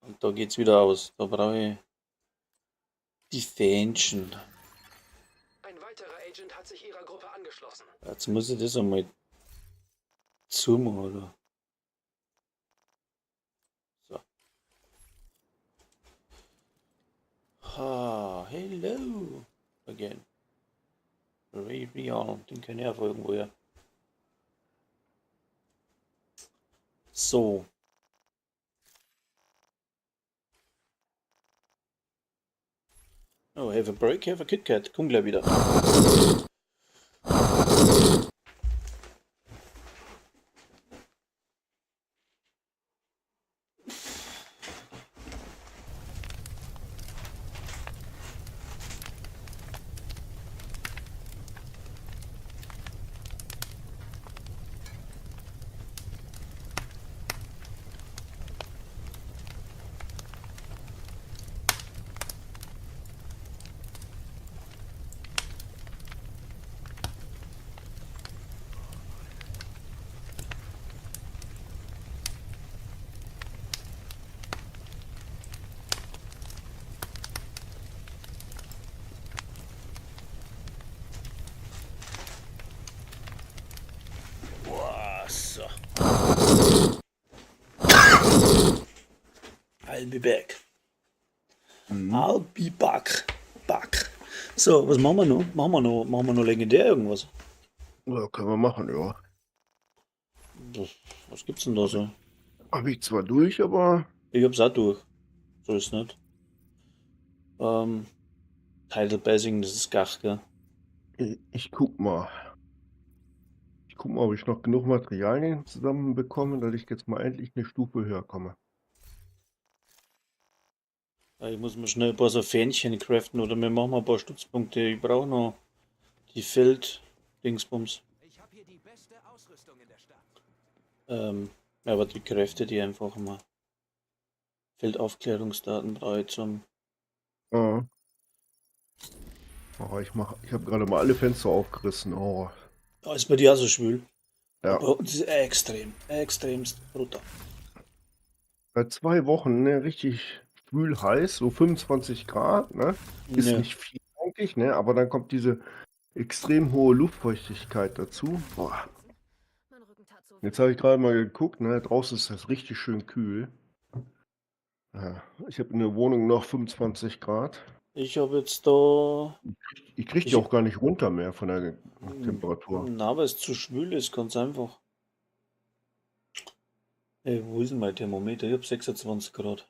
Speaker 1: Und da geht's wieder aus. Da brauche ich die Fähnchen.
Speaker 4: Ein weiterer Agent hat sich ihrer Gruppe angeschlossen.
Speaker 1: Jetzt muss ich das einmal zumachen, oder? So. Ha, hello again. Ray Rion, den kenne ich auch von irgendwoher. So. Oh, have a break, have a Kit Kat. Komm gleich wieder. Boah, so. I'll be back. I'll be back. Back. So, was machen wir noch? Machen wir noch legendär irgendwas?
Speaker 6: Ja, können wir machen, ja.
Speaker 1: Was gibt's denn da so?
Speaker 6: Hab ich zwar durch, aber
Speaker 1: Ich hab's auch durch. So ist nicht. Title Basing, das ist gach, gell?
Speaker 6: ich guck mal. Ich guck mal, ob ich noch genug Materialien zusammenbekomme, dass ich jetzt mal endlich eine Stufe höher komme.
Speaker 1: Ja, ich muss mir schnell ein paar so Fähnchen craften oder wir machen mal ein paar Stützpunkte. Ich brauche noch die Feld-Dingsbums.
Speaker 2: Ich habe hier die beste Ausrüstung in der Stadt.
Speaker 1: Ja, aber die Kräfte, die einfach mal. Feldaufklärungsdaten brauche ich zum.
Speaker 6: Ah. Oh, ich habe gerade mal alle Fenster aufgerissen. Oh.
Speaker 1: Da ist bei dir auch so schwül.
Speaker 6: Ja.
Speaker 1: Bei uns ist extrem, extremst brutal.
Speaker 6: Seit 2 Wochen, ne, richtig schwül heiß, so 25 Grad, ne? Ist
Speaker 1: Ja.
Speaker 6: nicht viel eigentlich, ne? Aber dann kommt diese extrem hohe Luftfeuchtigkeit dazu. Boah.
Speaker 7: Mein Rücken tat so
Speaker 6: Jetzt habe ich gerade mal geguckt, ne? Draußen ist das richtig schön kühl. Ja, ich habe in der Wohnung noch 25 Grad.
Speaker 1: Ich habe jetzt da.
Speaker 6: Ich kriege die
Speaker 1: Ich-
Speaker 6: auch gar nicht runter mehr von der Temperatur.
Speaker 1: Na, weil es zu schwül ist, ganz einfach. Ey, wo ist denn mein Thermometer? Ich habe 26 Grad.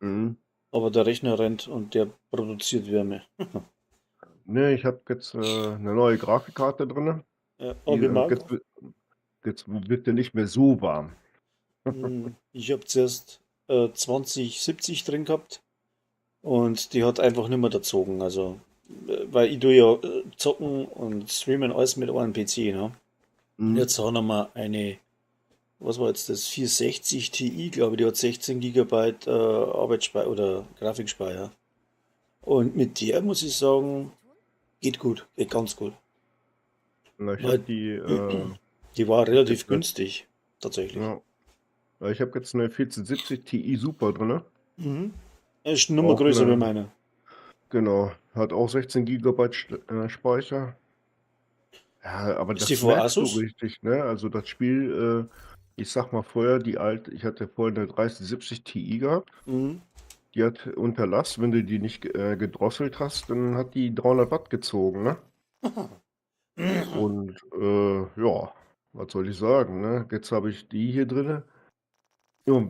Speaker 6: Mhm.
Speaker 1: Aber der Rechner rennt und der produziert Wärme.
Speaker 6: Ne, ich habe jetzt eine neue Grafikkarte drin.
Speaker 1: Ja, oh,
Speaker 6: Die,
Speaker 1: wie mag.
Speaker 6: jetzt wird der nicht mehr so warm.
Speaker 1: Ich habe zuerst 2070 drin gehabt und die hat einfach nicht mehr gezogen. Also, weil ich tue ja zocken und streamen alles mit einem PC, ne?
Speaker 6: Mhm.
Speaker 1: Jetzt haben wir eine, was war jetzt das, 460 Ti, glaube ich, die hat 16 Gigabyte Arbeitsspeicher oder Grafikspeicher. Und mit der muss ich sagen, geht gut, geht ganz gut.
Speaker 6: Na, ich
Speaker 1: Weil
Speaker 6: hab die,
Speaker 1: die war relativ
Speaker 6: jetzt,
Speaker 1: günstig, tatsächlich.
Speaker 6: ja. Ja, ich habe jetzt eine 1470 Ti Super drin.
Speaker 1: Mhm. Ist eine Nummer
Speaker 6: Auch
Speaker 1: größer
Speaker 6: eine
Speaker 1: wie meine.
Speaker 6: Genau, hat auch 16 Gigabyte Speicher. Ja, aber
Speaker 1: Ist
Speaker 6: das
Speaker 1: die von
Speaker 6: merkst du
Speaker 1: Asus?
Speaker 6: richtig, ne? Also das Spiel, ich sag mal vorher, die alte, ich hatte vorher eine 3070 Ti gehabt.
Speaker 1: Mhm.
Speaker 6: Die hat unter Last, wenn du die nicht gedrosselt hast, dann hat die 300 Watt gezogen, ne? Und ja, Was soll ich sagen, ne? Jetzt habe ich die hier drinne. Ja,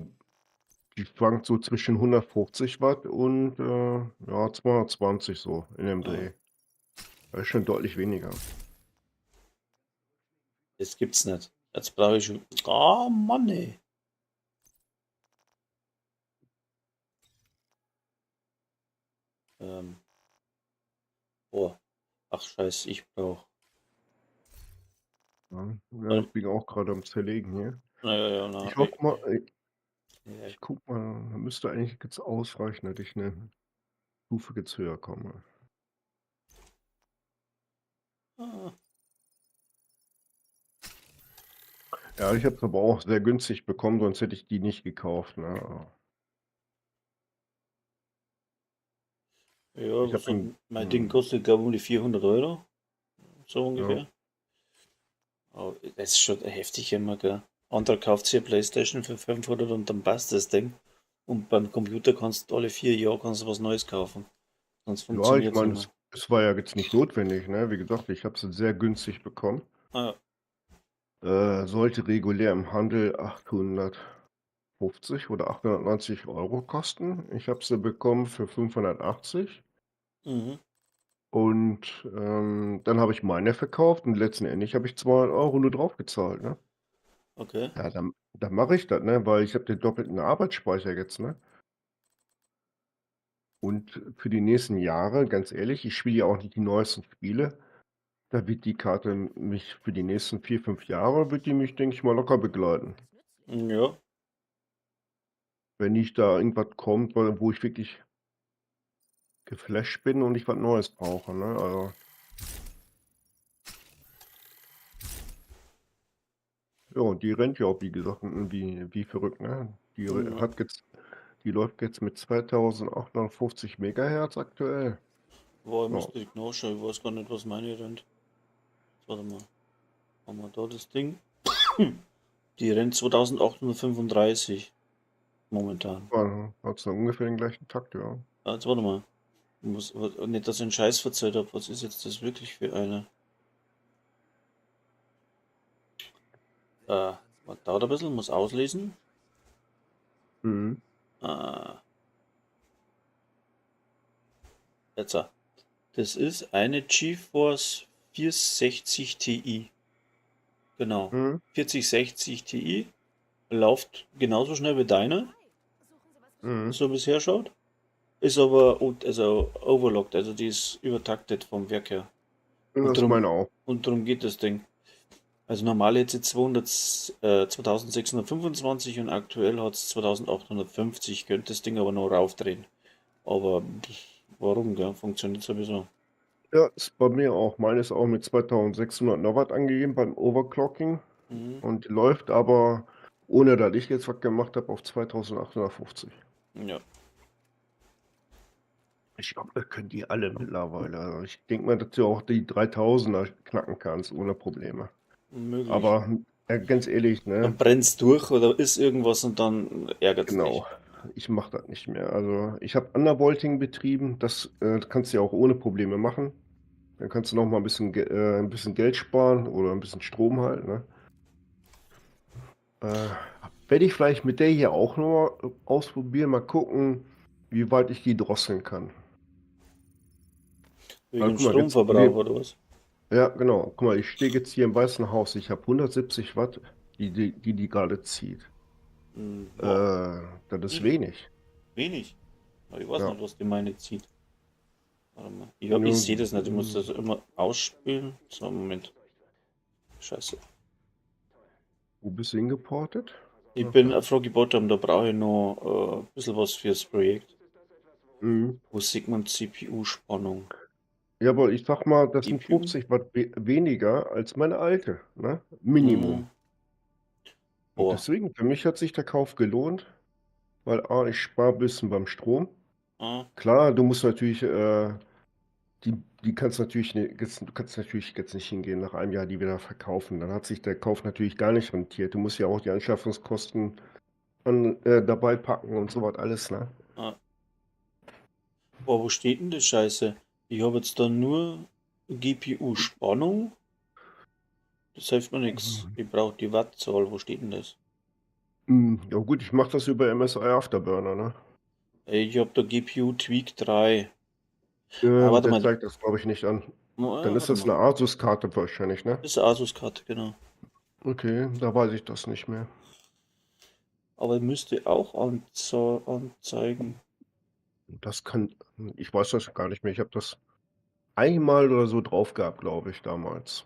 Speaker 6: die schwankt so zwischen 150 Watt und ja, 220 so in dem Dreh. Das ist schon deutlich weniger.
Speaker 1: Das gibt's nicht. Jetzt brauche ich schon. Ah, Mann, ey. Boah. Ach, scheiße, ich brauch.
Speaker 6: Ja, ja, ich bin auch gerade am Zerlegen hier.
Speaker 1: Naja, ja, na,
Speaker 6: Ich hoffe mal, ich,
Speaker 1: ja.
Speaker 6: ich guck mal, da müsste eigentlich jetzt ausreichen, dass ich eine Stufe jetzt höher komme.
Speaker 1: Ah.
Speaker 6: Ja, ich hab's aber auch sehr günstig bekommen, sonst hätte ich die nicht gekauft, ne?
Speaker 1: Ja,
Speaker 6: Ich hab
Speaker 1: was hat
Speaker 6: einen
Speaker 1: mein Ding kostet, glaub ich, um die 400 Euro. So ungefähr.
Speaker 6: Ja.
Speaker 1: Aber das ist schon heftig immer, gell? Anderer kauft sich eine Playstation für 500 und dann passt das Ding. Und beim Computer kannst du alle 4 Jahre was Neues kaufen. Sonst
Speaker 6: Ja, ich
Speaker 1: funktioniert's
Speaker 6: meine,
Speaker 1: nicht mehr.
Speaker 6: es war ja jetzt nicht notwendig, ne? Wie gesagt, ich hab's sehr günstig bekommen.
Speaker 1: Ah, ja.
Speaker 6: Sollte regulär im Handel 850 oder 890 Euro kosten. Ich hab sie bekommen für 580. Und dann habe ich meine verkauft und letzten Endes habe ich 200 Euro nur drauf gezahlt, ne? Ja, dann mache ich das, ne? Weil ich habe den doppelten Arbeitsspeicher jetzt, ne? Und für die nächsten Jahre, ganz ehrlich, ich spiele ja auch nicht die neuesten Spiele. Da wird die Karte mich für die nächsten 4, 5 Jahre, wird die mich, denke ich mal, locker begleiten.
Speaker 1: Ja.
Speaker 6: Wenn nicht da irgendwas kommt, wo ich wirklich geflasht bin und ich was Neues brauche, ne? Also. Ja, und die rennt ja auch, wie gesagt, wie verrückt, ne? Die läuft jetzt mit 2850 Megahertz aktuell.
Speaker 1: Boah, ich
Speaker 6: Ja.
Speaker 1: muss direkt nachschauen, ich weiß gar nicht, was meine rennt. Warte mal. Haben wir da das Ding? Die rennt 2835 momentan.
Speaker 6: Ja, hat's dann ungefähr den gleichen Takt, ja.
Speaker 1: Ah, jetzt warte mal. Ich muss, nicht, dass ich einen Scheiß verzählt hab. Was ist jetzt das wirklich für eine? Was dauert ein bisschen, muss auslesen. Jetzt. Das ist eine GeForce 460 Ti. Genau. 4060 Ti. Läuft genauso schnell wie deine. So wie es herschaut. Ist aber overlocked, also die ist übertaktet vom Werk her.
Speaker 6: Ja,
Speaker 1: Und
Speaker 6: das meine auch.
Speaker 1: drum geht das Ding. Also normal hätte sie 2625 und aktuell hat's 2850. Könnte das Ding aber noch raufdrehen. Aber pff, warum, gell? Funktioniert sowieso.
Speaker 6: Ja, ist bei mir auch. Meine ist auch mit 2600 noch was angegeben beim Overclocking. Und die läuft aber, ohne dass ich jetzt was gemacht habe, auf 2850. Ich glaub, das können die alle mittlerweile. Also ich denk mal, dass du auch die 3000er knacken kannst, ohne Probleme.
Speaker 1: Möglich.
Speaker 6: Aber ganz ehrlich, ne?
Speaker 1: Dann brennst du durch oder ist irgendwas und dann ärgert's dich.
Speaker 6: Genau. Ich mach das nicht mehr. Also ich hab Undervolting betrieben, das kannst du ja auch ohne Probleme machen. Dann kannst du noch mal ein bisschen Geld sparen oder ein bisschen Strom halt, ne? Werde ich vielleicht mit der hier auch noch mal ausprobieren, mal gucken, wie weit ich die drosseln kann.
Speaker 1: Wegen
Speaker 6: Weil, guck mal, jetzt
Speaker 1: Stromverbrauch
Speaker 6: wir
Speaker 1: oder was?
Speaker 6: Ja, genau. Guck mal, ich stehe jetzt hier im Weißen Haus. Ich habe 170 Watt, die gerade zieht. Das ist wenig.
Speaker 1: Wenig? Aber ich weiß
Speaker 6: Ja.
Speaker 1: nicht, was die meine zieht. Warte mal. Ich sehe das nicht. Ich muss das immer ausspielen. So, Moment. Scheiße.
Speaker 6: Wo bist du hingeportet?
Speaker 1: Ich bin auf Froggy Bottom, da brauche ich noch ein bisschen was fürs Projekt. Wo sieht man C P U-Spannung?
Speaker 6: Ja, aber ich sag mal, das sind
Speaker 1: CPU?
Speaker 6: 50 Watt weniger als meine alte, ne? Minimum. Und
Speaker 1: Boah.
Speaker 6: deswegen, für mich hat sich der Kauf gelohnt, weil A, ich spare ein bisschen beim Strom. Klar, du musst natürlich die, die kannst natürlich ne, jetzt, du kannst natürlich jetzt nicht hingehen, nach einem Jahr die wieder verkaufen. Dann hat sich der Kauf natürlich gar nicht rentiert. Du musst ja auch die Anschaffungskosten dabei packen und sowas alles, ne?
Speaker 1: Boah, wo steht denn die Scheiße? Ich hab jetzt da nur G P U-Spannung. Das hilft mir nichts. Ich brauche die Wattzahl. Wo steht denn das?
Speaker 6: Ja gut, ich mache das über MSI Afterburner, ne?
Speaker 1: Ich habe da GPU Tweak 3. Ah, warte
Speaker 6: Der
Speaker 1: mal.
Speaker 6: zeigt das, glaube ich, nicht an.
Speaker 1: Ah,
Speaker 6: Dann ist
Speaker 1: warte
Speaker 6: das eine
Speaker 1: mal.
Speaker 6: Asus-Karte wahrscheinlich, ne?
Speaker 1: Das ist eine Asus-Karte, genau.
Speaker 6: Okay, da weiß ich das nicht mehr.
Speaker 1: Aber müsste auch anzeigen.
Speaker 6: Das kann, ich weiß das gar nicht mehr. Ich habe das einmal oder so drauf gehabt, glaube ich, damals.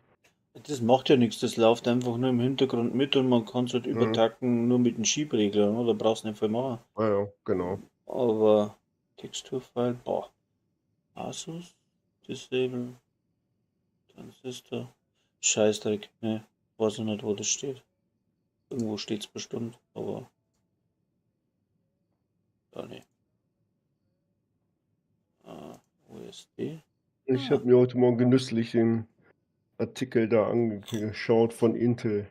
Speaker 1: Das macht ja nichts, das läuft einfach nur im Hintergrund mit und man kann es halt übertakten nur mit dem Schiebregler, ne? Da brauchst du nicht viel machen.
Speaker 6: Ah ja, genau.
Speaker 1: Aber Texturfile, boah. Asus, Disable, Transistor. Scheißdreck, ne, weiß ich nicht, wo das steht. Irgendwo steht's bestimmt, aber. Ja, ne. Ah, USD.
Speaker 6: Ich
Speaker 1: Ah.
Speaker 6: habe mir heute Morgen genüsslich den Artikel da angeschaut von Intel.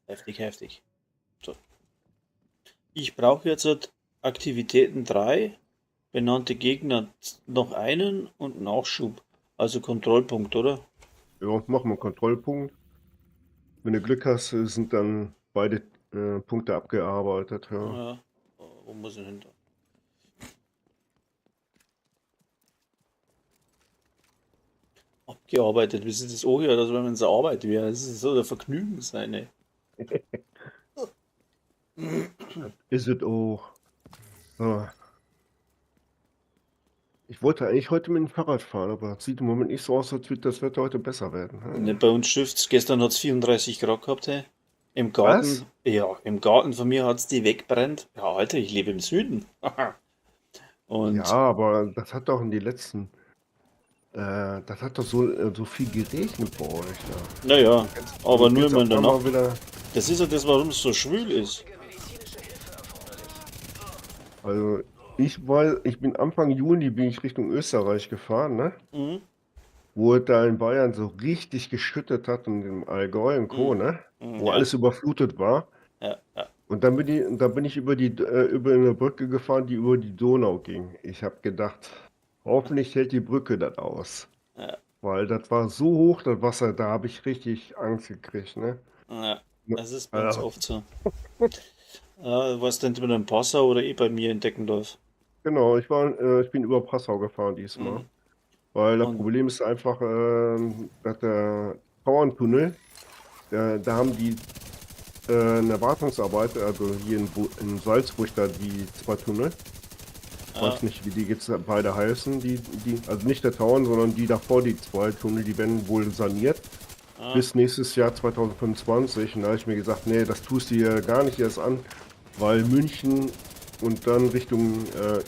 Speaker 1: Heftig, heftig. So. Ich brauche jetzt halt Aktivitäten 3, benannte Gegner noch einen und Nachschub. Also Kontrollpunkt, oder?
Speaker 6: Ja, mach mal Kontrollpunkt. Wenn du Glück hast, sind dann beide Punkte abgearbeitet. Ja.
Speaker 1: Ja. Wo muss ich hin? Abgearbeitet, wie sieht das auch hier, dass wenn man so Arbeit wäre? Das ist so der Vergnügen sein, ey.
Speaker 6: Ist es auch. So. Ich wollte eigentlich heute mit dem Fahrrad fahren, aber es sieht im Moment nicht so aus, als würde das Wetter heute besser werden.
Speaker 1: Ne, bei uns schifft's. Gestern hat es 34 Grad gehabt, hey. Im Garten,
Speaker 6: Was?
Speaker 1: ja, im Garten von mir hat es die wegbrennt. Ja, Alter, ich lebe im Süden. Und
Speaker 6: Ja, aber das hat doch in die letzten. Das hat doch so viel geregnet bei euch da.
Speaker 1: naja, aber
Speaker 6: Und
Speaker 1: nur
Speaker 6: jetzt
Speaker 1: immer in
Speaker 6: auf
Speaker 1: der
Speaker 6: einmal
Speaker 1: Nacht.
Speaker 6: wieder.
Speaker 1: Das ist ja das, warum es so schwül ist.
Speaker 6: Also ich bin Anfang Juni bin ich Richtung Österreich gefahren, ne?
Speaker 1: Mhm.
Speaker 6: Wo es da in Bayern so richtig geschüttet hat und im Allgäu und Co.,
Speaker 1: Mhm.
Speaker 6: ne?
Speaker 1: Mhm,
Speaker 6: Wo
Speaker 1: ja.
Speaker 6: alles überflutet war.
Speaker 1: Ja, ja.
Speaker 6: Und dann bin ich über eine Brücke gefahren, die über die Donau ging. Ich habe gedacht, hoffentlich hält die Brücke das aus.
Speaker 1: Ja.
Speaker 6: Weil das war so hoch, das Wasser, da habe ich richtig Angst gekriegt, ne?
Speaker 1: Ja, das ist bei uns
Speaker 6: Ja.
Speaker 1: oft so. Warst du entweder in Passau oder eh bei mir in Deckendorf?
Speaker 6: Genau, ich bin über Passau gefahren diesmal.
Speaker 1: Mhm.
Speaker 6: Weil das
Speaker 1: Und-
Speaker 6: Problem ist einfach, dass der Tauerntunnel, da haben die eine Wartungsarbeit, also hier in Salzburg da die zwei Tunnel. Ich
Speaker 1: Ja.
Speaker 6: weiß nicht, wie die jetzt beide heißen, also nicht der Tauern, sondern die davor, die zwei Tunnel, die werden wohl saniert
Speaker 1: Ah.
Speaker 6: bis nächstes Jahr 2025. Und da habe ich mir gesagt, nee, das tust du hier gar nicht erst an, weil München und dann Richtung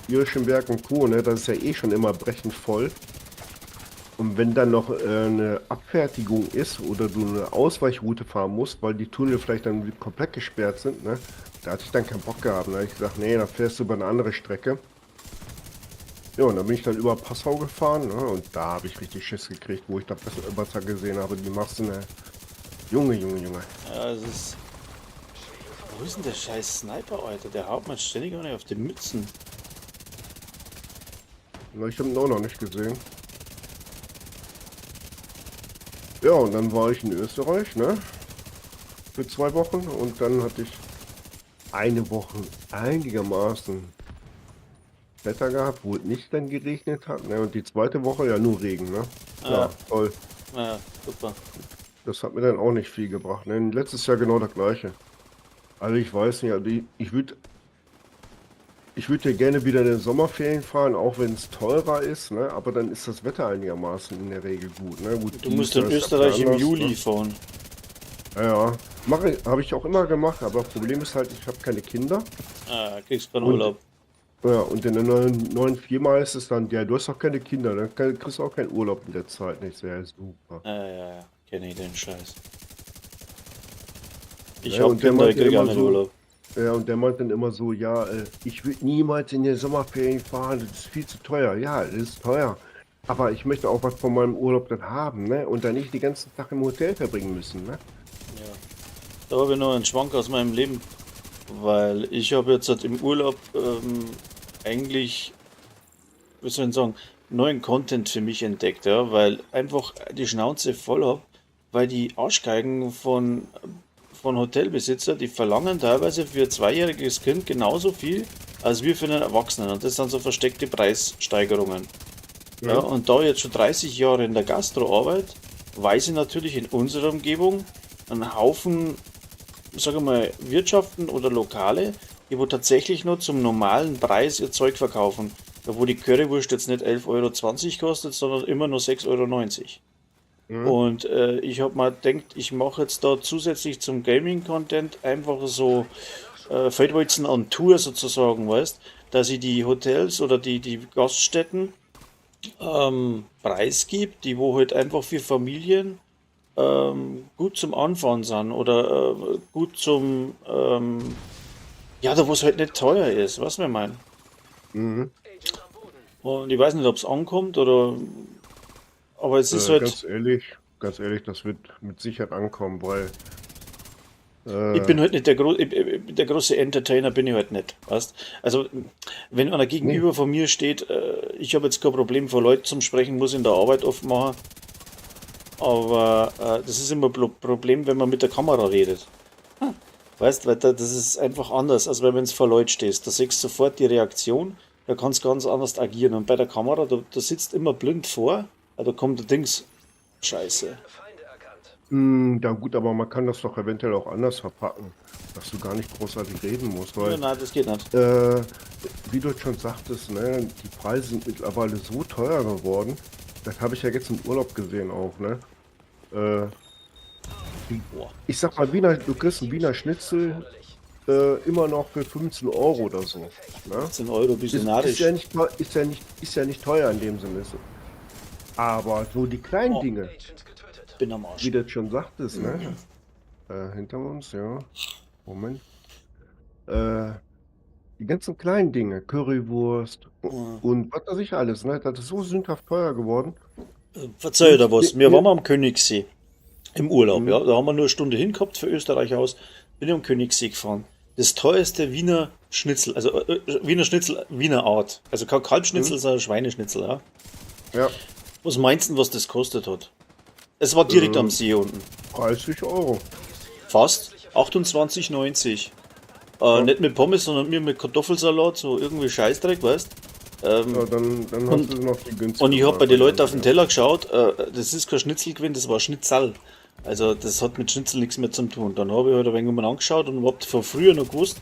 Speaker 6: Irschenberg und Co., ne, das ist ja eh schon immer brechend voll. Und wenn dann noch eine Abfertigung ist oder du eine Ausweichroute fahren musst, weil die Tunnel vielleicht dann komplett gesperrt sind, ne, da hatte ich dann keinen Bock gehabt. Da habe ich gesagt, nee, da fährst du über eine andere Strecke. Ja, und dann bin ich dann über Passau gefahren, ne, und da habe ich richtig Schiss gekriegt, wo ich da Wasser gesehen habe, die Massen, ne. Junge, Junge, Junge.
Speaker 1: Ja, es ist. Wo ist denn der scheiß Sniper, Alter? Der haut mir ständig auch nicht auf die Mützen.
Speaker 6: Na, ich habe ihn auch noch nicht gesehen. Ja, und dann war ich in Österreich, ne? Für 2 Wochen und dann hatte ich eine Woche einigermaßen Wetter gehabt, wo es nicht dann geregnet hat, ne? Und die zweite Woche ja nur Regen, ne? Ja,
Speaker 1: Ja.
Speaker 6: toll.
Speaker 1: Ja, super.
Speaker 6: Das hat mir dann auch nicht viel gebracht, ne? Letztes Jahr genau das gleiche. Also ich weiß nicht, also ich würd ja gerne wieder in den Sommerferien fahren, auch wenn es teurer ist, ne? Aber dann ist das Wetter einigermaßen in der Regel gut, ne? Gut,
Speaker 1: Du musst
Speaker 6: dieses
Speaker 1: in
Speaker 6: Jahr ist
Speaker 1: Österreich im
Speaker 6: anders,
Speaker 1: Juli
Speaker 6: ne?
Speaker 1: fahren.
Speaker 6: Ja, ja. Habe ich auch immer gemacht, aber Problem ist halt, ich habe keine Kinder.
Speaker 1: Ah, kriegst keinen
Speaker 6: Und
Speaker 1: Urlaub.
Speaker 6: Ja, und in der neuen Firma ist es dann, ja, du hast doch keine Kinder, dann kriegst du auch keinen Urlaub in der Zeit nicht. Ja, super.
Speaker 1: Ja, ja, ja, kenne ich den Scheiß. Ich
Speaker 6: Ja,
Speaker 1: hab
Speaker 6: und der
Speaker 1: Kinder, ich
Speaker 6: meinte
Speaker 1: krieg auch
Speaker 6: immer
Speaker 1: nicht
Speaker 6: so,
Speaker 1: Urlaub.
Speaker 6: Ja, und der meint dann immer so, ja, ich würde niemals in den Sommerferien fahren, das ist viel zu teuer. Ja, das ist teuer. Aber ich möchte auch was von meinem Urlaub dann haben, ne? Und dann nicht den ganzen Tag im Hotel verbringen müssen, ne?
Speaker 1: Ja. Da habe ich noch einen Schwank aus meinem Leben, weil ich habe jetzt halt im Urlaub eigentlich, wie soll ich denn sagen, neuen Content für mich entdeckt, ja, weil einfach die Schnauze voll hab, weil die Arschgeigen von Hotelbesitzer, die verlangen teilweise für ein zweijähriges Kind genauso viel, als wir für einen Erwachsenen. Und das sind so versteckte Preissteigerungen. Ja, und da ich jetzt schon 30 Jahre in der Gastro arbeite, weiß ich natürlich in unserer Umgebung einen Haufen, sag ich mal, Wirtschaften oder Lokale, die wo tatsächlich nur zum normalen Preis ihr Zeug verkaufen. Da wo die Currywurst jetzt nicht 11,20 Euro kostet, sondern immer nur 6,90 Euro.
Speaker 6: Mhm.
Speaker 1: Und ich habe mal gedacht, ich mache jetzt da zusätzlich zum Gaming-Content einfach so Feldwalzen on Tour sozusagen, weißt, dass ich die Hotels oder die Gaststätten preisgibt, die wo halt einfach für Familien gut zum Anfahren sind oder gut zum, ja, da wo es halt nicht teuer ist, was wir meinen.
Speaker 6: Mhm.
Speaker 1: Und ich weiß nicht, ob es ankommt oder, aber es ist halt,
Speaker 6: Ganz ehrlich, das wird mit Sicherheit ankommen, weil
Speaker 1: ich
Speaker 6: äh,
Speaker 1: bin halt nicht der, Gro ich, ich, der große Entertainer, bin ich halt nicht, weißt? Also, wenn einer
Speaker 6: nee.
Speaker 1: gegenüber von mir steht, ich habe jetzt kein Problem, vor Leuten zum Sprechen, muss in der Arbeit oft machen, aber das ist immer ein Problem, wenn man mit der Kamera redet. Weißt, weil da, das ist einfach anders, als wenn du vor Leuten stehst. Da siehst du sofort die Reaktion, da kannst du ganz anders agieren. Und bei der Kamera, da sitzt immer blind vor, da kommt der Dings, Scheiße.
Speaker 4: Feinde erkannt.
Speaker 6: Hm, ja gut, aber man kann das doch eventuell auch anders verpacken, dass du gar nicht großartig reden musst,
Speaker 1: Ja,
Speaker 6: weil,
Speaker 1: nein, das geht nicht.
Speaker 6: äh, wie du schon sagtest, ne, die Preise sind mittlerweile so teuer geworden. Das habe ich ja jetzt im Urlaub gesehen auch, ne? Äh, die,
Speaker 1: Boah,
Speaker 6: ich sag mal, Wiener, du kriegst einen Wiener Schnitzel immer noch für 15 Euro oder so. Ne?
Speaker 1: 15 Euro, bist du
Speaker 6: Ist ja
Speaker 1: narrisch.
Speaker 6: nicht, ist ja nicht teuer in dem Sinne. Aber so die kleinen
Speaker 1: Oh,
Speaker 6: Dinge,
Speaker 4: Agent getötet.
Speaker 1: bin am
Speaker 6: wie
Speaker 1: Arsch.
Speaker 6: du schon sagtest, ne? Hinter uns, ja. Moment. Äh, die ganzen kleinen Dinge, Currywurst
Speaker 1: Ja.
Speaker 6: und was weiß ich alles, ne? Das ist so sündhaft teuer geworden.
Speaker 1: Verzeih
Speaker 6: Und
Speaker 1: da was.
Speaker 6: wir,
Speaker 1: Wir waren
Speaker 6: wir,
Speaker 1: mal am Königssee im Urlaub,
Speaker 6: hm,
Speaker 1: ja. Da haben wir nur eine Stunde hingehabt für Österreich aus. Bin ich am Königssee gefahren. Das teuerste Wiener Schnitzel, also Wiener Schnitzel, Wiener Art. Also kein
Speaker 6: hm,
Speaker 1: Kalbschnitzel, sondern Schweineschnitzel, ja.
Speaker 6: ja,
Speaker 1: Was meinst du, was das kostet hat? Es war direkt am
Speaker 6: äh,
Speaker 1: See unten.
Speaker 6: 30 Euro.
Speaker 1: Fast 28,90.
Speaker 6: Ja,
Speaker 1: Nicht mit Pommes, sondern mir mit Kartoffelsalat, so irgendwie Scheißdreck, weißt.
Speaker 6: ja, dann hast
Speaker 1: Und,
Speaker 6: du noch die
Speaker 1: und ich
Speaker 6: günstige
Speaker 1: habe bei den Leuten auf
Speaker 6: Variante,
Speaker 1: den
Speaker 6: ja.
Speaker 1: Teller geschaut, das ist kein Schnitzel gewesen, das war Schnitzel. Also das hat mit Schnitzel nichts mehr zu tun. Dann habe ich halt ein wenig umeinander angeschaut und hab von früher noch gewusst,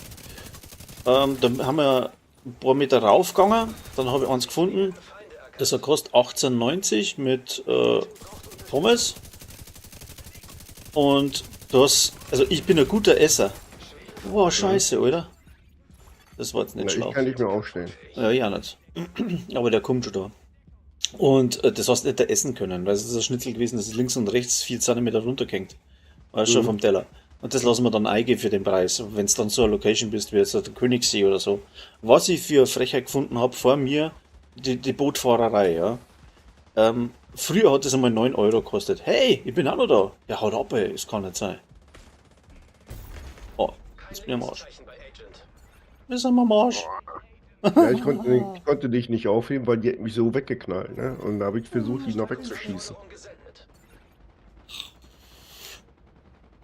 Speaker 1: dann haben wir ein paar Meter raufgegangen, dann habe ich eins gefunden, das hat kostet 18,90 mit Pommes. Und das, also ich bin ein guter Esser. Boah,
Speaker 6: Mhm.
Speaker 1: scheiße, oder? Das war jetzt nicht
Speaker 6: Na, ich
Speaker 1: schlau.
Speaker 6: kann nicht mehr aufstehen.
Speaker 1: Ja, ja nicht. Aber der kommt schon da. Und das hast du nicht da essen können, weil es ist ein Schnitzel gewesen, das ist links und rechts 4 Zentimeter runtergehängt. Weißt schon
Speaker 6: Mhm.
Speaker 1: vom Teller. Und das lassen wir dann eingehen für den Preis, wenn es dann so eine Location bist, wie jetzt der Königssee oder so. Was ich für Frechheit gefunden habe vor mir, die Bootfahrerei, ja. Früher hat es einmal 9 Euro gekostet. Hey, ich bin auch noch da. Ja, haut ab, ey, das kann nicht sein. Oh, jetzt
Speaker 4: Keine
Speaker 1: bin ich am Arsch.
Speaker 4: Lebenszeichen bei Agent.
Speaker 1: Wir sind am Arsch.
Speaker 6: Ja, ich konnte dich nicht aufheben, weil die hat mich so weggeknallt, ne? Und da habe ich versucht, die noch wegzuschießen.
Speaker 4: Forderung gesendet.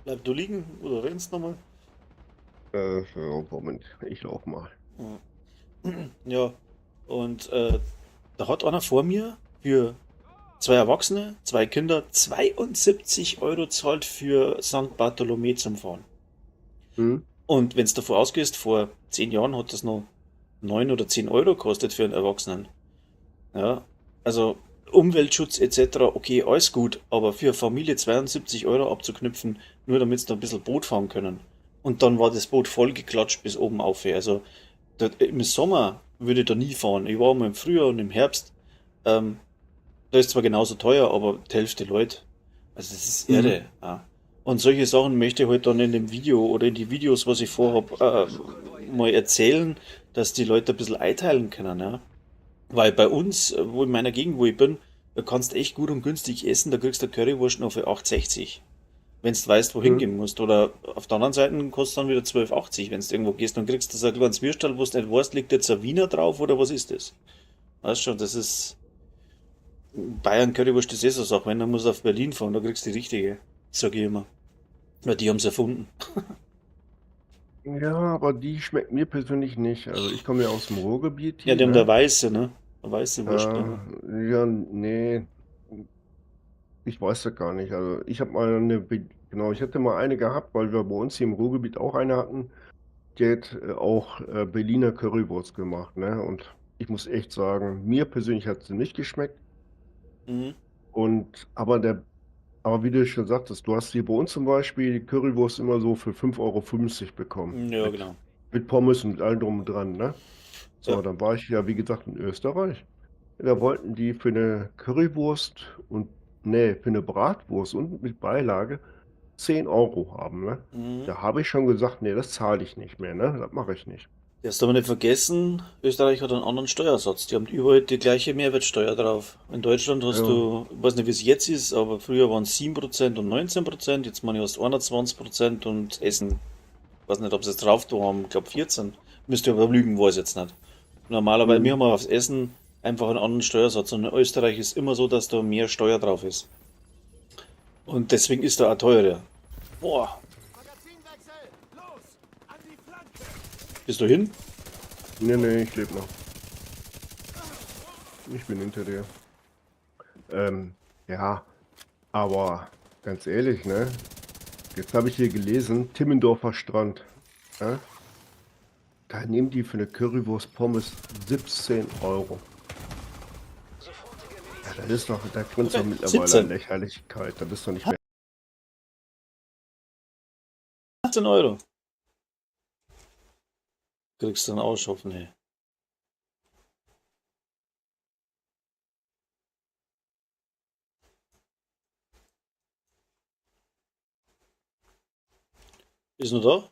Speaker 1: Bleib du liegen oder rennst nochmal?
Speaker 6: Ja, Moment, ich lauf mal.
Speaker 1: Ja, und da hat einer vor mir für zwei Erwachsene, zwei Kinder 72 Euro zahlt für St. Bartholomä zum Fahren.
Speaker 6: Hm?
Speaker 1: Und wenn du davor ausgehst, vor 10 Jahren hat das noch 9 oder 10 Euro gekostet für einen Erwachsenen. Ja, also Umweltschutz etc., okay, alles gut, aber für eine Familie 72 Euro abzuknüpfen, nur damit sie da ein bisschen Boot fahren können. Und dann war das Boot vollgeklatscht bis oben auf. Also dort, im Sommer würde ich da nie fahren. Ich war mal im Frühjahr und im Herbst. Ähm, da ist zwar genauso teuer, aber die Hälfte Leute. Also das ist
Speaker 6: Mhm.
Speaker 1: irre. Ja. Und solche Sachen möchte ich halt dann in dem Video oder in die Videos, was ich vorhab, mal erzählen, dass die Leute ein bisschen einteilen können. Ja. Weil bei uns, wo in meiner Gegend, wo ich bin, da kannst du echt gut und günstig essen, da kriegst du eine Currywurst noch für 8,60. Wenn du weißt, wohin
Speaker 6: Mhm.
Speaker 1: gehen musst. Oder auf der anderen Seite kostet dann wieder 12,80, wenn du irgendwo gehst und kriegst das ein kleines Würstel, wo du nicht weißt, liegt jetzt ein Wiener drauf oder was ist das? Weißt schon, das ist. Bayern Currywurst ist eh so eine Sache. Wenn, dann musst du auf Berlin fahren, da kriegst du die richtige. Sag ich immer. Weil die haben es erfunden.
Speaker 6: Ja, aber die schmeckt mir persönlich nicht. Also ich komme ja aus dem Ruhrgebiet
Speaker 1: Ja,
Speaker 6: hier,
Speaker 1: die haben da
Speaker 6: ne?
Speaker 1: weiße, ne? Eine weiße Wurst, ne?
Speaker 6: Ja, nee, ich weiß das gar nicht. Also ich habe mal eine, genau, ich hatte mal eine gehabt, weil wir bei uns hier im Ruhrgebiet auch eine hatten. Die hat auch Berliner Currywurst gemacht, ne? Und ich muss echt sagen, mir persönlich hat sie nicht geschmeckt.
Speaker 1: Mhm.
Speaker 6: Und aber wie du schon sagtest, du hast hier bei uns zum Beispiel die Currywurst immer so für 5,50 € bekommen.
Speaker 1: Ja,
Speaker 6: Mit,
Speaker 1: genau.
Speaker 6: mit Pommes und mit allem drum und dran, ne? So,
Speaker 1: Ja.
Speaker 6: dann war ich ja, wie gesagt, in Österreich. Da wollten die für eine Currywurst und, nee, für eine Bratwurst und mit Beilage 10 Euro haben, ne?
Speaker 1: Mhm.
Speaker 6: Da habe ich schon gesagt, nee, das zahle ich nicht mehr, ne? Das mache ich nicht.
Speaker 1: Darfst aber nicht vergessen, Österreich hat einen anderen Steuersatz. Die haben überall die gleiche Mehrwertsteuer drauf. In Deutschland hast
Speaker 6: Ja.
Speaker 1: du, ich weiß nicht, wie es jetzt ist, aber früher waren es 7% und 19%, jetzt meine ich, hast du 21% und Essen, ich weiß nicht, ob sie es drauf tun haben, ich glaube 14. Müsste ich aber lügen, weiß ich jetzt nicht. Normalerweise, wir
Speaker 6: Mhm.
Speaker 1: haben aufs Essen einfach einen anderen Steuersatz und in Österreich ist immer so, dass da mehr Steuer drauf ist. Und deswegen ist da auch teurer. Boah,
Speaker 2: Magazinwechsel! Los! An die Flanke!
Speaker 1: bist du hin?
Speaker 6: Nee, nee, ich lebe noch. Ich bin hinter dir. Ja, aber ganz ehrlich, ne? Jetzt habe ich hier gelesen, Timmendorfer Strand. Ja? Da nehmen die für eine Currywurst Pommes 17 Euro. Ja, das ist doch, da grenzt doch mittlerweile an
Speaker 1: 17.
Speaker 6: Lächerlichkeit. Das ist doch nicht mehr.
Speaker 1: 18 Euro. Kriegst du einen Ausschaffen, hey. Ist nur da?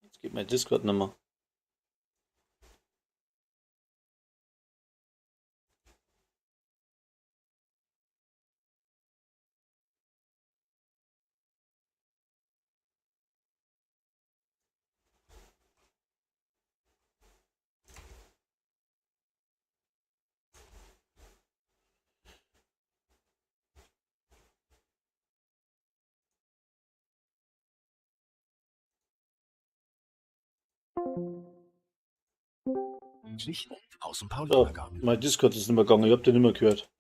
Speaker 1: Jetzt geht mein Discord nicht mehr.
Speaker 2: Aus dem
Speaker 1: So,
Speaker 2: Paulanergarten.
Speaker 1: mein Discord ist nicht mehr gegangen, ich hab den nicht mehr gehört.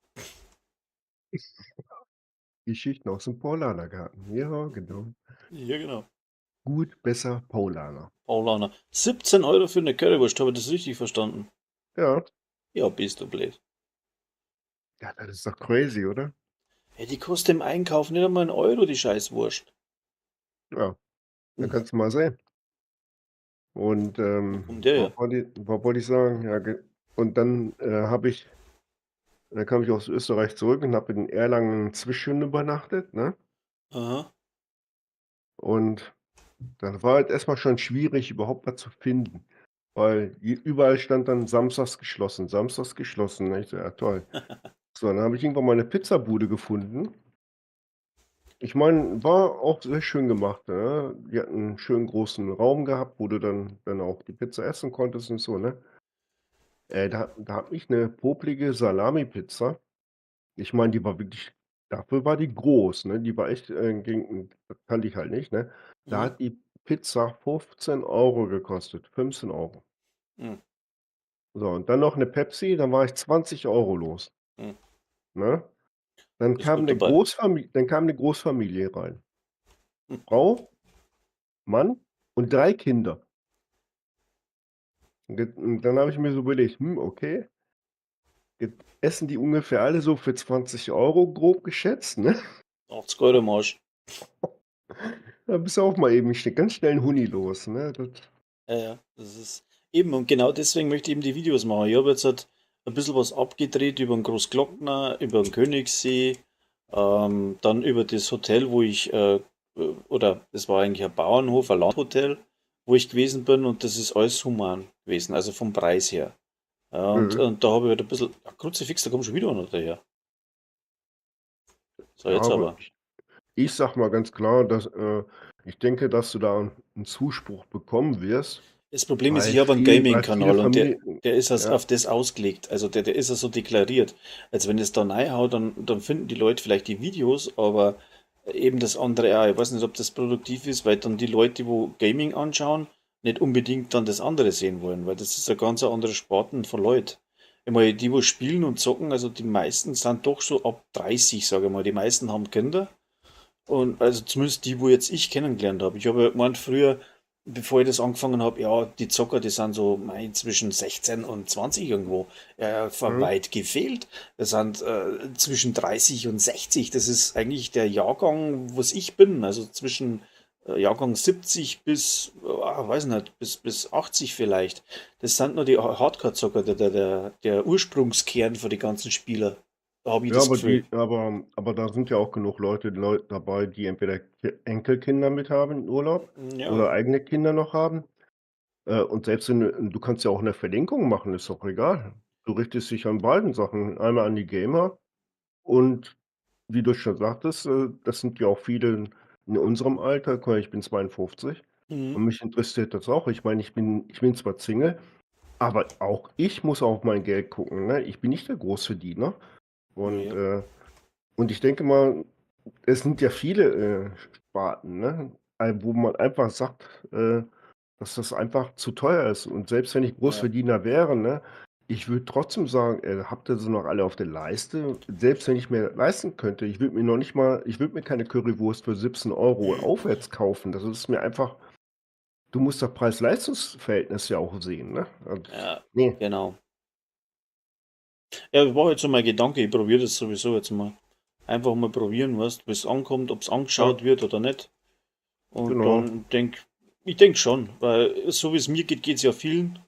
Speaker 6: Geschichten aus dem Paulanergarten. Ja, genau.
Speaker 1: Ja, genau.
Speaker 6: Gut, besser, Paulaner.
Speaker 1: Paulaner. 17 Euro für eine Currywurst, habe ich das richtig verstanden?
Speaker 6: Ja.
Speaker 1: Ja, bist du blöd.
Speaker 6: Ja, das ist doch crazy, oder?
Speaker 1: Hey, die kostet im Einkauf nicht einmal einen Euro, die Scheißwurst.
Speaker 6: Ja, da kannst du mal sehen. Und
Speaker 1: Kommt der her?
Speaker 6: was wollte ich sagen? Ja, und dann dann kam ich aus Österreich zurück und habe in Erlangen Zwischen übernachtet, ne?
Speaker 1: Aha.
Speaker 6: Und dann war halt erstmal schon schwierig, überhaupt was zu finden. Weil überall stand dann samstags geschlossen, samstags geschlossen. Ne? Ich so, ja toll. So, dann habe ich irgendwann mal eine Pizzabude gefunden. Ich meine, war auch sehr schön gemacht, ne? Die hatten einen schönen großen Raum gehabt, wo du dann auch die Pizza essen konntest und so, ne? Da hat mich eine poplige Salami-Pizza. Ich meine, die war wirklich, dafür war die groß, ne? Die war echt, gegen, das kannte ich halt nicht, ne? Da
Speaker 1: Mhm.
Speaker 6: hat die Pizza 15 Euro gekostet, 15 Euro.
Speaker 1: Mhm.
Speaker 6: So, und dann noch eine Pepsi, dann war ich 20 Euro los.
Speaker 1: Mhm.
Speaker 6: Ne? Dann
Speaker 1: Ist
Speaker 6: kam
Speaker 1: gut
Speaker 6: eine
Speaker 1: dabei.
Speaker 6: Großfamilie, dann kam eine Großfamilie rein.
Speaker 1: Hm.
Speaker 6: Frau, Mann und 3 Kinder. Und dann habe ich mir so überlegt, okay. Jetzt essen die ungefähr alle so für 20 Euro grob geschätzt, ne?
Speaker 1: 80 Euro Marsch.
Speaker 6: Da bist du auch mal eben ganz schnell ein Huni los, ne? Das
Speaker 1: Ja, ja, das ist eben, und genau deswegen möchte ich eben die Videos machen. Ich habe jetzt halt ein bisschen was abgedreht über den Großglockner, über den Königssee, dann über das Hotel, wo ich, oder das war eigentlich ein Bauernhof, ein Landhotel, wo ich gewesen bin, und das ist alles human gewesen, also vom Preis her. Ja, und da habe ich halt ein bisschen, ja, Kruzifix, da kommt schon wieder einer daher. So, jetzt
Speaker 6: Ja,
Speaker 1: aber.
Speaker 6: Ich sag mal ganz klar, dass ich denke, dass du da einen Zuspruch bekommen wirst.
Speaker 1: Das Problem ist,
Speaker 6: Weil
Speaker 1: ich habe einen
Speaker 6: viel, weil viele
Speaker 1: Gaming-Kanal und der,
Speaker 6: Familien,
Speaker 1: der ist
Speaker 6: ja,
Speaker 1: auf das ausgelegt. Also der ist ja so deklariert. Als wenn es da reinhaut, dann finden die Leute vielleicht die Videos, aber eben das andere auch. Ich weiß nicht, ob das produktiv ist, weil dann die Leute, die wo Gaming anschauen, nicht unbedingt dann das andere sehen wollen, weil das ist eine ganz andere Sparten von Leuten. Ich meine, die, wo spielen und zocken, also die meisten sind doch so ab 30, sage ich mal. Die meisten haben Kinder. Und also zumindest die, wo jetzt ich kennengelernt habe. Ich habe ja gemeint früher, bevor ich das angefangen habe, ja, die Zocker, die sind so mei, zwischen 16 und 20 irgendwo. Ja,
Speaker 6: mhm.
Speaker 1: weit gefehlt. Das sind zwischen 30 und 60. Das ist eigentlich der Jahrgang, was ich bin. Also zwischen Jahrgang 70 bis, weiß nicht, bis 80 vielleicht. Das sind nur die Hardcore-Zocker, der Ursprungskern für die ganzen Spieler. Da habe ich
Speaker 6: Ja,
Speaker 1: das
Speaker 6: aber
Speaker 1: Gefühl.
Speaker 6: die, aber da sind ja auch genug Leute dabei, die entweder Enkelkinder mit haben in Urlaub
Speaker 1: Ja.
Speaker 6: oder eigene Kinder noch haben. Und selbst wenn du kannst ja auch eine Verlinkung machen, ist doch egal. Du richtest dich an beiden Sachen. Einmal an die Gamer und wie du schon sagtest, das sind ja auch viele in unserem Alter. Guck mal, ich bin 52
Speaker 1: Mhm.
Speaker 6: und mich interessiert das auch. Ich meine, ich bin zwar Single, aber auch ich muss auf mein Geld gucken, ne? Ich bin nicht der Großverdiener. Und,
Speaker 1: Ja.
Speaker 6: äh, und ich denke mal, es sind ja viele Sparten, ne? Wo man einfach sagt, dass das einfach zu teuer ist. Und selbst wenn ich
Speaker 1: Ja.
Speaker 6: Großverdiener wäre, ne, ich würde trotzdem sagen, habt ihr sie noch alle auf der Leiste? Selbst wenn ich mir leisten könnte, ich würde mir noch nicht mal, ich würde mir keine Currywurst für 17 Euro aufwärts kaufen. Das ist mir einfach, du musst das Preis-Leistungs-Verhältnis ja auch sehen, ne? Und,
Speaker 1: Ja,
Speaker 6: nee.
Speaker 1: genau. Ja, war jetzt so mein Gedanke, ich probiere das sowieso jetzt mal. Einfach mal probieren, weißt, wie es ankommt, ob es
Speaker 6: Ja,
Speaker 1: angeschaut wird oder nicht. Und
Speaker 6: genau.
Speaker 1: dann ich denk schon, weil so wie es mir geht, geht es ja vielen.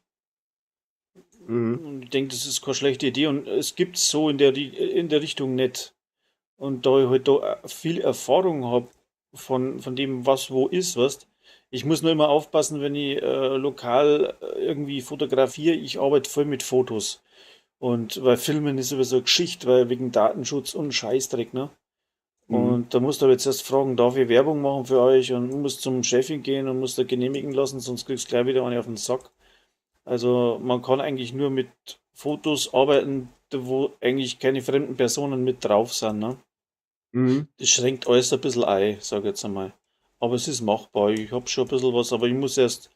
Speaker 6: Mhm.
Speaker 1: Und ich denke, das ist keine schlechte Idee und es gibt so in der Richtung nicht. Und da ich halt da viel Erfahrung habe von dem, was wo ist, weißt, ich muss nur immer aufpassen, wenn ich lokal irgendwie fotografiere, ich arbeite voll mit Fotos. Und weil Filmen ist immer so eine Geschichte, weil wegen Datenschutz und Scheißdreck, ne?
Speaker 6: Mhm.
Speaker 1: Und da musst du aber jetzt erst fragen, darf ich Werbung machen für euch und musst zum Chef hingehen und musst da genehmigen lassen, sonst kriegst du gleich wieder eine auf den Sack. Also man kann eigentlich nur mit Fotos arbeiten, wo eigentlich keine fremden Personen mit drauf sind, ne?
Speaker 6: Mhm.
Speaker 1: Das schränkt alles ein bisschen ein, sag ich jetzt einmal. Aber es ist machbar. Ich habe schon ein bisschen was, aber ich muss erst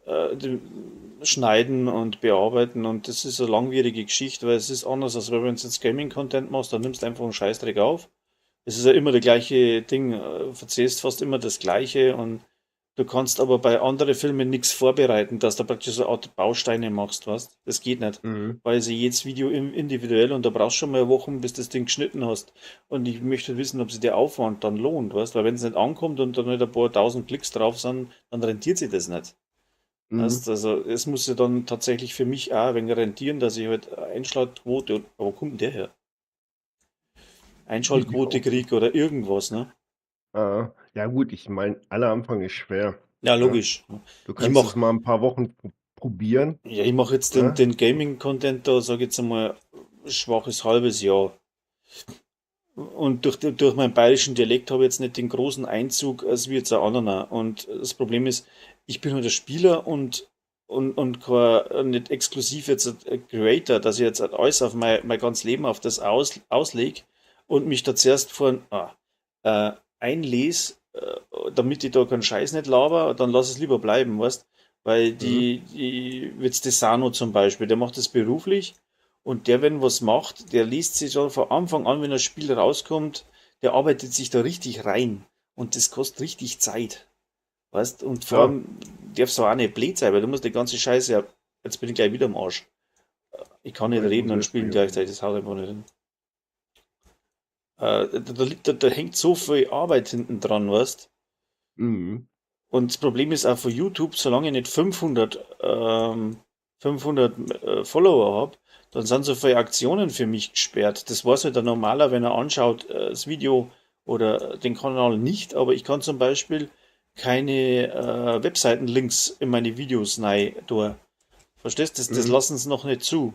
Speaker 1: äh, schneiden und bearbeiten und das ist eine langwierige Geschichte, weil es ist anders, als wenn du jetzt Gaming-Content machst, dann nimmst du einfach einen Scheißdreck auf. Es ist ja immer das gleiche Ding, verzählst fast immer das Gleiche und du kannst aber bei anderen Filmen nichts vorbereiten, dass du praktisch so Art Bausteine machst, weißt? Das geht nicht.
Speaker 6: Mhm.
Speaker 1: Weil sie jedes Video individuell und da brauchst du schon mal Wochen, bis du das Ding geschnitten hast. Und ich möchte wissen, ob sich der Aufwand dann lohnt, weißt? Weil wenn es nicht ankommt und dann nicht ein paar tausend Klicks drauf sind, dann rentiert sich das nicht.
Speaker 6: Mhm.
Speaker 1: Weißt? Also es muss ja dann tatsächlich für mich auch ein wenig rentieren, dass ich halt Einschaltquote, aber wo kommt denn der her? Einschaltquote krieg oder irgendwas, ne?
Speaker 6: Ah, ja gut, ich meine, aller Anfang ist schwer.
Speaker 1: Ja,
Speaker 6: Ne?
Speaker 1: logisch.
Speaker 6: Du
Speaker 1: Ich
Speaker 6: kannst es
Speaker 1: mach,
Speaker 6: mal ein paar Wochen probieren.
Speaker 1: ja, ich mach jetzt den,
Speaker 6: Ne?
Speaker 1: den Gaming-Content da, sag ich jetzt einmal, schwaches halbes Jahr. Und durch meinen bayerischen Dialekt habe ich jetzt nicht den großen Einzug als wie jetzt ein anderer. Und das Problem ist, ich bin halt ein Spieler und kein, nicht exklusiv jetzt ein Creator, dass ich jetzt alles auf mein ganzes Leben auf das auslege und mich da zuerst von äh, einlese, damit ich da keinen Scheiß nicht laber, dann lass es lieber bleiben, weißt? Weil
Speaker 6: Mhm.
Speaker 1: die, jetzt Desano zum Beispiel, der macht das beruflich und der, wenn was macht, der liest sich schon von Anfang an, wenn das Spiel rauskommt, der arbeitet sich da richtig rein. Und das kostet richtig Zeit. Weißt? Und vor
Speaker 6: Ja,
Speaker 1: allem darfst du auch nicht blöd sein, weil du musst die ganze Scheiße ja, jetzt bin ich gleich wieder am Arsch. Ich kann nicht
Speaker 6: ich
Speaker 1: reden
Speaker 6: muss
Speaker 1: und
Speaker 6: erst
Speaker 1: spielen
Speaker 6: mal.
Speaker 1: gleichzeitig, das haut einfach nicht hin. Da hängt so viel Arbeit hinten dran, weißt?
Speaker 6: Mhm.
Speaker 1: Und das Problem ist auch für YouTube, solange ich nicht 500 Follower habe, dann sind so viele Aktionen für mich gesperrt. Das weiß halt der Normaler, wenn er anschaut, das Video oder den Kanal nicht, aber ich kann zum Beispiel keine Webseitenlinks in meine Videos rein tun. Verstehst du? Das
Speaker 6: Mhm.
Speaker 1: lassen sie noch nicht zu.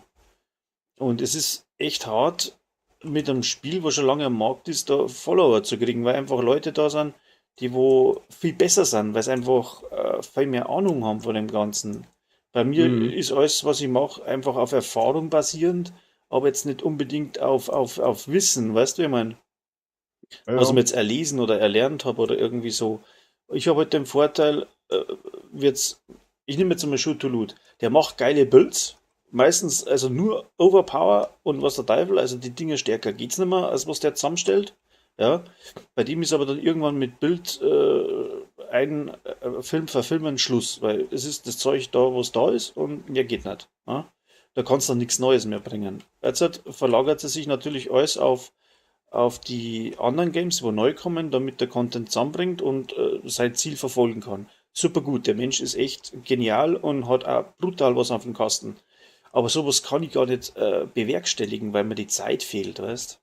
Speaker 1: Und es ist echt hart, mit einem Spiel, wo schon lange am Markt ist, da Follower zu kriegen, weil einfach Leute da sind, die wo viel besser sind, weil sie einfach viel mehr Ahnung haben von dem Ganzen. Bei mir
Speaker 6: Mhm.
Speaker 1: ist alles, was ich mache, einfach auf Erfahrung basierend, aber jetzt nicht unbedingt auf Wissen, weißt du, wie ich mein?
Speaker 6: Ja,
Speaker 1: Was ich
Speaker 6: ja.
Speaker 1: mir jetzt erlesen oder erlernt habe oder irgendwie so. Ich habe halt den Vorteil, wird's, ich nehme jetzt einmal Shoot to Loot. Der macht geile Builds. Meistens also nur Overpower und was der Teufel, also die Dinger stärker geht's nicht mehr, als was der zusammenstellt. Ja. Bei dem ist aber dann irgendwann mit Bild ein Film verfilmen Schluss, weil es ist das Zeug da, was da ist und mehr geht nicht. Ja? Da kannst du dann nichts Neues mehr bringen. Jetzt verlagert sie sich natürlich alles auf die anderen Games, wo neu kommen, damit der Content zusammenbringt und sein Ziel verfolgen kann. Super gut, der Mensch ist echt genial und hat auch brutal was auf dem Kasten. Aber sowas kann ich gar nicht bewerkstelligen, weil mir die Zeit fehlt, weißt?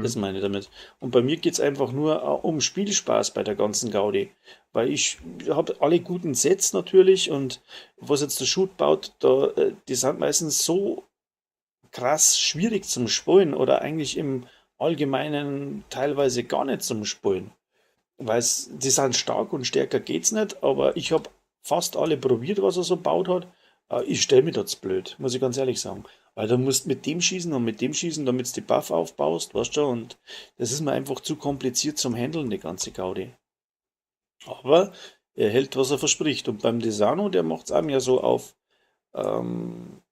Speaker 1: Das
Speaker 6: Mhm.
Speaker 1: meine ich damit. Und bei mir geht's einfach nur um Spielspaß bei der ganzen Gaudi. Weil ich habe alle guten Sets natürlich und was jetzt der Shoot baut, da, die sind meistens so krass schwierig zum Spielen oder eigentlich im Allgemeinen teilweise gar nicht zum Spielen. Weil die sind stark und stärker geht's nicht, aber ich habe fast alle probiert, was er so gebaut hat. Ich stelle mir das blöd, muss ich ganz ehrlich sagen. Weil du musst mit dem schießen und mit dem schießen, damit du die Buff aufbaust, weißt du, und das ist mir einfach zu kompliziert zum Handeln, die ganze Gaudi. Aber er hält, was er verspricht. Und beim Desano, der macht's auch mehr so auf ähm,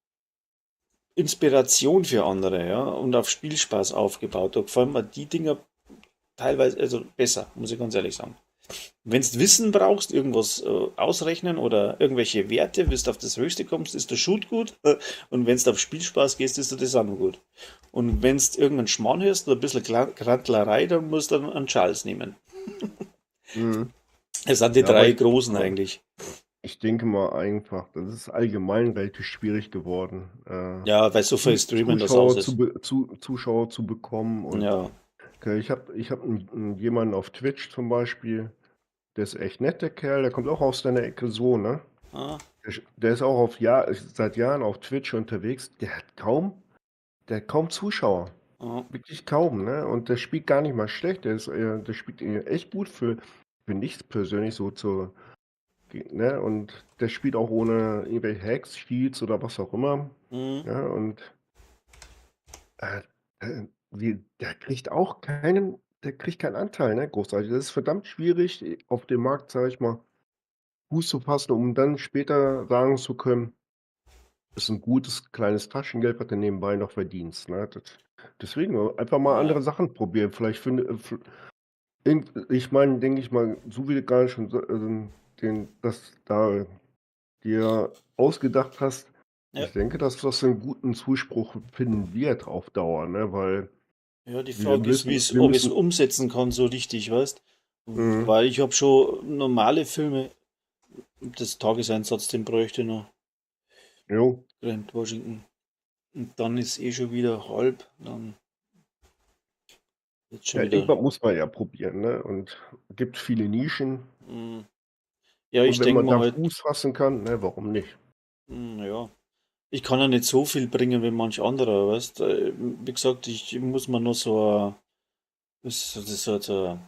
Speaker 1: Inspiration für andere, ja, und auf Spielspaß aufgebaut. Da gefallen mir die Dinger teilweise, also besser, muss ich ganz ehrlich sagen. Wenn du Wissen brauchst, irgendwas ausrechnen oder irgendwelche Werte, bis du auf das Höchste kommst, ist der Shoot gut. Und wenn du auf Spielspaß gehst, ist der Desano gut. Und wenn du irgendeinen Schmarrn hörst oder ein bisschen Grantlerei, dann musst du dann einen Charles nehmen.
Speaker 6: Mhm.
Speaker 1: Es sind die
Speaker 6: Ja, aber
Speaker 1: drei
Speaker 6: ich,
Speaker 1: Großen eigentlich.
Speaker 6: ich denke mal einfach, das ist allgemein relativ schwierig geworden,
Speaker 1: Ja, weil so viel Streamen das aus
Speaker 6: Zuschauer
Speaker 1: ist.
Speaker 6: Zuschauer zu bekommen. Und
Speaker 1: Ja.
Speaker 6: okay, ich hab jemanden auf Twitch zum Beispiel, der ist echt nett, der Kerl, der kommt auch aus deiner Ecke so, ne?
Speaker 1: Ah,
Speaker 6: Der ist auch auf Jahr, seit Jahren auf Twitch unterwegs, der hat kaum Zuschauer.
Speaker 1: ah.
Speaker 6: Wirklich kaum, ne? Und der spielt gar nicht mal schlecht. Der spielt echt gut für nichts persönlich so zu, ne? Und der spielt auch ohne irgendwelche Hacks, Cheats oder was auch immer.
Speaker 1: Mhm.
Speaker 6: Ja, und der kriegt auch keinen, der kriegt keinen Anteil, ne? Großartig. Das ist verdammt schwierig, auf dem Markt, sag ich mal, Fuß zu fassen, um dann später sagen zu können, ist ein gutes kleines Taschengeld, was du nebenbei noch verdienst, ne? Deswegen einfach mal
Speaker 1: Ja.
Speaker 6: andere Sachen probieren. Vielleicht finde, ich meine, denke ich mal, so wie du gerade schon so, das da dir ausgedacht hast,
Speaker 1: Ja.
Speaker 6: ich denke, dass das einen guten Zuspruch finden wird auf Dauer, ne? Weil
Speaker 1: Ja, die
Speaker 6: wir
Speaker 1: Frage ist,
Speaker 6: müssen, wir
Speaker 1: ob ich es
Speaker 6: müssen,
Speaker 1: umsetzen kann, so richtig, weißt?
Speaker 6: mhm.
Speaker 1: Weil ich habe schon normale Filme, das Tageseinsatz, den bräuchte ich noch.
Speaker 6: Jo.
Speaker 1: Grant Washington. Und dann ist eh schon wieder halb, dann wird schon
Speaker 6: Ja,
Speaker 1: wieder.
Speaker 6: irgendwann muss man ja probieren, ne? Und gibt viele Nischen.
Speaker 1: Ja,
Speaker 6: Und
Speaker 1: ich
Speaker 6: wenn
Speaker 1: denke
Speaker 6: man
Speaker 1: mal
Speaker 6: da
Speaker 1: halt,
Speaker 6: Fuß fassen kann, ne, warum nicht?
Speaker 1: ja. Ich kann ja nicht so viel bringen wie manch anderer, weißt? Wie gesagt, ich muss mir noch so ein, was ist das so, so,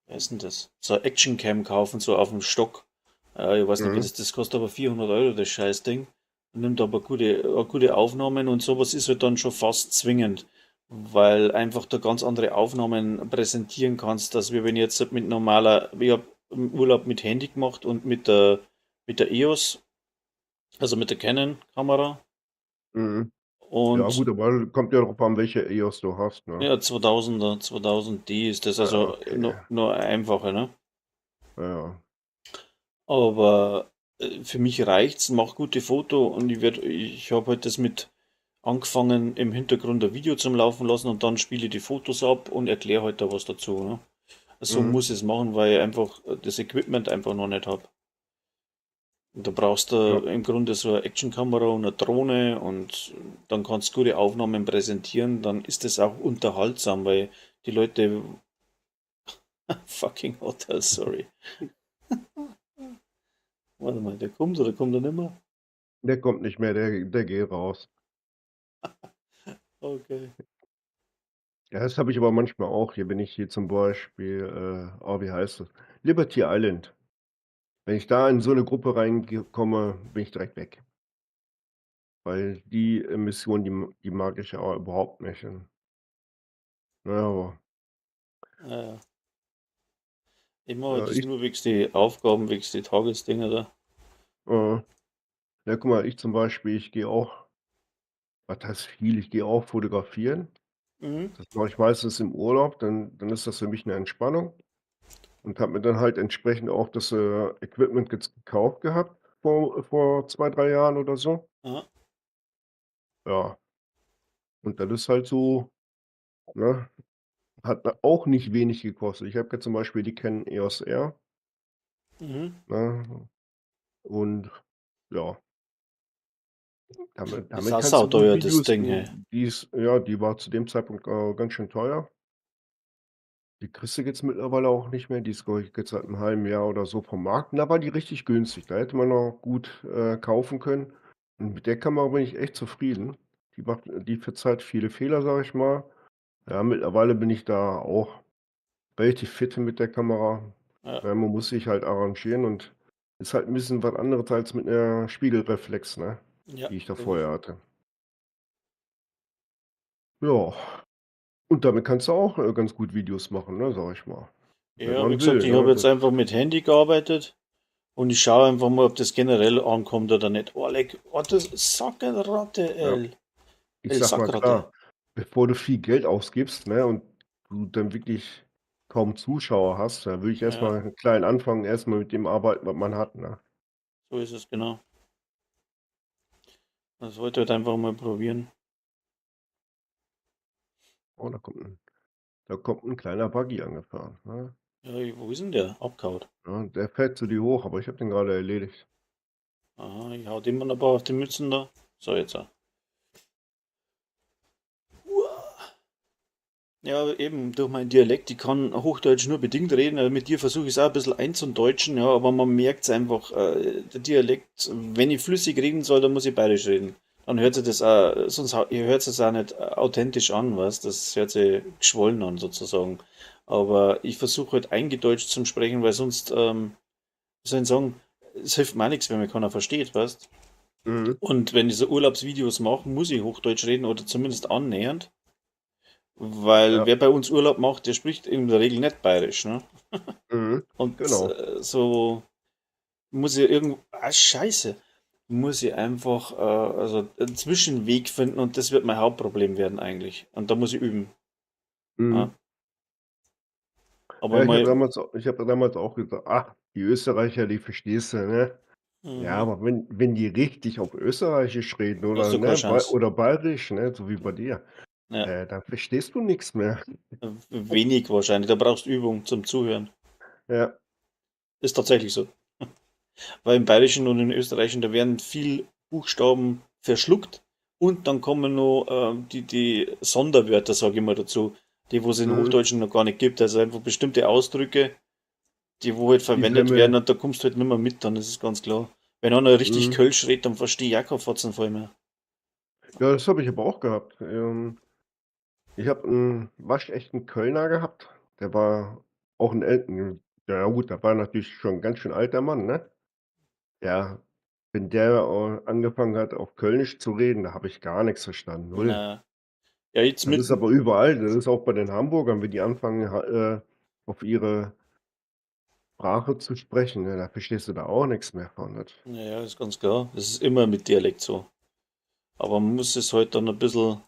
Speaker 1: wer ist denn das? So ein Actioncam kaufen, so auf dem Stock. Ich weiß nicht, wie das kostet aber 400 Euro, das Scheißding. Nimmt aber gute Aufnahmen und sowas ist halt dann schon fast zwingend, weil einfach da ganz andere Aufnahmen präsentieren kannst, dass wir, wenn ich jetzt mit normaler, ich hab im Urlaub mit Handy gemacht und mit der EOS, also mit der Canon-Kamera.
Speaker 6: Mhm. Ja,
Speaker 1: Und
Speaker 6: gut, aber kommt ja darauf an, welche EOS du hast, ne?
Speaker 1: ja, 2000er, 2000D ist das
Speaker 6: Ja,
Speaker 1: also
Speaker 6: okay.
Speaker 1: nur einfacher, ne?
Speaker 6: Ja.
Speaker 1: Aber für mich reicht's, mach gute Foto und ich habe halt das mit angefangen, im Hintergrund ein Video zum Laufen lassen und dann spiele ich die Fotos ab und erkläre halt da was dazu, ne? So muss ich es machen, weil ich einfach das Equipment einfach noch nicht hab. Und da brauchst du im Grunde so eine Actionkamera und eine Drohne und dann kannst du gute Aufnahmen präsentieren, dann ist das auch unterhaltsam, weil die Leute fucking Hotel, sorry. Warte mal, der kommt oder kommt er nicht mehr?
Speaker 6: Der kommt nicht mehr, der geht raus.
Speaker 1: Okay.
Speaker 6: Ja, das habe ich aber manchmal auch hier, wenn ich hier zum Beispiel, oh, wie heißt das? Liberty Island. Wenn ich da in so eine Gruppe reinkomme, bin ich direkt weg. Weil die Mission, die mag ich ja überhaupt nicht. Naja, aber
Speaker 1: Ja. Ich mache
Speaker 6: ja,
Speaker 1: das
Speaker 6: ich,
Speaker 1: nur wegen die Aufgaben, wegen die Tagesdinger da.
Speaker 6: ja, guck mal, ich zum Beispiel, ich gehe auch, was heißt viel, ich gehe auch fotografieren.
Speaker 1: Mhm.
Speaker 6: Das mache ich meistens im Urlaub, dann ist das für mich eine Entspannung. Und habe mir dann halt entsprechend auch das Equipment gekauft gehabt vor 2, 3 Jahren oder so.
Speaker 1: Aha.
Speaker 6: Ja. Und das ist halt so, ne, hat auch nicht wenig gekostet. Ich habe jetzt zum Beispiel die Canon EOS R. Ne, und ja. Damit
Speaker 1: Ist
Speaker 6: damit
Speaker 1: auch
Speaker 6: kannst du gut
Speaker 1: sauteuer, das
Speaker 6: Videos
Speaker 1: Ding, ey.
Speaker 6: die ist ja, die war zu dem Zeitpunkt, ganz schön teuer. Die kriegst du jetzt mittlerweile auch nicht mehr. Die ist, glaube ich, jetzt seit 'nem halben Jahr oder so vom Markt. Und da war die richtig günstig. Da hätte man auch gut, kaufen können. Und mit der Kamera bin ich echt zufrieden. Die verzeiht viele Fehler, sage ich mal. Ja, mittlerweile bin ich da auch relativ fit mit der Kamera.
Speaker 1: Ja.
Speaker 6: Ja, man muss sich halt arrangieren und ist halt 'n bisschen was anderes als mit 'ner Spiegelreflex, ne,
Speaker 1: Ja,
Speaker 6: die ich da
Speaker 1: logisch.
Speaker 6: vorher hatte. Ja. Und damit kannst du auch, ganz gut Videos machen, ne, sage ich mal. Wenn
Speaker 1: Ja, wie
Speaker 6: man
Speaker 1: gesagt,
Speaker 6: will,
Speaker 1: ich habe
Speaker 6: ne?
Speaker 1: jetzt
Speaker 6: Das
Speaker 1: einfach mit Handy gearbeitet und ich schaue einfach mal, ob das generell ankommt oder nicht. Oh, leck, oh, das Sackenratte,
Speaker 6: Ja.
Speaker 1: El.
Speaker 6: Ich
Speaker 1: El
Speaker 6: sage mal
Speaker 1: Sackratte.
Speaker 6: klar, bevor du viel Geld ausgibst, ne, und du dann wirklich kaum Zuschauer hast, da würde ich erst
Speaker 1: Ja.
Speaker 6: mal klein anfangen, erst mal mit dem arbeiten, was man hat, ne?
Speaker 1: So ist es, genau. Das wollte ich halt einfach mal probieren.
Speaker 6: Oh, da kommt 'n kleiner Buggy angefahren, ne?
Speaker 1: Ja, wo ist denn der? Abgehauen.
Speaker 6: Ja, der fährt zu dir hoch, aber ich habe den grade erledigt.
Speaker 1: Aha, ich hau dem mal ein paar auf die Mützen da. So, jetzt auch. Ja, eben durch meinen Dialekt, ich kann Hochdeutsch nur bedingt reden. Also mit dir versuche ich es auch ein bisschen einzudeutschen, ja, aber man merkt es einfach, der Dialekt, wenn ich flüssig reden soll, dann muss ich bayerisch reden. Dann hört sich das auch, sonst hört sich das auch nicht authentisch an, weißt, das hört sich geschwollen an sozusagen. Aber ich versuche halt eingedeutscht zu sprechen, weil sonst, wie soll ich sagen, es hilft mir auch nichts, wenn mich keiner versteht, weißt.
Speaker 6: Mhm.
Speaker 1: Und wenn ich so Urlaubsvideos mache, muss ich Hochdeutsch reden oder zumindest annähernd. Weil
Speaker 6: Ja.
Speaker 1: wer bei uns Urlaub macht, der spricht in der Regel nicht bayerisch, ne?
Speaker 6: Mhm.
Speaker 1: Und
Speaker 6: Genau.
Speaker 1: so muss ich irgendwo, ah, scheiße, muss ich einfach also einen Zwischenweg finden und das wird mein Hauptproblem werden eigentlich. Und da muss ich üben.
Speaker 6: Mhm.
Speaker 1: Ja. Aber
Speaker 6: Ja, ich habe
Speaker 1: mal,
Speaker 6: damals ich habe damals auch gesagt: „Ach, die Österreicher, die verstehst du, ne?“ Ja,
Speaker 1: mhm,
Speaker 6: aber wenn die richtig auf Österreichisch reden
Speaker 1: hast
Speaker 6: oder,
Speaker 1: du keine
Speaker 6: ne,
Speaker 1: Chance.
Speaker 6: oder bayerisch, ne, so wie bei dir,
Speaker 1: Ja,
Speaker 6: da verstehst du nix mehr.
Speaker 1: wenig wahrscheinlich. Da brauchst du Übung zum Zuhören.
Speaker 6: Ja.
Speaker 1: Ist tatsächlich so. Weil im Bayerischen und im Österreichischen, da werden viel Buchstaben verschluckt und dann kommen noch die Sonderwörter, sage ich mal dazu, die wo es in
Speaker 6: Mhm.
Speaker 1: Hochdeutschen noch gar nicht gibt. Also einfach bestimmte Ausdrücke, die wo halt
Speaker 6: Die
Speaker 1: verwendet werden
Speaker 6: Semmel.
Speaker 1: und da kommst du halt nicht mehr mit, dann ist es ganz klar. Wenn einer richtig
Speaker 6: Mhm.
Speaker 1: Kölsch redet, dann verstehe ich auch keinen Fotzen voll mehr.
Speaker 6: Ja, das habe ich aber auch gehabt. Ich habe 'n waschechten Kölner gehabt. Der war auch 'n äl ja gut, der war natürlich schon 'n ganz schön alter Mann, ne? Ja, wenn der, angefangen hat, auf Kölnisch zu reden, da habe ich gar nix verstanden, 0.
Speaker 1: Na. Ja, jetzt
Speaker 6: Das
Speaker 1: mit
Speaker 6: ist aber überall. Das ist auch bei den Hamburgern, wenn die anfangen, ha auf ihre Sprache zu sprechen, ne, da verstehst du da auch nix mehr von, das
Speaker 1: Ja, ist ganz klar. Das ist immer mit Dialekt so. Aber man muss es halt dann ein bisschen,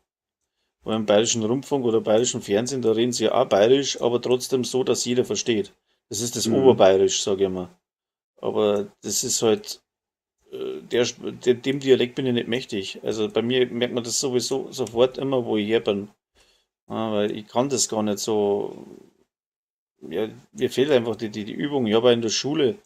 Speaker 1: weil im Bayerischen Rundfunk oder Bayerischen Fernsehen, da reden sie ja auch bayerisch, aber trotzdem so, dass jeder versteht. Das ist das
Speaker 6: Mhm.
Speaker 1: Oberbayerisch, sage ich immer. Aber das ist halt, dem Dialekt bin ich nicht mächtig. Also bei mir merkt man das sowieso sofort immer, wo ich her bin. Ja, weil ich kann das gar nicht so. Ja, mir fehlt einfach die Übung. Ich habe auch in der Schule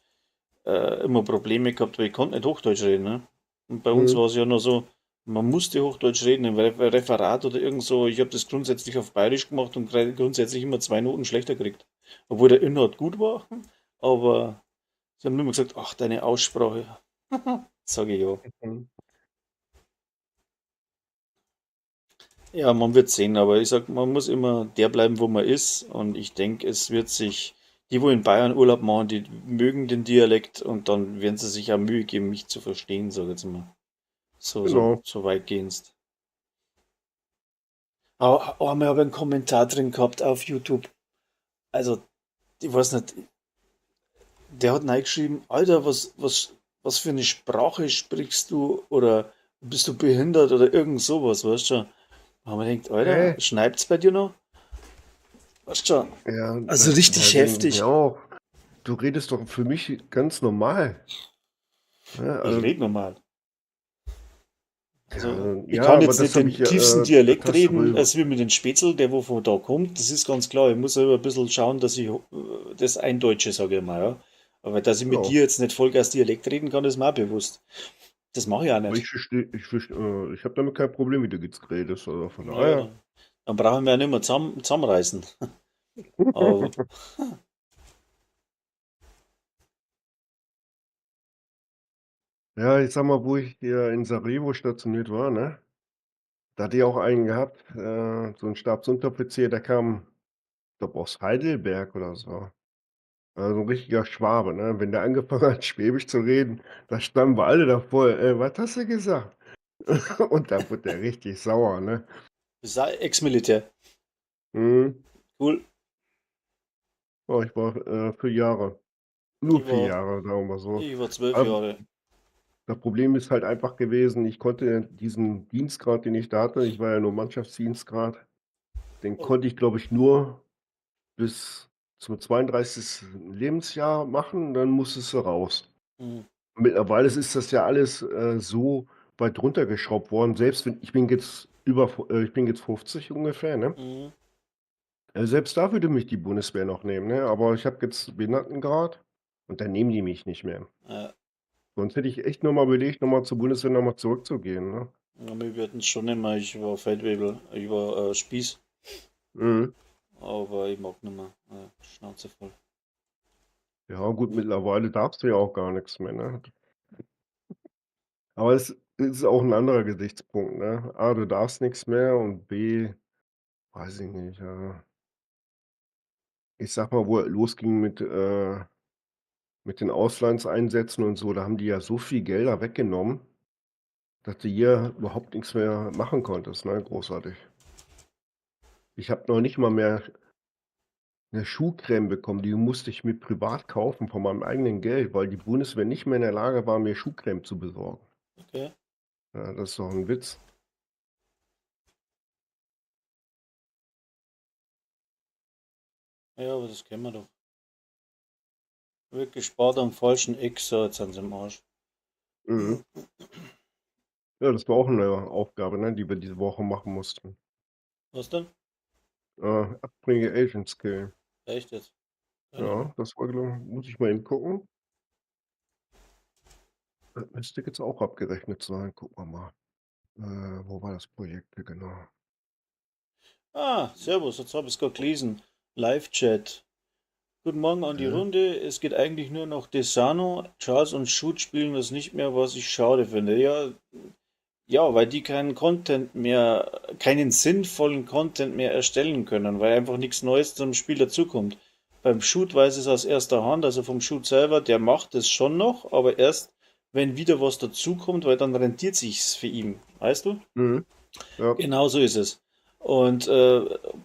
Speaker 1: immer Probleme gehabt, weil ich konnte nicht Hochdeutsch reden. Ne? Und bei uns
Speaker 6: Mhm.
Speaker 1: war es ja noch so, man musste Hochdeutsch reden im Referat oder irgend so. Ich habe das grundsätzlich auf Bayerisch gemacht und grundsätzlich immer 2 Noten schlechter gekriegt. Obwohl der Inhalt gut war, aber sie haben immer gesagt, ach, deine Aussprache. Sag ich ja.
Speaker 6: Mhm.
Speaker 1: Ja, man wird sehen, aber ich sag, man muss immer der bleiben, wo man ist. Und ich denke, es wird sich, die, wo in Bayern Urlaub machen, die mögen den Dialekt und dann werden sie sich auch Mühe geben, mich zu verstehen, sag ich jetzt mal. So, so,
Speaker 6: Genau.
Speaker 1: so weitgehend. Aber einmal habe ich einen Kommentar drin gehabt auf YouTube. Also, ich weiß nicht, der hat reingeschrieben, Alter, was für eine Sprache sprichst du oder bist du behindert oder irgend sowas, weißt du? Da haben wir gedacht, Alter,
Speaker 6: Hä?
Speaker 1: schneit's bei dir noch? Weißt du?
Speaker 6: Ja,
Speaker 1: Also
Speaker 6: das,
Speaker 1: richtig
Speaker 6: da denke ich
Speaker 1: heftig.
Speaker 6: mir auch. Du redest doch für mich ganz normal. Ja,
Speaker 1: Ich
Speaker 6: also,
Speaker 1: rede normal. Also,
Speaker 6: ja,
Speaker 1: ich
Speaker 6: ja,
Speaker 1: kann
Speaker 6: aber
Speaker 1: jetzt
Speaker 6: das
Speaker 1: nicht
Speaker 6: habe
Speaker 1: den
Speaker 6: ich ja,
Speaker 1: tiefsten
Speaker 6: das
Speaker 1: Dialekt
Speaker 6: hast du
Speaker 1: reden,
Speaker 6: wohl.
Speaker 1: als wie mit den Spätzl, der wo von da kommt. Das ist ganz klar. Ich muss aber ein bisschen schauen, dass ich das Eindeutsche, sage ich mal. Ja. Aber dass ich mit
Speaker 6: Ja.
Speaker 1: dir jetzt nicht Vollgas Dialekt reden kann, ist mir auch bewusst. Das mache ich auch
Speaker 6: Aber
Speaker 1: nicht.
Speaker 6: ich verstehe, ich habe damit kein Problem, wie du jetzt redest. Also von
Speaker 1: Ja,
Speaker 6: daher.
Speaker 1: dann brauchen wir ja nicht mehr zusammenreißen. Aber
Speaker 6: Ja, ich sag mal, wo ich hier in Sarajevo stationiert war, ne? Da hatte ich auch einen gehabt, so einen Stabsunteroffizier, der kam, ich glaube, aus Heidelberg oder so. Also ein richtiger Schwabe, ne? Wenn der angefangen hat, Schwäbisch zu reden, da standen wir alle davor. Was hast du gesagt? Und da wurde der richtig sauer, ne?
Speaker 1: das ist auch Ex-Militär.
Speaker 6: Hm.
Speaker 1: Cool.
Speaker 6: Oh, ich war 4 Jahre. Nur
Speaker 1: Ich
Speaker 6: vier
Speaker 1: war,
Speaker 6: Jahre, sagen wir mal so.
Speaker 1: ich war 12
Speaker 6: Aber
Speaker 1: Jahre.
Speaker 6: das Problem ist halt einfach gewesen, ich konnte diesen Dienstgrad, den ich da hatte, ich war ja nur Mannschaftsdienstgrad, den
Speaker 1: Oh.
Speaker 6: konnte ich, glaube ich, nur bis zum 32. Lebensjahr machen, dann musstest du raus.
Speaker 1: Hm.
Speaker 6: Mittlerweile ist das ja alles so weit runtergeschraubt worden, selbst wenn ich bin jetzt ich bin jetzt 50 ungefähr, ne?
Speaker 1: Mhm.
Speaker 6: Selbst da würde mich die Bundeswehr noch nehmen, ne? Aber ich habe jetzt Behindertengrad und dann nehmen die mich nicht mehr.
Speaker 1: Ja,
Speaker 6: Sonst hätte ich echt nochmal überlegt, nochmal zur Bundeswehr nochmal zurückzugehen, ne?
Speaker 1: ja, wir würden es schon nicht mehr. Ich war Feldwebel, ich war Spieß,
Speaker 6: Mhm.
Speaker 1: aber ich mag nicht mehr. Ja, Schnauze voll.
Speaker 6: Ja, gut, mittlerweile darfst du ja auch gar nichts mehr, ne? Aber es ist auch ein anderer Gesichtspunkt, ne? A, du darfst nichts mehr und B, weiß ich nicht, ja. Ich sag mal, wo es losging mit den Auslandseinsätzen und so, da haben die ja so viel Gelder weggenommen, dass du hier überhaupt nichts mehr machen konntest, ne? Großartig. Ich habe noch nicht mal mehr eine Schuhcreme bekommen, die musste ich mir privat kaufen von meinem eigenen Geld, weil die Bundeswehr nicht mehr in der Lage war, mir Schuhcreme zu besorgen.
Speaker 1: Okay.
Speaker 6: Ja, das ist doch ein Witz.
Speaker 1: Ja, aber das kennen wir doch. Wird gespart am falschen Eck, so, jetzt sind sie im Arsch.
Speaker 6: Mhm. Ja, das war auch eine Aufgabe, ne, die wir diese Woche machen mussten.
Speaker 1: Was denn?
Speaker 6: Abbringe Agent Skill.
Speaker 1: Echt jetzt? Keine.
Speaker 6: Ja, das war, glaub, muss ich mal eben gucken. Das müsste jetzt auch abgerechnet sein. Gucken wir mal. Wo war das Projekt hier genau?
Speaker 1: Ah, servus, jetzt habe ich es gerade gelesen. Live-Chat. Guten Morgen an die
Speaker 6: Ja.
Speaker 1: Runde. Es geht eigentlich nur noch Desano. Charles und Shoot spielen das nicht mehr, was ich schade finde. Ja, ja, weil die keinen Content mehr, keinen sinnvollen Content mehr erstellen können, weil einfach nichts Neues zum Spiel dazukommt. Beim Shoot weiß ich es aus erster Hand, also vom Shoot selber, der macht es schon noch, aber erst, wenn wieder was dazukommt, weil dann rentiert sich's für ihn, weißt du?
Speaker 6: Mhm. Ja.
Speaker 1: Genau so ist es. Und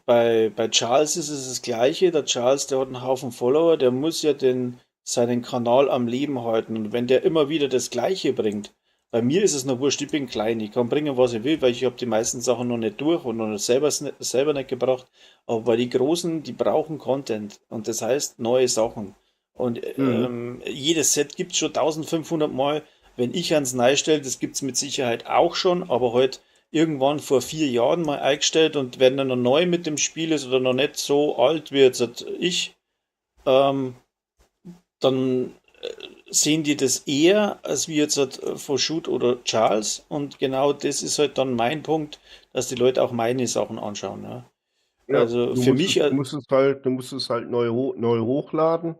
Speaker 1: bei Charles ist es das Gleiche. Der Charles, der hat einen Haufen Follower, der muss ja seinen Kanal am Leben halten. Und wenn der immer wieder das Gleiche bringt, bei mir ist es noch wurscht, ich bin klein, ich kann bringen, was ich will, weil ich habe die meisten Sachen noch nicht durch und noch nicht selber nicht gebracht. Aber bei die Großen, die brauchen Content und das heißt neue Sachen. Und
Speaker 6: Mhm.
Speaker 1: jedes Set gibt es schon 1500 Mal. Wenn ich ans Nei stelle, das gibt es mit Sicherheit auch schon, aber heute irgendwann vor 4 Jahren mal eingestellt und wenn er noch neu mit dem Spiel ist oder noch nicht so alt wie jetzt ich, ähm, dann sehen die das eher als wie jetzt halt von Shoot oder Charles. Und genau das ist halt dann mein Punkt, dass die Leute auch meine Sachen anschauen. Ja.
Speaker 6: Ja,
Speaker 1: Also
Speaker 6: du
Speaker 1: für
Speaker 6: musst
Speaker 1: mich,
Speaker 6: es, du musst es halt, du musst es halt neu hochladen,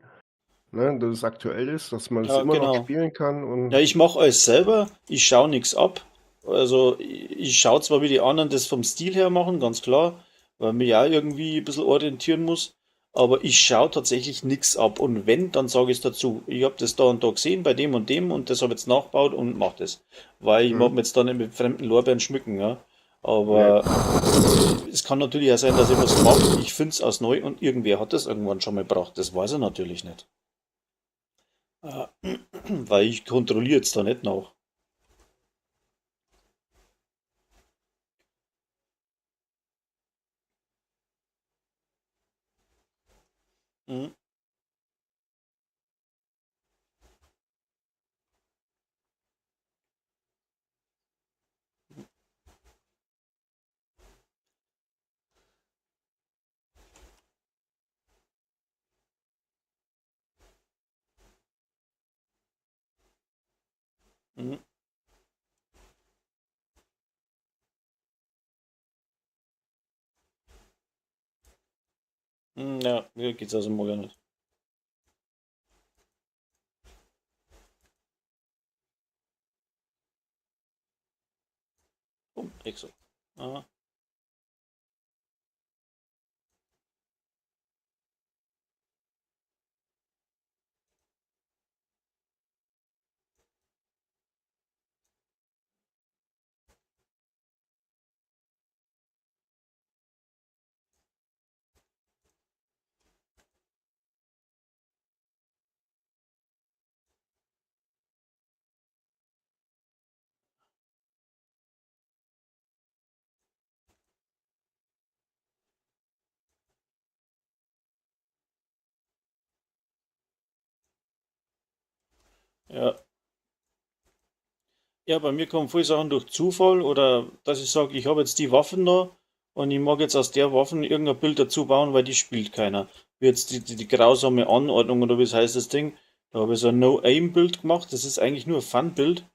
Speaker 6: ne, dass es aktuell ist, dass man es
Speaker 1: ja,
Speaker 6: immer noch
Speaker 1: genau.
Speaker 6: spielen kann
Speaker 1: Ja,
Speaker 6: und
Speaker 1: ich mache alles selber, ich schaue nichts ab. Also ich schaue zwar, wie die anderen das vom Stil her machen, ganz klar, weil mich ja irgendwie ein bisschen orientieren muss, Aber ich schaue tatsächlich nichts ab. Und wenn, dann sage ich es dazu. Ich habe das da und da gesehen bei dem und dem und das habe ich jetzt nachgebaut und mach das. Weil ich mag
Speaker 6: Mhm.
Speaker 1: mir jetzt da nicht mit fremden Lorbeeren schmücken, ja.
Speaker 6: Nee.
Speaker 1: Aber es kann natürlich auch sein, dass ich was mache. Ich finde es aus neu und irgendwer hat das irgendwann schon mal gebracht. Das weiß er natürlich nicht. Äh, Weil ich kontrolliere jetzt da nicht nach. Mhm. Mhm. Mhm. Ja, mir geht's also morgen nicht. Oh, Exo. Ah, ja. Ja, bei mir kommen viele Sachen durch Zufall oder dass ich sage, ich habe jetzt die Waffen da und ich mag jetzt aus der Waffen irgendein Bild dazu bauen, weil die spielt keiner. Wie jetzt die grausame Anordnung oder wie es heißt das Ding. Da habe ich so ein No-Aim-Bild gemacht. Das ist eigentlich nur ein Fun-Bild,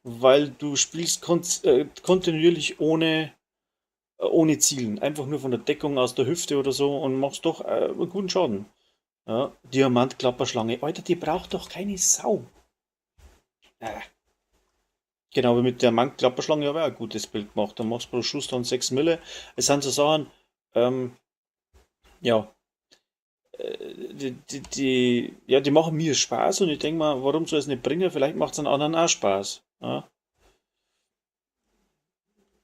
Speaker 1: weil du spielst kontinuierlich ohne Zielen. Einfach nur von der Deckung aus der Hüfte oder so und machst doch einen guten Schaden. Ja, Diamantklapperschlange. Alter, die braucht doch keine Sau. Ah. Genau, aber mit der Diamantklapperschlange habe ich auch ein gutes Bild gemacht. Dann machst du pro Schuss dann 6 Mille. Es sind so Sachen, ähm, ja, ja, die machen mir Spaß und ich denke mal, warum soll ich es nicht bringen? Vielleicht macht es einen anderen auch Spaß. Ja?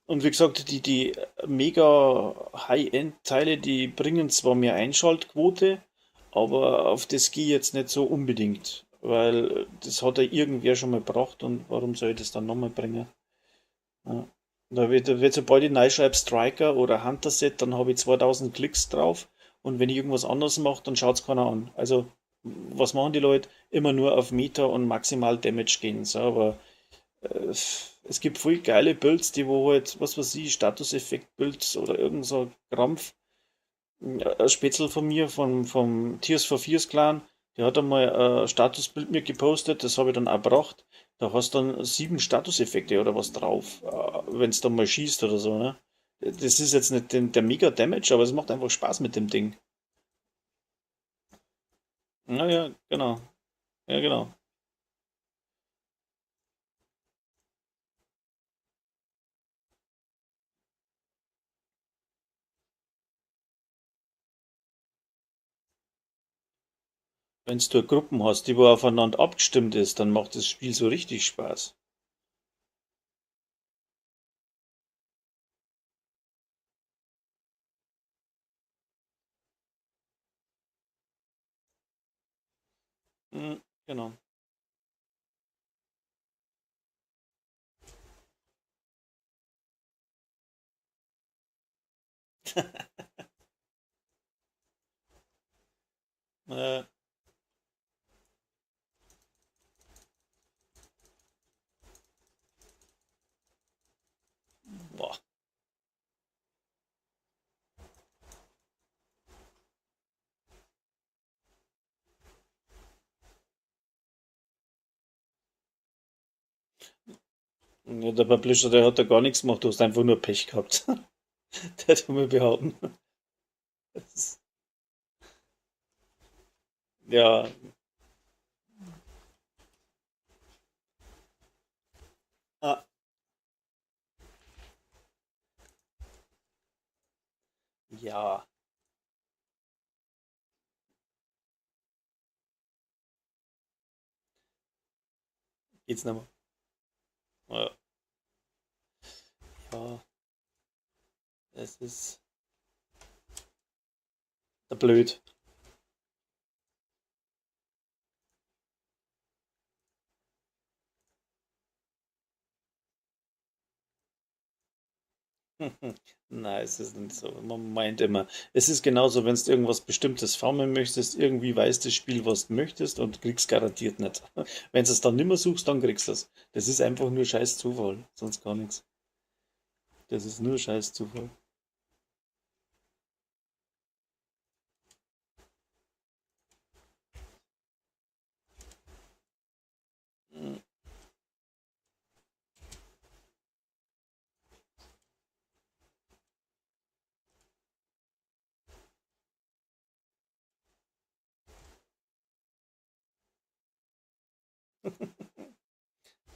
Speaker 1: Und wie gesagt, die mega High-End-Teile, die bringen zwar mehr Einschaltquote, aber auf das gehe ich jetzt nicht so unbedingt, weil das hat ja irgendwer schon mal gebracht und warum soll ich das dann nochmal bringen? Ja. Da wird, sobald ich reinschreibe Striker oder Hunter Set, dann habe ich 2000 Klicks drauf und wenn ich irgendwas anderes mache, dann schaut es keiner an. Also, was machen die Leute? Immer nur auf Meter und maximal Damage gehen. So, aber es gibt voll geile Builds, die wo halt, was weiß ich, Status-Effekt-Builds oder irgend so Krampf. Ein Spetzel von mir, vom Tears for Fears Clan, der hat einmal ein Statusbild mir gepostet, das habe ich dann auch gebracht. Da hast du dann 7 Statuseffekte oder was drauf, wenn es dann mal schießt oder so, ne? Das ist jetzt nicht der Mega Damage, aber es macht einfach Spaß mit dem Ding. Naja, genau. Ja, genau. Wenn du Gruppen hast, die wo aufeinander abgestimmt ist, dann macht das Spiel so richtig Spaß. Mhm, genau. Äh, boah. Ja, der Publisher, der hat da gar nichts gemacht, du hast einfach nur Pech gehabt. Der hat mir behaupten. Das, ja. Ah, ja. Geht's nicht mehr. Ja. Ja. Es ist blöd. Nein, es ist nicht so. Man meint immer, es ist genauso, wenn du irgendwas Bestimmtes farmen möchtest, irgendwie weiß das Spiel, was du möchtest und kriegst garantiert nicht. Wenn du es dann nimmer suchst, dann kriegst du es. Das ist einfach nur scheiß Zufall, sonst gar nichts. Das ist nur scheiß Zufall.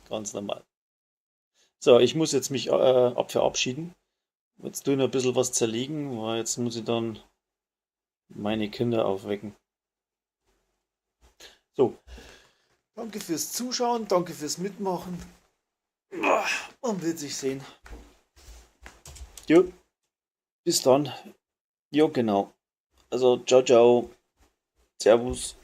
Speaker 1: Ganz normal. So, ich muss jetzt mich verabschieden. Jetzt tue ich noch ein bisschen was zerlegen, weil jetzt muss ich dann meine Kinder aufwecken. So, danke fürs Zuschauen, danke fürs Mitmachen. Man wird sich sehen. Jo, bis dann. Jo, genau. Also, ciao, ciao. Servus.